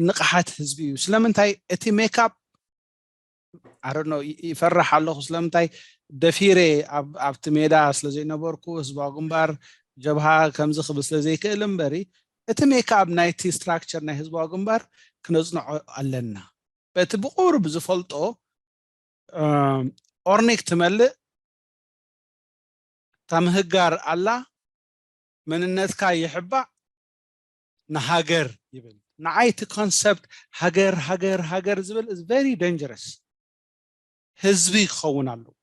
ንቕሓት ህዝቢ እዩ ስለምንታይ እቲ ሜካፕ ኣረኖ ይፈርሕ ኣለኹ ስለምንታይ ደፊረ ኣብቲ ሜዳ ስለዘይነበርኩ ህዝባዊ ግንባር ጀብሃ ከምዚ ክብል ስለዘይክእል እምበሪ እቲ ሜካፕ ናይቲ ስትራክቸር ናይ ህዝባዊ ግንባር ክነፅንዖ ኣለና በቲ ብቁሩብ ዝፈልጦ ኦርኒክ ትመልእ፣ እታ ምህጋር ኣላ፣ መንነትካ ይሕባእ፣ ንሃገር ይብል። ንዓይ እቲ ኮንሰፕት ሃገር ሃገር ሃገር ዝብል is very dangerous። ህዝቢ ክኸውን ኣለዎ።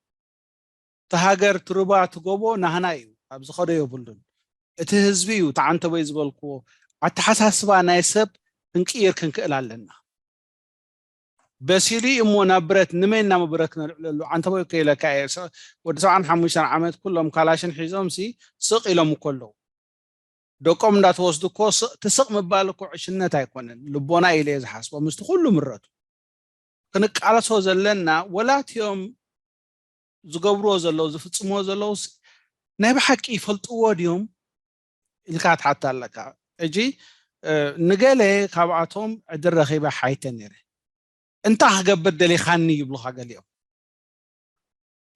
እቲ ሃገር፣ እቲ ሩባ፣ እቲ ጎቦ ናህና እዩ፣ ኣብ ዝኸዶ የብሉን። እቲ ህዝቢ እዩ። እቲ ዓንተቦይ ዝበልክዎ ኣተሓሳስባ ናይ ሰብ ክንቅይር ክንክእል ኣለና። በሲሉ እዩ እሞ ናብ ብረት፣ ንመን ናብ ብረት ክነልዕለሉ? ዓንተቦይ እኮ ኢለካ እየ። ወዲ ሰብዓን ሓሙሽተን ዓመት ኩሎም ካላሽን ሒዞም ሲ ስቕ ኢሎም እኮ ኣለዉ። ደቆም እንዳተወስዱ እኮ ስቕ፣ ትስቕ ምባል እኮ ዕሽነት ኣይኮነን። ልቦና ኢለ እየ ዝሓስቦ ምስቲ ኩሉ ምረቱ። ክንቃለሶ ዘለና፣ ወላ እቲኦም ዝገብርዎ ዘለዉ፣ ዝፍጽምዎ ዘለዉ ስ-፣ ናይ ብሓቂ ይፈልጥዎ ድዮም ኢልካ ትሓታ ኣለካ። ሕጂ፣ እ፣ ንገለ ካብኣቶም ዕድል ረኺበ ሓይተ ነይረ። "እንታይ ክገብር ደሊኻኒ?" ይብሉኻ ገሊኦም።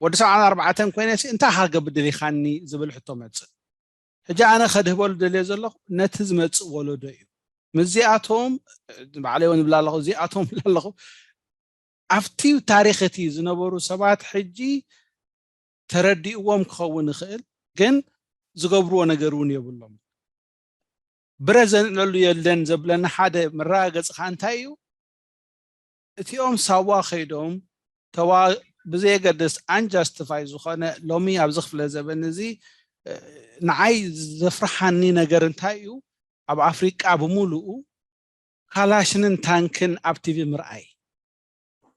ወዲ ሰብዓን ኣርባዕተን ኮይነ ሲ፣ "እንታይ ክገብር ደሊኻኒ?" ዝብል ሕቶ መጽእ። ሕጂ ኣነ ከድህበሉ ደልየ ዘለኹ፣ ነቲ ዝመጽእ ወለዶ እዩ። ምስዚኣቶም፣ ባዕለይ እውን ይብላ ኣለኹ፣ እዚኣቶም ይብላ ኣለኹ፣ ኣብቲ ታሪኽ እቲ ዝነበሩ ሰባት ሕጂ ተረዲእዎም ክኸውን ይኽእል፣ ግን ዝገብርዎ ነገር እውን የብሎም። ብረት ዘንዕለሉ የለን ዘብለና ሓደ መረጋገጺ ኸኣ እንታይ እዩ? እቲኦም ሳዋ ከይዶም ተዋ-፣ ብዘየገድስ፣ unjustified ዝኾነ፣ ሎሚ ኣብዚ ክፍለ ዘበን እዚ፣ እ፣ ንዓይ ዘፍርሓኒ ነገር እንታይ እዩ? ኣብ ኣፍሪቃ ብምሉኡ ካላሽንን ታንክን ኣብ ቲቪ ምርኣይ።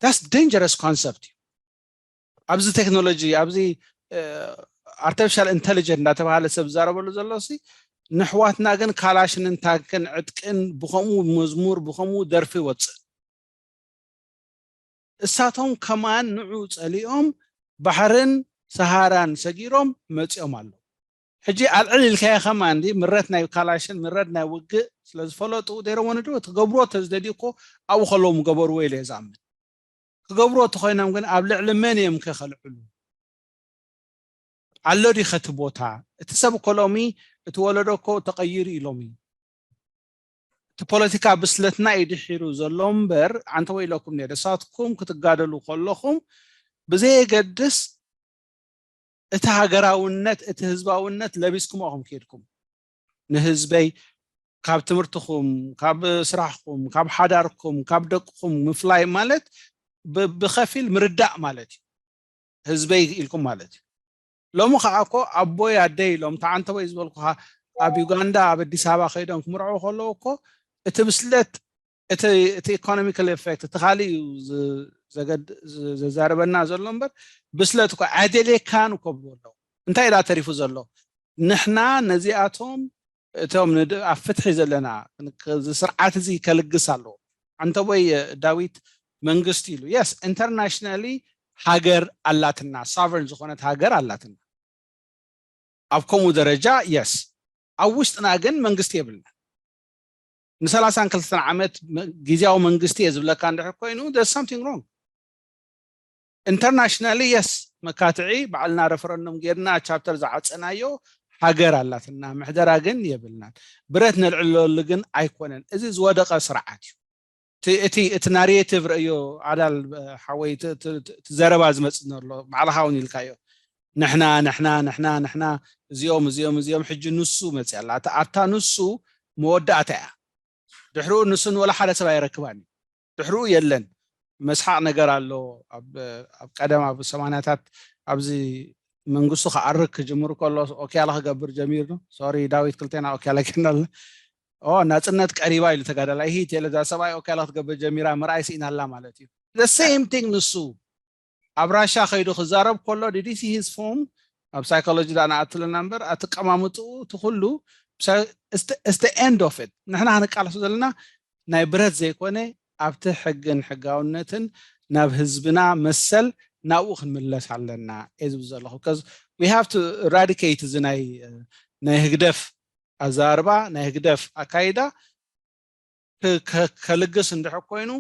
That's dangerous concept እዩ። ኣብዚ ቴክኖሎጂ፣ ኣብዚ፣ እ፣ ኣርቲፊሻል ኢንተሊጀንት እንዳተባሃለ ሰብ ዝዛረበሉ ዘሎ ሲ፣ ንሕዋትና ግን ካላሽንን ታንክን ዕጥቅን ብኸምኡ መዝሙር፣ ብኸምኡ ደርፊ ይወጽእ። እሳቶም ከማን ንዑ ጸሊኦም ባሕርን ሰሃራን ሰጊሮም መጺኦም ኣለዉ። ሕጂ ኣልዕል ኢልካዮ ከማን፣ ምረት ናይ ካላሽን፣ ምረት ናይ ውግእ ስለ ዝፈለጡ፣ they don't want to do it። ክገብርዎ ተዝደልዩ እኮ ኣብኡ ከለዉ ምገበርዎ ኢለ እየ ዝኣምን። ክገብርዎ ተኾይኖም ግን ኣብ ልዕሊ መን እዮም ከ ከልዕሉ? ኣሎ ድዩ ከቲ ቦታ? እቲ ሰብ እኮ ሎሚ፣ እቲ ወለዶ እኮ ተቐይሩ እዩ ሎሚ። እቲ ፖለቲካ ብስለትና እዩ ድሒሩ ዘሎ እምበር፣ ኣንተ ወይለኩም ነይረ። ንሳትኩም ክትጋደሉ ከለኹም፣ ብዘየገድስ እቲ ሃገራውነት፣ እቲ ህዝባውነት ለቢስኩም ኢኹም ከይድኩም። ንህዝበይ ካብ ትምህርትኹም፣ ካብ ስራሕኩም፣ ካብ ሓዳርኩም፣ ካብ ደቅኹም ምፍላይ ማለት ብ-፣ ብኸፊል ምርዳእ ማለት እዩ። ህዝበይ ኢልኩም ማለት እዩ። ሎሚ ኸዓ እኮ ኣቦይ ኣደይ ኢሎም፣ ተዓንተቦይ ዝበልኩኻ ኣብ ዩጋንዳ፣ ኣብ ኣዲስ ኣበባ ከይዶም ክምርዐው ከለዉ እኮ እቲ ብስለት፣ እቲ፣ እቲ ኢኮኖሚካል ኤፌክት፣ እቲ ካልእ እዩ ዝ-፣ ዘገድ-፣ ዝ-፣ ዘዛርበና ዘሎ እምበር፣ ብስለት እኮ ኣየድልየካን እኮ ብሉ ኣለዉ። እንታይ ኢዳ ተሪፉ ዘሎ? ንሕና ነዚኣቶም፣ እቶም ንድ-፣ ኣብ ፍትሒ ዘለና፣ እዚ ስርዓት እዚ ከልግስ ኣለዎ። ኣንተቦይ ዳዊት መንግስቲ ኢሉ። የስ፣ ኢንተርናሽናሊ ሃገር ኣላትና፣ ሳቨርን ዝኾነት ሃገር ኣላትና። ኣብ ከምኡ ደረጃ፣ የስ። ኣብ ውሽጥና ግን መንግስቲ የብልና። ንሰላሳን ክልተን ዓመት መ-፣ ግዝያዊ መንግስቲ እየ ዝብለካ እንድሕር ኮይኑ፣ there's something wrong። ኢንተርናሽናሊ፣ የስ፣ መካትዒ ባዕልና ረፈረንዱም ጌርና ቻፕተር ዝዓጸናዮ ሃገር ኣላትና፣ ምሕደራ ግን የብልናን። ብረት ነልዕለሉ ግን ኣይኮነን። እዚ ዝወደቐ ስርዓት እዩ። እቲ፣ እቲ፣ እቲ ናሬቲቭ ርእዮ ኣዳል፣ ሓወይ፣ እቲ፣ እቲ፣ እቲ ዘረባ ዝመጽእ ዘሎ፣ ባዕልኻ እውን ኢልካዮ። ንሕና፣ ንሕና፣ ንሕና፣ ንሕና፣ እዚኦም፣ እዚኦም፣ እዚኦም፣ ሕጂ ንሱ መጽእ ኣላ። እታ፣ ኣብታ ንሱ መወዳእታ እያ። ድሕሪኡ ንሱ ንወላ ሓደ ሰብ ኣይረክባን እዩ። ድሕሪኡ የለን። መስሓቕ ነገር ኣሎ። ኣብ፣ ኣብ ቀደም፣ ኣብ ሰማንያታት፣ ኣብዚ መንግስቱ ክኣርግ ክጅምር ከሎ ኦኪያላ ክገብር ጀሚሩ። ሶሪ ዳዊት፣ ክልቴና ኦኪያላ ጌርና ኣለና። "ኦ፣ ናጽነት ቀሪባ" ኢሉ ተጋዳላይ። ሂት የለ፣ እዛ ሰብኣይ ኦኪያላ ክትገብር ጀሚራ፣ ምርኣይ ስኢና ኣላ ማለት እዩ። The same thing ንሱ ኣብ ራሻ ከይዱ ክዛረብ ከሎ፣ did you see his form? ኣብ ሳይኮሎጂ ዳ ንኣትለና እምበር፣ ኣትቀማምጥኡ፣ እቲ ኩሉ፣ it's the፣ it's the end of it። ንሕና ክንቃለሶ ዘለና ናይ ብረት ዘይኮነ፣ ኣብቲ ሕግን ሕጋውነትን ናብ ህዝብና መሰል ናብኡ ክንምለስ ኣለና እየ ዝብል ዘለኹ። 'Cause we have to eradicate እዚ ናይ፣ ናይ ህግደፍ ኣዘራርባ፣ ናይ ህግደፍ ኣካይዳ ከ-፣ ከ-፣ ከልግስ እንድሕር ኮይኑ፣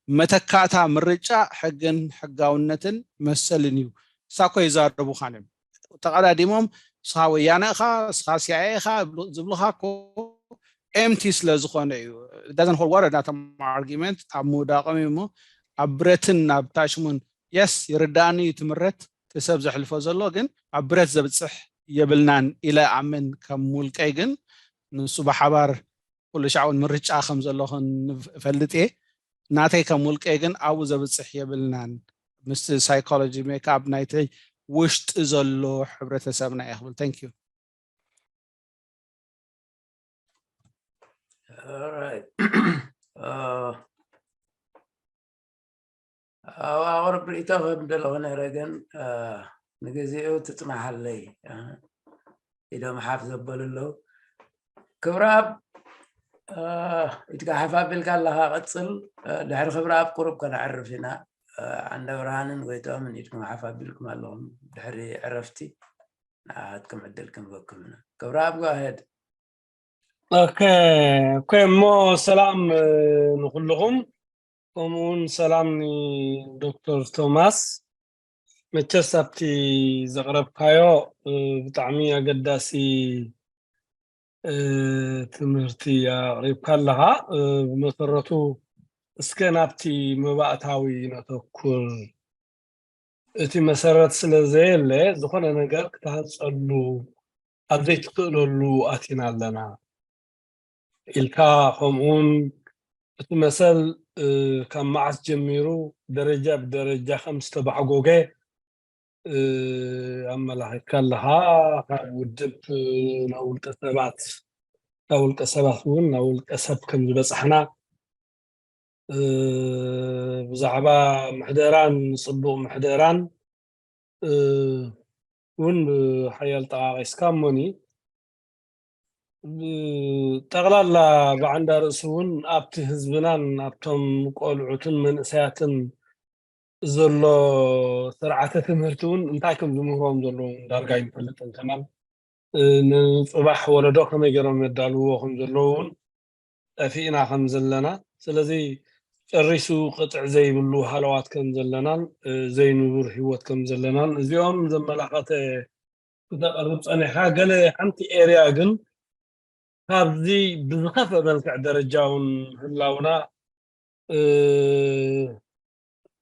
መተካእታ ምርጫ ሕግን ሕጋውነትን መሰልን እዩ። እሳ እኮ ይዛረቡኻን እዮም። ተቐዳዲሞም፣ "ንስኻ ወያነ ኢኻ፣ ንስኻ ሲ ኣይ ኤ ኢኻ" ይብሉ-፣ ዝብሉኻ እኮ ኤምቲ ስለ ዝኾነ እዩ። It doesn't hold water ናቶም ኣርጊመንት፣ ኣብ ምውዳቖም እዩ እሞ፣ ኣብ ብረትን ኣብ ታሽሙን የስ ይርዳእኒ እዩ ትምረት እቲ ሰብ ዘሕልፎ ዘሎ ግን ኣብ ብረት ዘብፅሕ የብልናን ኢለ ኣምን ከም ውልቀይ ግን ንሱ ብሓባር ኩሉ ሻዕ እውን ምርጫ ከም ዘሎ ፈልጥ እየ ናተይ ከም ውልቀይ ግን ኣብኡ ዘብፅሕ የብልናን ምስቲ ሳይኮሎጂ ሜክኣፕ ናይተይ ውሽጢ ዘሎ ሕብረተሰብና እየ ክብል thank you All right. Uh, ኣብ ኣቕርብ ርእቶ ከም ዘለኹ ነረ ግን ንግዜኡ ትፅናሓለይ ኢዶም ሓፍ ዘበሉ ኣለዉ ክብረኣብ ኢድካ ሓፍ ኣቢልካ ኣለኻ ቀፅል ድሕሪ ክብረኣብ ቁሩብ ከነዕርፍ ኢና ዓንደ ብርሃንን ጎይቶምን ኢድኩም ሓፍ ኣቢልኩም ኣለኹም ድሕሪ ዕረፍቲ ንዓኻትኩም ዕድል ክንበኩም ኢና ክብረኣብ go ahead ኦኬ እኮ እሞ ሰላም ንኩልኹም ከምኡውን ሰላም ንዶክተር ቶማስ መቸስ ኣብቲ ዘቕረብካዮ ብጣዕሚ ኣገዳሲ ትምህርቲ ኣቕሪብካ ኣለኻ ብመሰረቱ እስከ ናብቲ መባእታዊ ነተኩር እቲ መሰረት ስለ ዘየለ ዝኾነ ነገር ክትሃፀሉ ኣብ ዘይትኽእለሉ ኣቲና ኣለና ኢልካ ከምኡውን እቲ መሰል ካብ መዓስ ጀሚሩ ደረጃ ብደረጃ ከም ዝተባሕጎገ ኣመላኺትካ ኣለኻ ካብ ውድብ ናብ ውልቀ ሰባት ካብ ውልቀ ሰባት እውን ናብ ውልቀ ሰብ ከም ዝበፃሕና ብዛዕባ ምሕደራን ፅቡቕ ምሕደራን እውን ሓያል ጠቓቒስካ እሞኒ ጠቕላላ ብዓንዳ ርእሲ እውን ኣብቲ ህዝብናን ኣብቶም ቆልዑትን መንእሰያትን ዘሎ ስርዓተ ትምህርቲ እውን እንታይ ከም ዝምህሮም ዘለዉ ዳርጋ ይንፈልጥን ከማን ንፅባሕ ወለዶ ከመይ ገይሮም የዳልዎ ከም ዘለዉ እውን ጠፊእና ከም ዘለና ስለዚ ጨሪሱ ቅጥዕ ዘይብሉ ሃለዋት ከም ዘለናን ዘይንቡር ህይወት ከም ዘለናን እዚኦም ዘመላኸተ ክተቐርብ ፀኒሕካ ገለ ሓንቲ ኤርያ ግን ካብዚ ብዝኸፈ መልክዕ ደረጃ እውን ምህላውና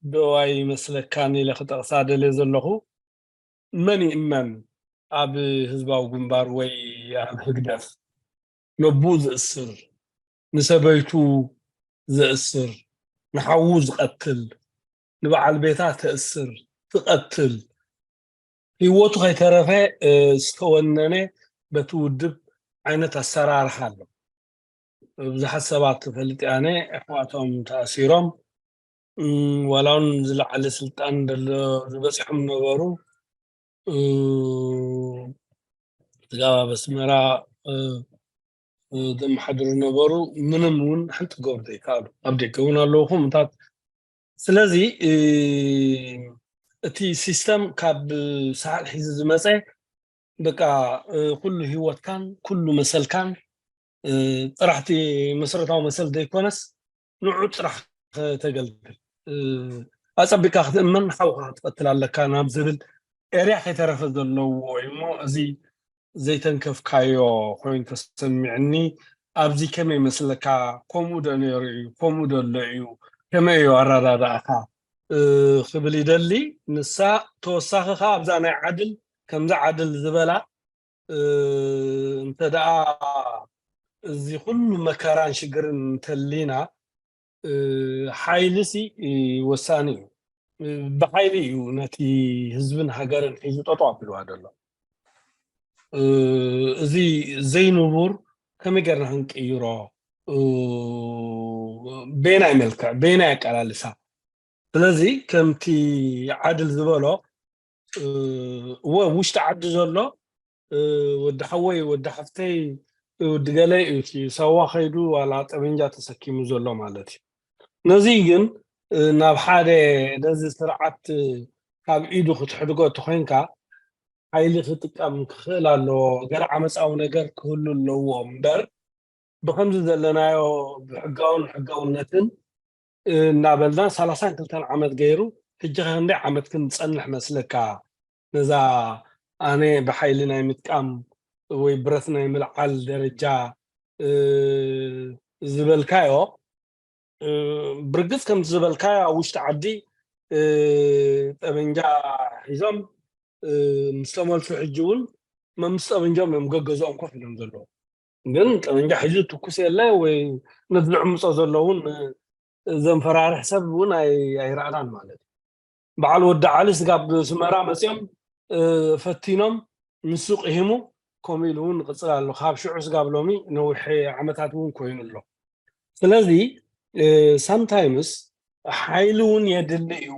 ዶ ኣይመስለካን ኢለ ክጠቕሳ ደልየ ዘለኹ መን ይእመን ኣብ ህዝባዊ ግንባር ወይ ኣብ ህግደፍ ነቡኡ ዝእስር ንሰበይቱ ዘእስር ንሓዉ ዝቐትል ንበዓል ቤታ ተእስር ትቐትል ህይወቱ ከይተረፈ ዝተወነነ በቲ ውድብ ዓይነት ኣሰራርሓ ኣሎ ብዙሓት ሰባት ትፈልጥ ኣነ ኣሕዋቶም ተኣሲሮም ዋላ እውን ዝለዓለ ስልጣን ዝበፅሖም ነበሩ ስጋብ ኣብ ኣስመራ ዘመሓድሩ ነበሩ ምንም እውን ሓንቲ ክገብሩ ዘይከኣሉ ኣብ ደገ እውን ኣለዉ ከምኡታት ስለዚ እቲ ሲስተም ካብ ሳሕል ሒዙ ዝመፀ በቃ ኩሉ ህይወትካን ኩሉ መሰልካን ጥራሕቲ መሰረታዊ መሰል ዘይኮነስ ንዑ ጥራሕ ከተገልግል ኣፀቢቅካ ክትእመን ሓውካ ክትቀትል ኣለካ ናብ ዝብል ኤርያ ከይተረፈ ዘለዎ እሞ እዚ ዘይተንከፍካዮ ኮይኑ ተሰሚዕኒ ኣብዚ ከመይ መስለካ ከምኡ ዶ ነይሩ እዩ ከምኡ ዶ ኣሎ እዩ ከመይ እዩ ኣረዳድኣኻ ክብል ይደሊ ንሳ ተወሳኺ ከዓ ኣብዛ ናይ ዓድል ከምዛ ዓድል ዝበላ እንተ ደኣ እዚ ኩሉ መከራን ሽግርን እንተሊና ሓይሊ ሲ ወሳኒ እዩ ብሓይሊ እዩ ነቲ ህዝብን ሃገርን ሒዙ ጠጦ ኣቢልዋ ዘሎ እዚ ዘይንቡር ከመይ ገርና ክንቅይሮ ቤናይ መልክዕ ቤናይ ኣቀላልሳ ስለዚ ከምቲ ዓድል ዝበሎ እወ ውሽጢ ዓዲ ዘሎ ወዲ ሓወይ ወዲ ሓፍተይ ወዲ ገለ እዩ እቲ ሳዋ ከይዱ ዋላ ጠበንጃ ተሰኪሙ ዘሎ ማለት እዩ ነዚ ግን ናብ ሓደ ነዚ ስርዓት ካብ ኢዱ ክትሕድጎ እቲ ኮይንካ ሓይሊ ክጥቀም ክኽእል ኣለዎ ገለ ዓመፃዊ ነገር ክህሉ ኣለዎ እምበር ብከምዚ ዘለናዮ ብሕጋውን ሕጋውነትን እናበልና ሰላሳን ክልተን ዓመት ገይሩ ሕጂ ከ ክንደይ ዓመት ክንፀንሕ መስለካ ነዛ ኣነ ብሓይሊ ናይ ምጥቃም ወይ ብረት ናይ ምልዓል ደረጃ ዝበልካዮ ብርግፅ ከምቲ ዝበልካዮ ኣብ ውሽጢ ዓዲ ጠበንጃ ሒዞም ምስ ተመልሱ ሕጂ እውን መምስ ጠበንጃም እዮም ገገዝኦም ኮፍ ኢሎም ዘለዉ። ግን ጠበንጃ ሒዙ ትኩስ የለ ወይ ነዚ ዝዕምፆ ዘሎ እውን ዘንፈራርሕ ሰብ እውን ኣይረኣናን ማለት እዩ። በዓል ወዲ ዓሊ ስጋብ ስመራ መፅኦም ፈቲኖም ንሱ ቅሂሙ ከምኡ ኢሉ እውን ይቕፅል ኣሎ። ካብ ሽዑ ስጋብ ሎሚ ነዊሕ ዓመታት እውን ኮይኑ ኣሎ። ስለዚ ሳምታይምስ ሓይሊ እውን የድሊ እዩ።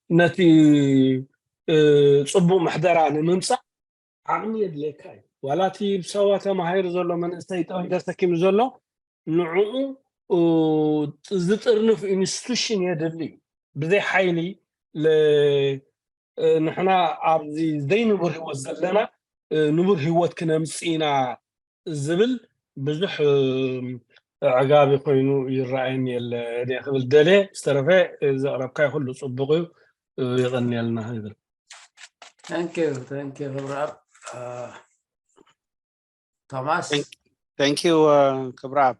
ነቲ ፅቡቅ ምሕደራ ንምምፃእ ዓቕሚ የድልየካ እዩ። ዋላ እቲ ብሳዋ ተማሂሩ ዘሎ መንእሰይ ጠበንጃ ተሰኪሙ ዘሎ ንዕኡ ዝጥርንፍ ኢንስቲቱሽን የድሊ እዩ። ብዘይ ሓይሊ ንሕና ኣብዚ ዘይንቡር ህይወት ዘለና ንቡር ህይወት ክነምፅእ ኢና ዝብል ብዙሕ ዕጋቢ ኮይኑ ይረኣየኒ የለ ክብል ደልየ። ዝተረፈ ዘቕረብካይ ኩሉ ፅቡቅ እዩ። የቐንየልና ይብል። Thank you, thank you ክብረኣብ። ቶማስ። Thank you ክብረኣብ።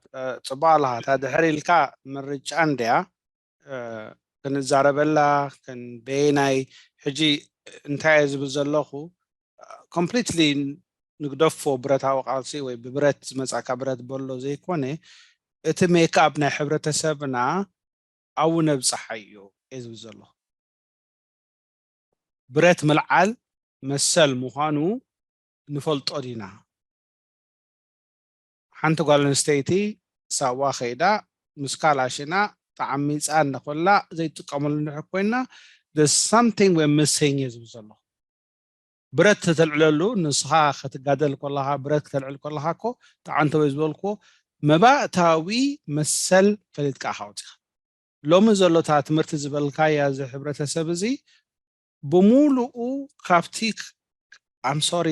ፅቡቅ ኣለካ። እታ ድሕር ኢልካ ምርጫ እንድያ ክንዛረበላ ክንበየናይ ሕጂ እንታይ እየ ዝብል ዘለኹ ኮምፕሊትሊ ንግደፎ ብረታዊ ቃልሲ ወይ ብብረት ዝመፃካ ብረት በሎ ዘይኮነ እቲ ሜክኣፕ ናይ ሕብረተሰብና ኣብኡ ነብፅሓዮ እየ ዝብል ዘለኹ። ብረት ምልዓል መሰል ምዃኑ ንፈልጦ ዲና? ሓንቲ ጓል ኣንስተይቲ ሳዋ ከይዳ ምስ ካላሽና ተዓሚፃ እንኮላ ዘይትጥቀመሉ እንድሕር ኮይና there's something we're missing እየ ዝብል ዘለኹ። ብረት ተልዕለሉ ንስኻ ክትጋደል ከለኻ ብረት ከተልዕል ከለኻ እኮ ተዓንተ ወይ ዝበልክዎ መባእታዊ መሰል ፈሊጥካ ኢኻ ወፂኻ። ሎሚ ዘሎ እታ ትምህርቲ ዝበልካያ እዚ ሕብረተሰብ እዚ ብምሉኡ ካብቲ ኣም ሶሪ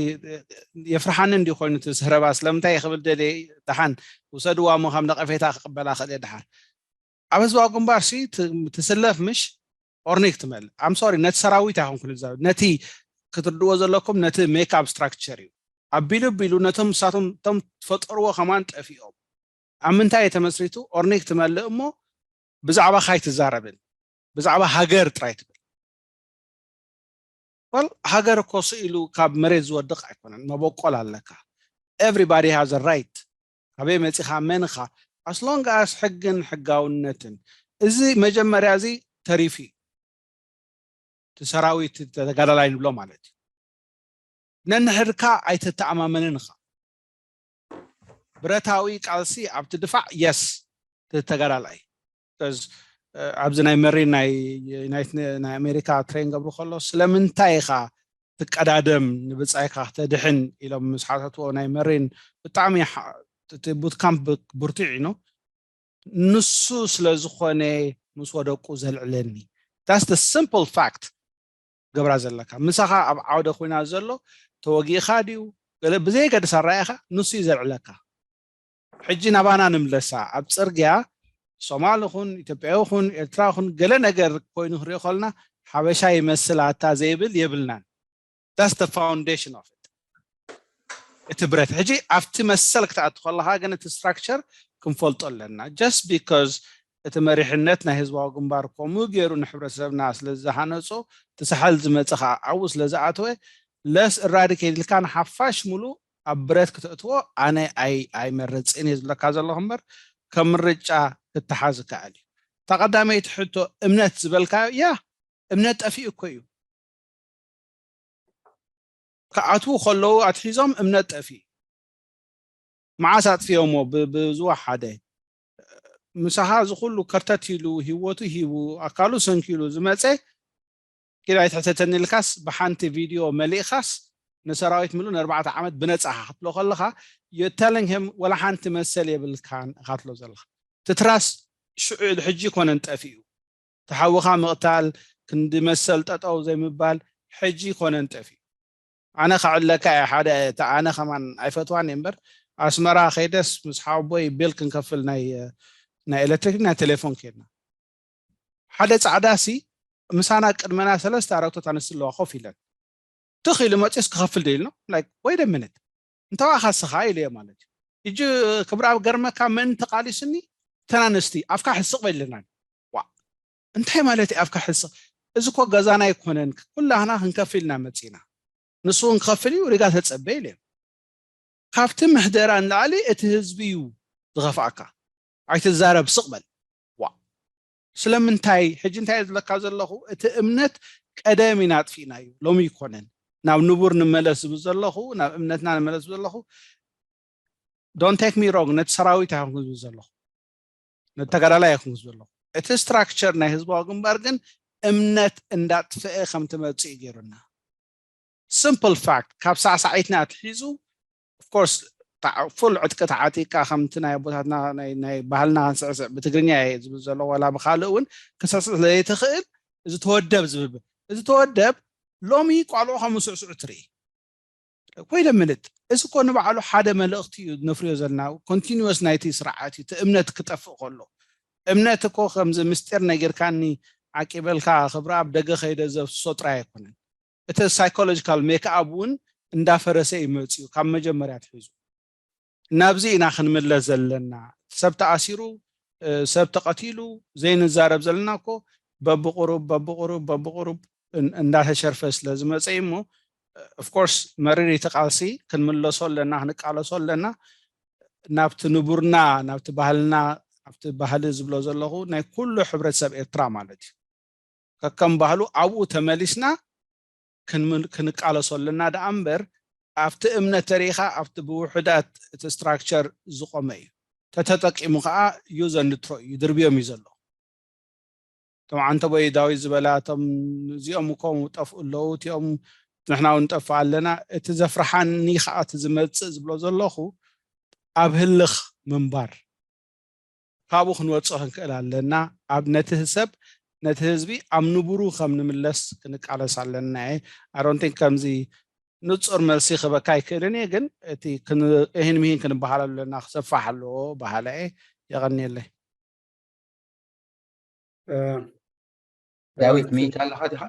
የፍርሓኒ እንዲ ኮይኑ እቲ ዘረባ ስለምንታይ ክብል ደልየ ደሓን ውሰድዋ እሞ ካብ ነቐፌታ ክቕበላ ክእል እየ ደሓን ኣብ ህዝባዊ ግንባር ሲ ትስለፍ ምሽ ኦርኒክ ትመል ኣም ሶሪ ነቲ ሰራዊት ኣይኮንኩን ዛ ነቲ ክትርድዎ ዘለኩም ነቲ ሜክኣፕ ስትራክቸር እዩ ኣቢሉ ኣቢሉ ነቶም ንሳቶም እቶም ትፈጠርዎ ከማን ጠፊኦም ኣብ ምንታይ ተመስሪቱ ኦርኒክ ትመልእ እሞ ብዛዕባ ካይ ትዛረብን ብዛዕባ ሃገር ጥራይ ትብል ወል ሃገር እኮ ስኢሉ ካብ መሬት ዝወድቕ ኣይኮነን መበቆል ኣለካ everybody has a right ኣበይ መፂኻ መን ኢኻ as long as ሕግን ሕጋውነትን እዚ መጀመርያ እዚ ተሪፉ እዩ እቲ ሰራዊት ተጋዳላይ ንብሎ ማለት እዩ ነንሕድካ ኣይተተኣማመንን ኢኻ ብረታዊ ቃልሲ ኣብቲ ድፋዕ የስ ተጋዳላይ ኣብዚ ናይ መሪን ናይ ናይ ኣሜሪካ ትሬን ገብሩ ከሎ ስለምንታይ ኢኻ ትቀዳደም ንብፃይካ ክተድሕን ኢሎም ምስ ሓተትዎ ናይ መሪን ብጣዕሚ ቡትካምፕ ብርቱዕ ኢኖ ንሱ ስለ ዝኾነ ምስ ወደቁ ዘልዕለኒ that's the simple fact ገብራ ዘለካ ምሳኻ ኣብ ዓውደ ኩናት ዘሎ ተወጊእካ ድዩ ገለ ብዘይገድስ ኣረኣኢኻ ንሱ እዩ ዘልዕለካ ሕጂ ናባና ንምለሳ ኣብ ፅርግያ ሶማል ኹን ኢትዮጵያዊ ኹን ኤርትራ ኹን ገለ ነገር ኮይኑ ክሪኦ ከለና ሓበሻ ይመስል ኣታ ዘይብል የብልናን that's the foundation of it እቲ ብረት ሕጂ ኣብቲ መሰል ክትኣቱ ከለካ ግን እቲ structure ክንፈልጦ ኣለና just because እቲ መሪሕነት ናይ ህዝባዊ ግንባር ከምኡ ገይሩ ንሕብረተሰብና ስለዝሃነፆ እቲ ሳሕል ዝመፀ ከዓ ኣብኡ ስለዝኣተወ let's eradicate ኢልካ ንሓፋሽ ሙሉእ ኣብ ብረት ክተእትዎ ኣነ ኣይመርፅን እየ ዝብለካ ዘለኹ እምበር ከም ምርጫ ክተሓዝ ይከኣል እዩ እታ ቀዳመይቲ ሕቶ እምነት ዝበልካዮ ያ እምነት ጠፊኡ እኮ እዩ ክኣትዉ ከለዉ ኣትሒዞም እምነት ጠፊኡ መዓስ ኣጥፊኦሞ ብዝወሓደ ምሳኻ እዚ ኩሉ ከርተት ኢሉ ህይወቱ ሂቡ ኣካሉ ሰንኪሉ ዝመፀ ኪድ ኣይትሕተተኒ ኢልካስ ብሓንቲ ቪድዮ መሊእኻስ ንሰራዊት ምሉ ንኣርባዕተ ዓመት ብነፃኻ ክትብሎ ከለኻ you're telling him ወላ ሓንቲ መሰል የብልካን ኢኻ ትብሎ ዘለኻ ትትራስ ሽዑ ሕጂ ኮነን ጠፊኡ ተሓውኻ ምቕታል ክንዲ መሰል ጠጠው ዘይምባል ሕጂ ኮነን ጠፊኡ ኣነ ከዕለካ እየ ሓደ እታ ኣነ ከማን ኣይፈትዋን እየ እምበር ኣስመራ ከይደስ ምስ ሓወቦይ ቤል ክንከፍል ናይ ናይ ኤሌክትሪክ ናይ ቴሌፎን ከድና ሓደ ፃዕዳ ሲ ምሳና ቅድመና ሰለስተ ኣረግቶት ኣንስቲ ኣለዋ ኮፍ ኢለን ትኽ ኢሉ መፅስ ክኸፍል ደይልኖ like wait a minute እንተዋኻ ስኻ ኢለ ማለት እዩ ሕጂ ክብሪ ኣብ ገርመካ መን ተቃሊስኒ ተናነስቲ ኣፍካ ሕስቕ በልናን ዋ እንታይ ማለት እዩ ኣፍካ ሕስቕ እዚ እኮ ገዛና ኣይኮነን፣ ኩላህና ክንከፍል ኢና መፂና፣ ንሱ እውን ክኸፍል እዩ፣ ሪጋ ተፀበ ኢለ። ካብቲ ምሕደራ ንላዕሊ እቲ ህዝቢ እዩ ዝኸፍኣካ። ኣይትዛረብ፣ ስቕ በል። ዋ ስለምንታይ ሕጂ እንታይ ዝለካ ዘለኹ፣ እቲ እምነት ቀደም ኢና ኣጥፊእናዩ፣ ሎሚ ይኮነን። ናብ ንቡር ንመለስ ዝብል ዘለኹ፣ ናብ እምነትና ንመለስ ዝብል ዘለኹ። Don't take me wrong፣ ነቲ ሰራዊት ኣይኮንኩ ዝብል ዘለኹ፣ ነቲ ተጋዳላይ ኣይኮንኩ ዝብል ዘለኹ። እቲ ስትራክቸር ናይ ህዝባዊ ግንባር ግን እምነት እንዳጥፍአ ከም ትመፅእ ገይሩና። Simple fact፣ ካብ ሳዕሳዒትና ኣትሒዙ፣ of course፣ ፉል ዕጥቂ ተዓጢቃ ከምቲ ናይ ኣቦታትና ናይ ባህልና ክንስዕስዕ፣ ብትግርኛ እየ ዝብል ዘሎ፣ ዋላ ብካልእ እውን ክስዕስዕ ስለዘይትኽእል፣ እዚ ተወደብ ዝብል፣ እዚ ተወደብ ሎሚ ቋልዑ ከም ስዕስዑ ትርኢ። ኮይደ ምልጥ፣ እዚ እኮ ንባዕሉ ሓደ መልእኽቲ እዩ ነፍርዮ ዘለና። ኮንቲኒወስ ናይቲ ስርዓት እዩ፣ እቲ እምነት ክጠፍእ ከሎ። እምነት እኮ ከምዚ ምስጢር ነጊርካኒ ዓቂበልካ፣ ክብሪ ኣብ ደገ ከይደ ዘፍስሶ ጥራይ ኣይኮነን። እቲ ሳይኮሎጂካል ሜክኣፕ እውን እንዳፈረሰ እዩ መፅዩ፣ ካብ መጀመርያ ትሒዙ። ናብዚ ኢና ክንምለስ ዘለና። ሰብ ተኣሲሩ፣ ሰብ ተቐቲሉ ዘይንዛረብ ዘለና እኮ በብቁሩብ በብቁሩብ በብቁሩብ እንዳተሸርፈ ስለ ዝመፀ እሞ፣ ኦፍኮርስ፣ መሪር እቲ ቃልሲ፣ ክንምለሶ ኣለና፣ ክንቃለሶ ኣለና። ናብቲ ንቡርና፣ ናብቲ ባህልና፣ ናብቲ ባህሊ ዝብሎ ዘለኹ ናይ ኩሉ ሕብረተሰብ ኤርትራ ማለት እዩ። ከከም ባህሉ ኣብኡ ተመሊስና ክንቃለሶ ኣለና ደኣ እምበር፣ ኣብቲ እምነት ተሪኢኻ ኣብቲ ብውሑዳት እቲ ስትራክቸር ዝቆመ እዩ። ተተጠቂሙ ከዓ use and throw እዩ፣ ድርብዮም እዩ ዘሎ። እቶም ዓንተቦይ ዳዊት ዝበላ፣ እቶም እዚኦም እኮ ጠፍኡ ኣለዉ፣ እቲኦም ንሕና እውን ንጠፍእ ኣለና። እቲ ዘፍርሓኒ ከዓ እቲ ዝመፅእ ዝብሎ ዘለኹ ኣብ ህልኽ ምንባር፣ ካብኡ ክንወፅእ ክንክእል ኣለና። ኣብ ነቲ ሰብ ነቲ ህዝቢ ኣብ ንቡሩ ከም ንምለስ ክንቃለስ ኣለና እየ። ኣሮንቲን ከምዚ ንፁር መልሲ ክበካ ኣይክእልን እየ፣ ግን እቲ ይህን ምሂን ክንበሃል ኣለና፣ ክሰፋሕ ኣለዎ በሃላ እየ። የቐንየለይ። ዳዊት ሚት ኣለኻ ዲኻ?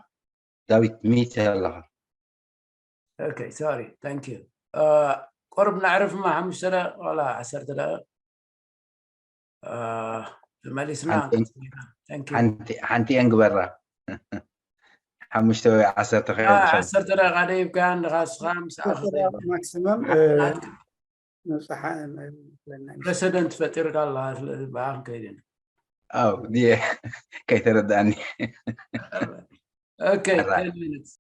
ዳዊት ሚት ኣለኻ? Okay, sorry, thank you. ቆርብ ነዕርፍማ ሓሙሽተ ደቂቕ ዋላ ዓሰርተ ደቂቕ ተመሊስና። ሓንቲ እንግበራ። ሓሙሽተ ወይ ዓሰርተ ከ ዓሰርተ ደቂቓ ደይብካ ንኻ ስኻ ምስ ማክሲመም ፕረሰደንት ፈጢርካ ኣለኻ። ስለዚ ብኣ ክንከይድ ኢና። ኣው ድየ ከይተረዳእኒ። Okay, ten minutes.